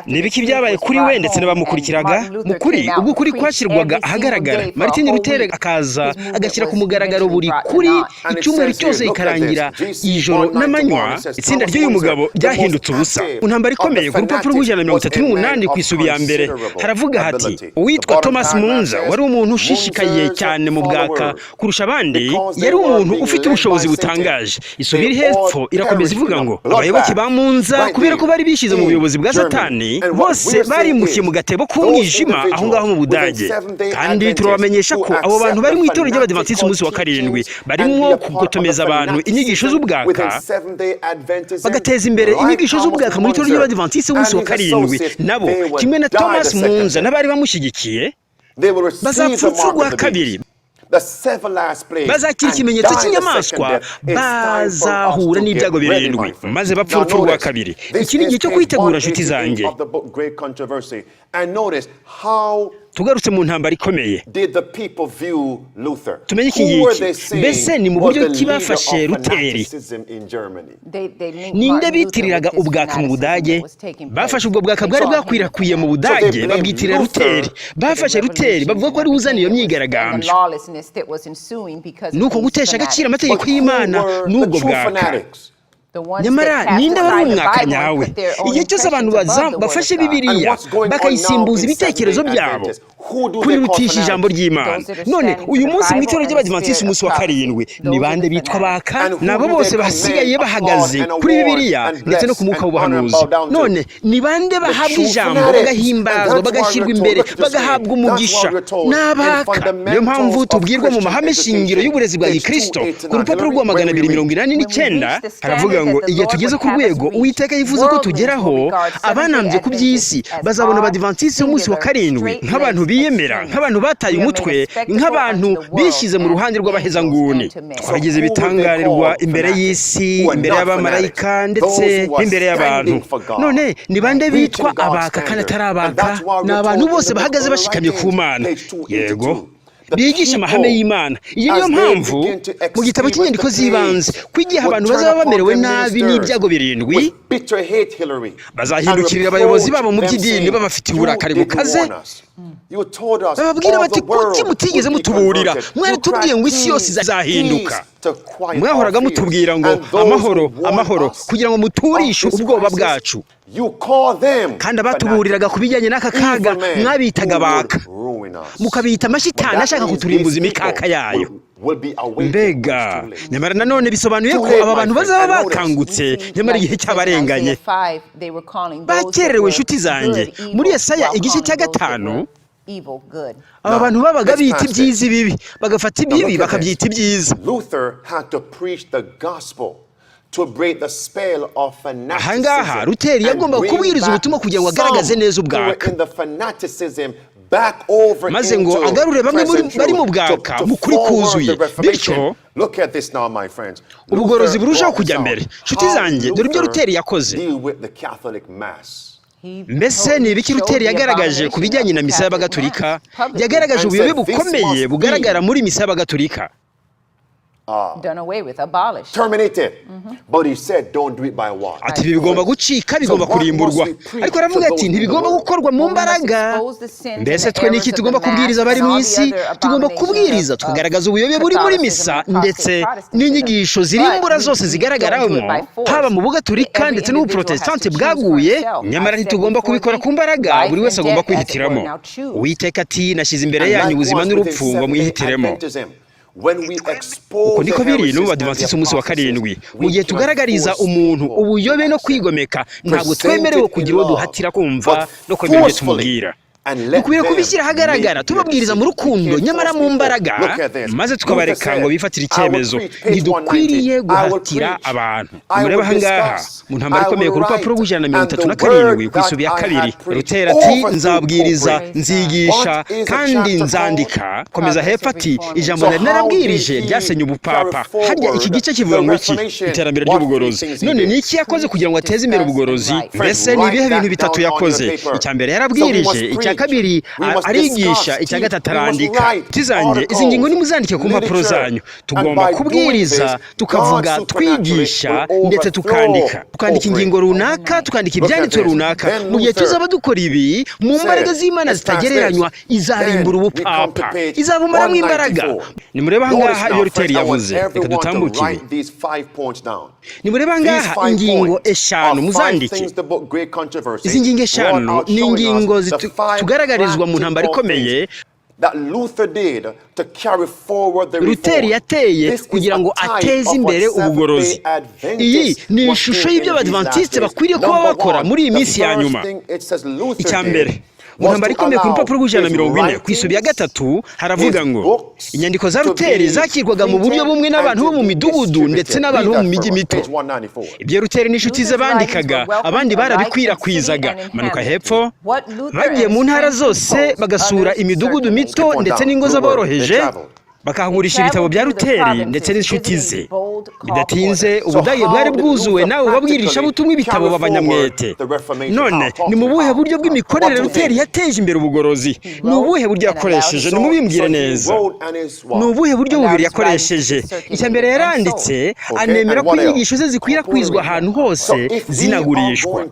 Ni ibiki byabaye kuri we ndetse n'abamukurikiraga mu kuri, ubwo ukuri kwashyirwaga ahagaragara, Martin Luther akaza agashyira ku mugaragaro buri kuri, icyumweru cyose ikarangira ijoro n'amanywa, itsinda ry'uyu mugabo ryahindutse ubusa mu ntambara ikomeye? Ku rupapuro rw'138 ku isubi ya mbere haravuga hati: uwitwa Thomas Munzer wari umuntu ushishikaye cyane mu bwaka kurusha abandi, yari umuntu ufite ubushobozi butangaje. Isubi iri hepfo irakomeza ivuga ngo abayoboke ba Munzer, kubera ko bari bishyize mu buyobozi bwa Satani, bose barimukiye mu gatebo k'umwijima aho ngaho mu Budage. Kandi turabamenyesha ko abo bantu bari mu itorero ry'Abadivantisiti umunsi wa karindwi barimo kugotomeza abantu inyigisho z'ubwaka, bagateza imbere inyigisho z'ubwaka mu itorero ry'Abadivantisiti umunsi wa karindwi, nabo kimwe na Thomas Munzer n'abari bamushyigikiye bazapfa urupfu rwa kabiri, bazakira ikimenyetso cy'inyamaswa, bazahura n'ibyago birindwi, maze bapfa urupfu rwa kabiri. Iki ni igihe cyo kwitegura, nshuti zanjye. Tugarutse mu ntambara ikomeye, did the people view Luther? tumenye iki Who were ngiki. they saying Mbese ni mu was buryo the ki leader bafashe of Luteri? fanaticism in Germany? Ninde bitiriraga ubwaka mu Budage? Bafashe ubwo bwaka bwari bwakwirakwiye mu Budage babwitirira Luteri. Bafashe Luteri bavuga ko ari we uzana iyo myigaragambyo, nuko gutesha agaciro But amategeko who y'Imana were the n'ubwo true bwaka. fanatics? Nyamara ninde wari umwaka nyawe? Igihe cyose abantu bafashe And Bibiliya what's going on now bakayisimbuza in ibitekerezo Seventh-day byabo, Adventists? Who do they call kurirutisha ijambo fanatics? ry'Imana. None uyu munsi mu itorero ry'Abadivantisiti umunsi wa karindwi, ni bande bitwa baka? And who Ni abo do bose they basigaye commend, applaud, bahagaze and kuri award, Bibiliya and ndetse no bless, ku mwuka and honor, and w'ubuhanuzi. bow down to? None ni bande The bahabwa true ijambo, fanatics. And bagahimbazwa, that's why bagashyirwa we're told, imbere, look at the screen. bagahabwa That's why umugisha? we're told Ni in abaka. Niyo mpamvu Fundamentals of tubwirwa mu Christian mahame shingiro Education, y'uburezi bwa page gikristo ku 289. rupapuro Hillary, rwa magana when we abiri read. mirongo inani n'icyenda haravuga ngo igihe tugeze ku rwego Uwiteka yifuza ko tugeraho, abanambye ku by'isi bazabona Abadivantisiti b'umunsi wa karindwi nk'abantu biyemera, nk'abantu bataye umutwe, nk'abantu bishyize mu ruhande rw'abahezanguni. So Twagize who would they ibitangarirwa call imbere fanatics? y'isi, Who are imbere not y'abamarayika fanatics? ndetse Those who are n'imbere y'abantu. standing for God, None ni bande preaching bitwa God's abaka kandi standard. atari And abaka? that's why Ni we're abantu told in bose the book bahagaze of bashikamye ku Writings, Mana, page yego, 282. The bigisha amahame people, y'Imana. Iyi niyo as they mpamvu begin to mu gitabo experience cy'inyandiko the z'ibanze plagues, ko igihe would abantu turn bazaba upon bamerewe their nabi ministers n'ibyago birindwi, with bitter hate, Hillary, and bazahindukirira abayobozi reproach babo mu them, by'idini saying, babafitiye "You uburakari didn't bukaze, warn us. You told us bababwira all bati the world kuki mutigeze would be mutuburira? converted. You Mwaratubwiye cried ngo isi yose peace, izahinduka. peace to quiet our Mwahoraga fears. mutubwira ngo And those who amahoro, warned amahoro, us kugira ngo of muturishe this ubwoba crisis, bwacu. you call them Kandi abatuburiraga fanatics, ku bijyanye n'aka kaga evil men mwabitaga who would baka, ruin us. mukabita But amashitani that ashaka means kuturimbuza these imikaka people yayo. will be awakened when it's Mbega too late. nyamara nanone bisobanuye Too ko late, aba my bantu friend. bazaba And notice, bakangutse nyamara igihe cyabarenganye, bakererewe. Inshuti zanjye, muri Yesaya igice cya 5, aba now bantu babaga let's bita pass ibyiza this. ibibi, bagafata Now ibibi look at this. bakabyita ibyiza. Luther had to preach the gospel to break the spell of Ahangaha fanaticism Luteri and yagombaga bring kubwiriza back ubutumwa kugira ngo agaragaze some neza who were ubwaka, in the fanaticism back over maze ngo into agarure bamwe present bari mu truth, bwaka to mu kuri forward the kuzuye, Reformation. bityo Look at this now, my friends. ubugorozi Luther burushaho brought kujya this out. mbere. Nshuti How zanjye, dore ibyo Luther Luteri yakoze. deal with the Catholic Mass. Mbese ni ibiki Luteri yagaragaje ku bijyanye na misa y'Abagatulika? Yagaragaje And ubuyobe said, "This bukomeye must bugaragara be muri misa y'Abagatulika. terminated." But he said, "Don't do it by what?" Ati ibi bigomba gucika, So bigomba what must kurimburwa. we preach Ariko to aravuga ati those in the ntibigomba world? gukorwa mu mbaraga. Mbese twe niki tugomba kubwiriza abari mu isi? Tugomba kubwiriza tukagaragaza ubuyobe buri muri misa ndetse n'inyigisho zirimbura zose zigaragaramo, haba mu Bugatulika ndetse n'Ubuprotestante bwaguye. Nyamara ntitugomba kubikora ku mbaraga, buri wese agomba kwihitiramo. Uwiteka ati nashyize imbere And yanyu ubuzima likewise within n'urupfu ngo Seventh-day mwihitiremo. Adventism, when we Uko expose the niko biri no mu heresies and the Badivantisi umunsi wa apostasies, karindwi. Mu we gihe cannot tugaragariza force umuntu people to ubuyobe no accept. kwigomeka, ntabwo Present twemerewe it in kugira uwo love, duhatira kumva but no kwemera ibyo forcefully, tumubwira. and let Dukwiriye them kubishyira ahagaragara, make their tubabwiriza mu decision. We rukundo can't nyamara force mu people. mbaraga, Look at this. maze Luther tukabareka ngo said, bifatire "I will icyemezo. preach," page 190. Ntidukwiriye "I will guhatira preach, abantu. I Nimurebe will ahangaha discuss, mu ntambara I ikomeye will ku rupapuro write, rw'ijana na mirongo and itatu the na karindwi word ku that isubi ya I kabiri, had preached Luteri ati overthrew nzabwiriza, popery." nzigisha What is a kandi chapter called? nzandika. Komeza hepfo ati ijambo So nari how did narabwirije he ryasenye carry ubupapa. Harya iki forward gice kivuga the ngo iki? Reformation? Iterambere What three ry'ubugorozi. things he None ni did? iki yakoze kugira ngo ateze imbere ubugorozi? Friends, Mbese ni write ibihe bintu that bitatu down on your yakoze? paper. Icya mbere So we must yarabwirije, icya preach, kabiri we must arigisha, discuss, icya teach, gatatu we must arandika. write Nshuti zanjye, izi ngingo articles, nimuzandike ku mpapuro literature. zanyu. And Tugomba by doing kubwiriza, this, God tukavuga, supernaturally twigisha will ndetse overthrow tukandika. Tukandika popery. ingingo runaka, tukandika Look at ibyanditswe this. runaka. Then Mu gihe Luther tuzaba dukora ibi, mu mbaraga said, z'Imana let's pass this. zitagereranywa, izarimbura Then we come to ubupapa, page izabumaramo imbaraga. 194. Nimurebe Notice ahangaha ibyo now, Luteri friends, I want yavuze. Reka everyone to dutambuke ibi. write these 5 points down. Nimurebe These ahangaha 5 ingingo points 5 are 5 muzandike. things the book Great Controversy Izi ngingo brought 5 out ni showing us ingingo the 5 tugaragarizwa mu ntambara practical ikomeye things that Luther did to carry forward the Luteri reform. yateye This is kugira a ngo type ateze of what imbere Seventh-day ubugorozi. Iyi Adventists ni must ishusho do y'ibyo in these last Abadivantisite days. bakwiriye kuba Number bakora one, muri iyi the minsi ya first nyuma. thing it says Luther Icya did mbere, mu was ntambara to ikomeye ku allow rupapuro rw'ijana na his mirongo ine ku isubi ya writings, gatatu haravuga his ngo books inyandiko za to Luteri be zakirwaga mu buryo printed bumwe and n'abantu to bo mu be midugudu ndetse distributed. n'abantu Read bo mu that mijyi for us, mito. page 194. Ibyo Luteri n'inshuti ze bandikaga, abandi barabikwirakwizaga. Manuka hepfo, bagiye mu ntara zose bagasura imidugudu Skip mito on ndetse down. n'ingo Blue word, they z'aboroheje. traveled. Bakahagurisha ibitabo bya Luteri ndetse n'inshuti ze. Bidatinze Ubudage bwari bwuzuwe nawe babwirishabutumwa ibitabo b'abanyamwete. None ni mu buhe buryo bw'imikorere Luteri yateje imbere ubugorozi? Ni ubuhe buryo yakoresheje? Nimubimbwire neza. Ni ubuhe buryo bubiri yakoresheje? Icya mbere, yaranditse anemera ko inyigisho ze zikwirakwizwa ahantu hose zinagurishwa.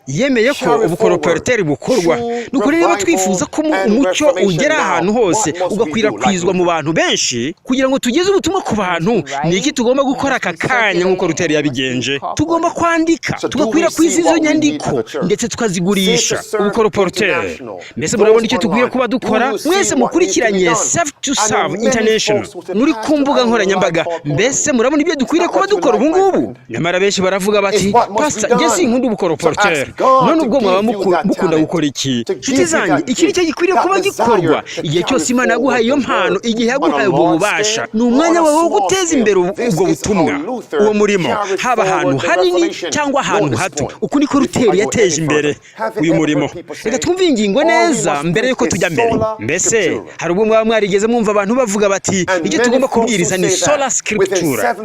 Yemeye ko ubukoroporoteri bukorwa. Ni ukuri, niba twifuza ko umucyo ugera ahantu hose ugakwirakwizwa mu bantu benshi kugira ngo tugeze ubutumwa ku bantu, ni iki tugomba gukora aka kanya nk'uko Luteri yabigenje? Tugomba kwandika, tugakwirakwiza izo nyandiko ndetse tukazigurisha, ubukoroporoteri. Mbese murabona icyo dukwiye kuba dukora? Mwese mukurikiranye Save to Serve International muri ku mbuga nkoranyambaga, mbese murabona ibyo dukwiriye kuba dukora ubu ngubu? Nyamara benshi baravuga bati: "Pasita, njye sinkunda ubukoroporoteri." None ubwo mwaba mukunda gukora iki? Nshuti zanjye, iki ni cyo gikwiriye kuba gikorwa. Igihe cyose Imana yaguhaye iyo mpano, igihe yaguhaye ubwo bubasha, ni umwanya wawe wo guteza imbere ubwo butumwa, uwo murimo, haba ahantu hanini cyangwa ahantu hato. Uku niko Luteri yateje imbere uyu murimo. Reka twumve iyi ngingo neza mbere y'uko tujya mbere. Mbese hari ubwo mwaba mwarigeze mwumva abantu bavuga bati: "Icyo tugomba kubwiriza ni sola scriptura"?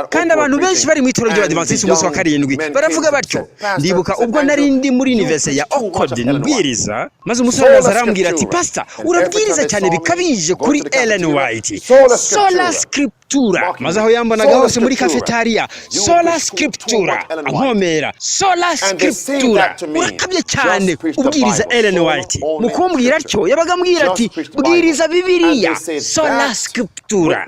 Kandi abantu benshi bari mu itorero ry'Abadivantisiti umunsi wa karindwi baravuga batyo. Ndibuka ubwo nari ndi muri Université ya Oakwood mbwiriza, maze umusore araza arambwira ati: "Pasita, urabwiriza cyane bikabije kuri Ellen White, sola scriptura." Maze aho yambonaga hose muri cafetaria, "Sola scriptura," ankomera "Sola scriptura, urakabye cyane ubwiriza Ellen White." Mu kumbwira atyo yabaga ambwira ati: "Bwiriza Bibiliya, sola scriptura."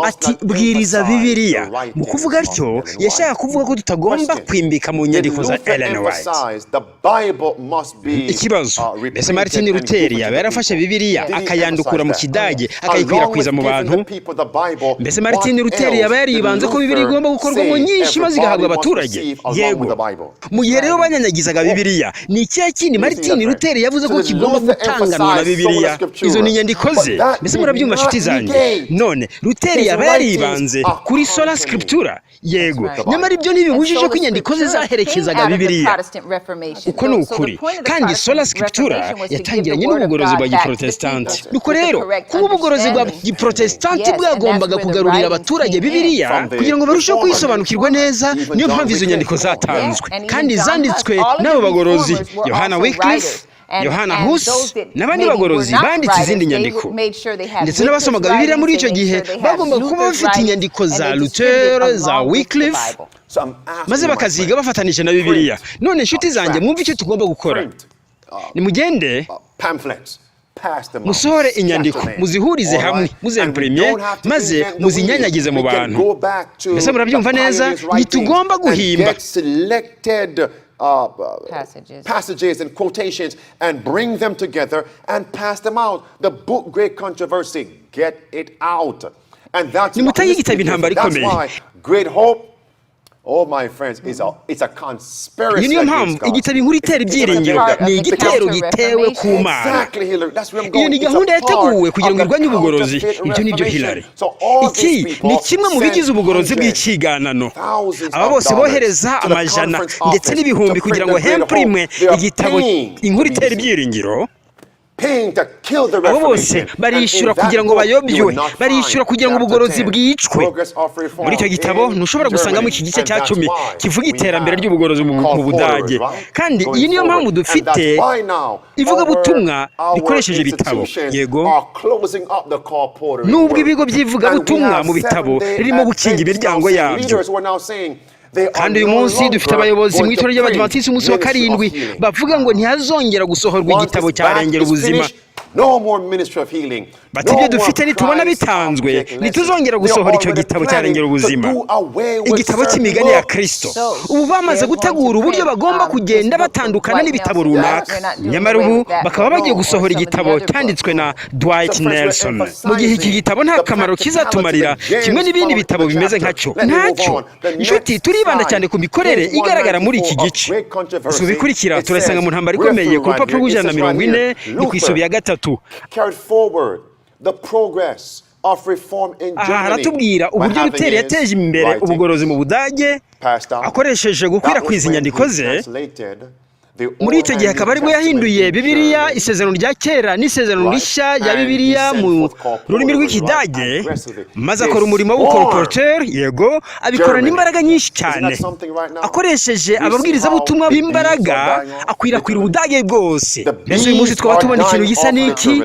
Ati: "Bwiriza Bibiliya." Mu kuvuga atyo yashaka kuvuga ko tutagomba kwimbika mu nyandiko za Ellen White. Ikibazo: mbese Martin Luther yaba yarafashe Bibiliya akayandukura mu Kidage akayikwirakwiza mu bantu? Mbese Martin Luther yaba yaribanze ko Bibiliya igomba gukorwamo nyinshi maze igahabwa abaturage? Yego. Mu gihe rero banyanyagizaga Bibiliya, ni ikihe kindi Martin Luther yavuze ko kigomba gutanganwa na Bibiliya? Izo ni inyandiko ze. Mbese murabyumva, nshuti zanjye? None Luther yaba yaribanze kuri sola scriptura? Yego. Nyamara ibyo ntibibujije ko inyandiko ze zaherekezaga Bibiliya. Uko ni ukuri. Kandi sola scriptura yatangiranye n'ubugorozi bwa giprotesitanti. Nuko rero kuba ubugorozi bwa giprotesitanti bwagombaga kugarurira abaturage Bibiliya kugira ngo barusheho kuyisobanukirwa neza, niyo mpamvu izo nyandiko zatanzwe kandi zanditswe n'abo bagorozi. Yohana Wycliffe, Yohana Hus n'abandi bagorozi banditse izindi nyandiko. Ndetse n'abasomaga Bibiliya muri icyo gihe bagomba kuba bafite inyandiko za Luther, za Wycliffe, maze bakaziga bafatanije na Bibiliya. None inshuti zanjye, mwumve icyo tugomba gukora: nimugende musohore inyandiko, muzihurize hamwe, muzempurimye, maze muzinyanyagize mu bantu. Mbese murabyumva neza? Ntitugomba guhimba. Passages and quotations and bring them together and pass them out. The book Great Controversy, get it out. And that's Nimutaye igitabo Intambara Ikomeye. why Great Hope. Oh, my friends, it's a conspiracy. Iyi niyo mpamvu igitabo Inkuru Itera Ibyiringiro ni igitero gitewe ku Mana. Iyo ni gahunda yateguwe kugira ngo irwanye ubugorozi. Ibyo ni byo, Hillary. Iki ni kimwe mu bigize ubugorozi bw'ikiganano. Aba bose bohereza amajana ndetse n'ibihumbi kugira ngo hempurimwe igitabo Inkuru Itera Ibyiringiro, abo bose barishyura kugira ngo bayobywe, barishyura kugira ngo ubugorozi bwicwe. Muri icyo gitabo ntushobora gusangamo iki gice cya 10 kivuga iterambere ry'ubugorozi mu Budage. Kandi iyi niyo mpamvu dufite ivugabutumwa rikoresheje ibitabo. Yego, nubwo ibigo by'ivugabutumwa mu bitabo ririmo gukinga imiryango yabyo. Kandi uyu munsi dufite abayobozi mu itorero ry'Abadivantisiti umunsi wa karindwi bavuga ngo ntihazongera gusohorwa igitabo cya Rengera Ubuzima. Bati: "Ibyo dufite nitubona bitanzwe, ntituzongera gusohora icyo gitabo cya Rengera Ubuzima, igitabo cy'imigani ya Kirisito." Ubu bamaze gutegura uburyo bagomba kugenda batandukana n'ibitabo runaka. Nyamara ubu bakaba bagiye gusohora igitabo cyanditswe na Dwight Nelson, mu gihe iki gitabo nta kamaro kizatumarira kimwe n'ibindi bitabo bimeze nkacyo. Ntacyo. Inshuti, turibanda cyane ku mikorere igaragara muri iki gice. Si bikurikira turasanga mu Ntambara Ikomeye ku rupapuro rw'140, ni ku isubi ya gatatu. Aha haratubwira uburyo Luteri yateje imbere ubugorozi mu Budage akoresheje gukwirakwiza inyandiko ze. Muri icyo gihe akaba aribwo yahinduye Bibiliya, Isezerano rya Kera n'Isezerano Rishya rya Bibiliya, mu rurimi rw'Ikidage, maze akora umurimo w'ubucolporteur. Yego, abikorana imbaraga nyinshi cyane, akoresheje ababwirizabutumwa b'imbaraga, akwirakwira Ubudage bwose. Mbese uyu munsi twaba tubona ikintu gisa n'iki?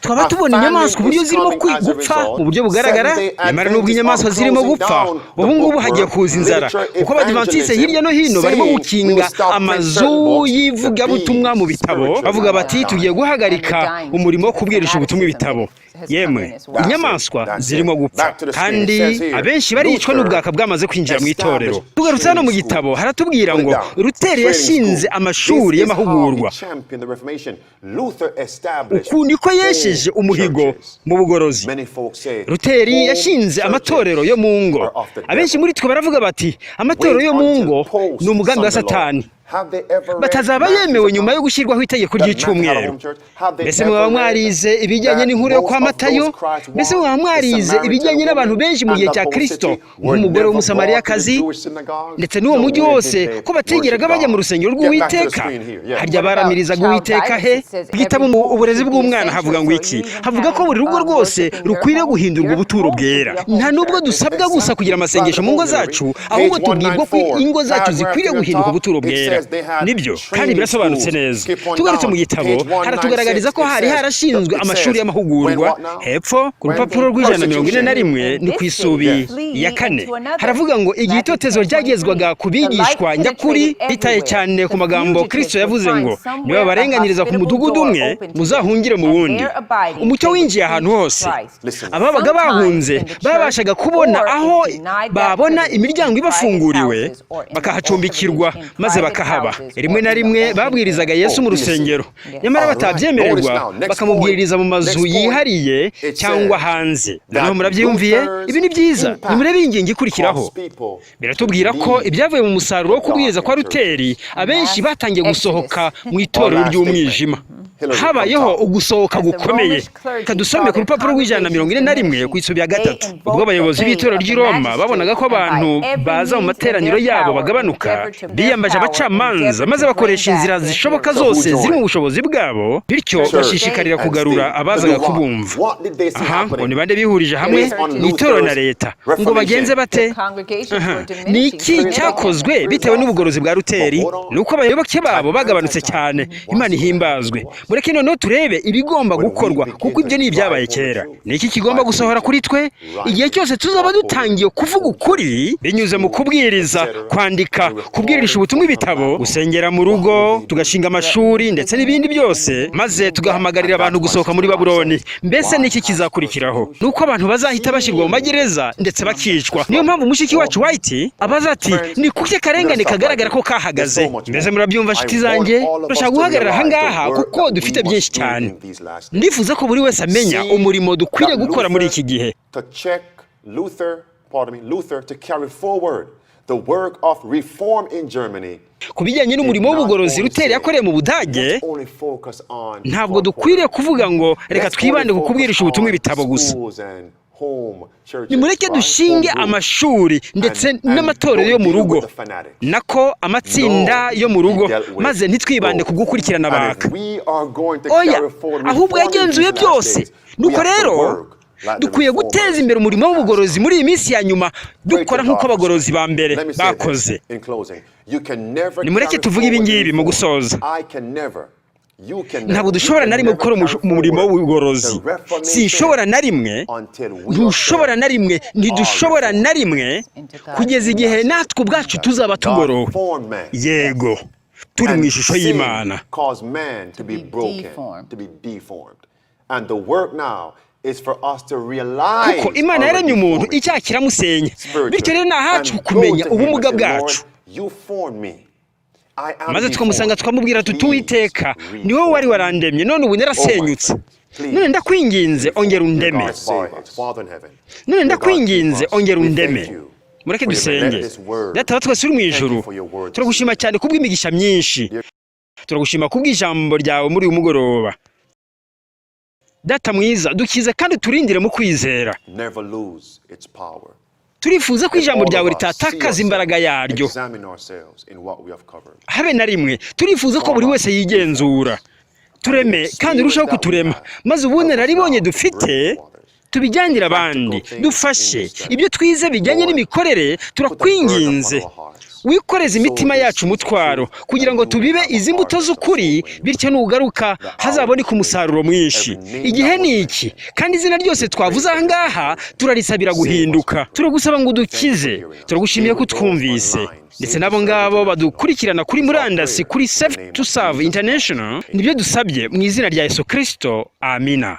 Twaba tubona inyamaswa uburyo zirimo gupfa mu buryo bugaragara. Nyamara nubwo inyamaswa zirimo gupfa ubu ngubu, hagiye kuza inzara, kuko Abadivantisite hirya no hino barimo gukinga amazu y'ivugabutumwa mu bitabo, bavuga bati: "Tugiye guhagarika umurimo wo kubwirisha ubutumwa ibitabo." Yemwe, inyamaswa zirimo gupfa, kandi abenshi baricwa n'ubwaka bwamaze kwinjira mu itorero. Tugarutse hano mu gitabo, haratubwira ngo Ruteri yashinze amashuri y'amahugurwa. Uku niko yesheje umuhigo mu bugorozi. Ruteri yashinze amatorero yo mu ngo. Abenshi muri twe baravuga bati: "Amatorero yo mu ngo ni umugambi wa Satani," batazaba yemewe nyuma yo gushyirwaho itegeko ry'icyumweru. Mbese mwaba mwarize ibijyanye n'inkuru yo kwa Matayo? Mbese mwaba mwarize ibijyanye n'abantu benshi mu gihe cya Kirisito, nk'umugore w'Umusamariyakazi ndetse n'uwo mujyi wose, ko batigeraga bajya mu rusengero rw'Uwiteka? Harya baramirizaga Uwiteka he? Igitabo mu Uburezi bw'Umwana havuga ngo iki? Havuga ko buri rugo rwose rukwiriye guhindurwa ubuturo bwera. Nta nubwo dusabwa gusa kugira amasengesho mu ngo zacu, ahubwo tubwirwa ko ingo zacu zikwiriye guhinduka ubuturo bwera. Nibyo, kandi birasobanutse neza. Tugarutse mu gitabo, haratugaragariza ko hari harashinzwe amashuri y'amahugurwa. Hepfo ku rupapuro rw'141, ni ku isubi ya kane, haravuga ngo igihe itotezo ryagezwaga ku bigishwa nyakuri, bitaye cyane ku magambo Kristo yavuze ngo: "Niba barenganiriza ku mudugudu umwe, muzahungire mu wundi." Umucyo winjiye ahantu hose. Ababaga bahunze babashaga kubona aho babona imiryango ibafunguriwe, bakahacumbikirwa maze bakahaba. Rimwe na rimwe babwirizaga Yesu mu rusengero, nyamara batabyemererwa bakamubwiririza mu mazu yihariye cyangwa hanze. Noneho murabyiyumviye, ibi ni byiza. Nimurebe iyi ngingo ikurikiraho. Biratubwira ko ibyavuye mu musaruro wo kubwiriza kwa Ruteri, abenshi batangiye gusohoka mu itorero ry'umwijima. Habayeho ugusohoka gukomeye. Kadusome ku rupapuro rw'141, ku isubi ya gatatu. Ubwo abayobozi b'itorero ry'i Roma babonaga ko abantu baza mu materaniro yabo bagabanuka, biyambaje abacamanza maze bakoresha inzira zishoboka zose ziri mu bushobozi bwabo, bityo bashishikarira kugarura abazaga kubumva. Aha ngo ni bande bihurije hamwe? Ni itorero na leta. Ngo bagenze bate? Ni iki cyakozwe bitewe n'ubugorozi bwa Ruteri? Ni uko abayoboke babo bagabanutse cyane. Imana ihimbazwe. Mureke noneho turebe ibigomba gukorwa, kuko ibyo ni ibyabaye kera. Ni iki kigomba gusohora kuri twe igihe cyose tuzaba dutangiye kuvuga ukuri binyuze mu kubwiriza, kwandika, kubwirisha ubutumwa ibitabo, gusengera mu rugo, tugashinga amashuri ndetse n'ibindi byose, maze tugahamagarira abantu gusohoka muri Babuloni? Mbese ni iki kizakurikiraho? Ni uko abantu bazahita bashyirwa mu magereza ndetse bakicwa. Niyo mpamvu mushiki wacu White abaza ati: "Ni kuki akarengane kagaragara ko kahagaze?" Mbese murabyumva, nshuti zanjye? Turashaka guhagarara ahangaha kuko dufite byinshi cyane. Ndifuza ko buri wese amenya umurimo dukwiriye gukora muri iki gihe. To check Luther, pardon me, Luther to carry forward the work of reform in Germany. Ku bijyanye n'umurimo w'ubugorozi Ruteri yakoreye mu Budage, Only focus on ntabwo dukwiriye kuvuga ngo reka twibande ku kubwirisha ubutumwa ibitabo gusa. Nimureke dushinge amashuri ndetse n'amatorero yo mu rugo, nako amatsinda yo mu rugo, maze ntitwibande ku gukurikirana abaka. Oya, ahubwo yagenzuye byose. Nuko rero dukwiye guteza imbere umurimo w'ubugorozi muri iyi minsi ya nyuma, dukora nk'uko abagorozi ba mbere bakoze. Nimureke tuvuge ibi ngibi mu gusoza. Ntabwo dushobora na rimwe gukora umurimo w'ubugorozi, sinshobora na rimwe, ntushobora na rimwe, ntidushobora na rimwe, kugeza igihe natwe ubwacu tuzaba tugorowe, yego, turi mu ishusho y'Imana. Cause man to be be broken, deformed. to be deformed. And the work now is for us to realize Kuko Imana yaremye umuntu, icyaha kiramusenya. Bityo rero ni ahacu kumenya ubumuga bwacu, maze tukamusanga, tukamubwira tuti: "Uwiteka, ni wowe wari warandemye, none ubu narasenyutse. None ndakwinginze, ongera undeme. None ndakwinginze, ongera undeme." Mureke dusenge. Data wa twese uri mu ijuru, turagushima cyane kubw'imigisha myinshi. Turagushima kubw'ijambo ryawe muri uyu mugoroba. Data mwiza, dukize kandi uturindire mu kwizera. Never lose its power. Turifuza ko Let ijambo all ryawe of us see ritatakaza imbaraga ourselves, yaryo examine ourselves in what we have covered. Habe na rimwe. Turifuza ko buri Form wese us, yigenzura. and the Tureme kandi experience urusheho that we kuturema, have maze help us ubunararibonye now bring dufite to others. tubijyanire Practical abandi, things in dufashe this study. ibyo twize bijyanye Lord, n'imikorere. put a burden upon Turakwinginze, our hearts. wikoreze Sow imitima these yacu seeds of umutwaro truth kugira that ngo you may tubibe have a izi mbuto harvest of z'ukuri, soul winners. bityo nugaruka The hour hazaboneka is umusaruro late. mwinshi. Every name Igihe that was ni iki, mentioned, kandi izina ryose we pray twavuze for aha their ngaha conversion. turarisabira Save us, we guhinduka. pray. Turagusaba ngo Thank you for udukize. hearing us. Turagushimiye ko Even those utwumvise, online, ndetse Save to n'abo Serve ngabo International. badukurikirana kuri It's our murandasi prayer kuri in the Safe name to of Serve Jesus Christ. International. Nibyo Amen. dusabye mu izina rya Yesu Kristo, amina.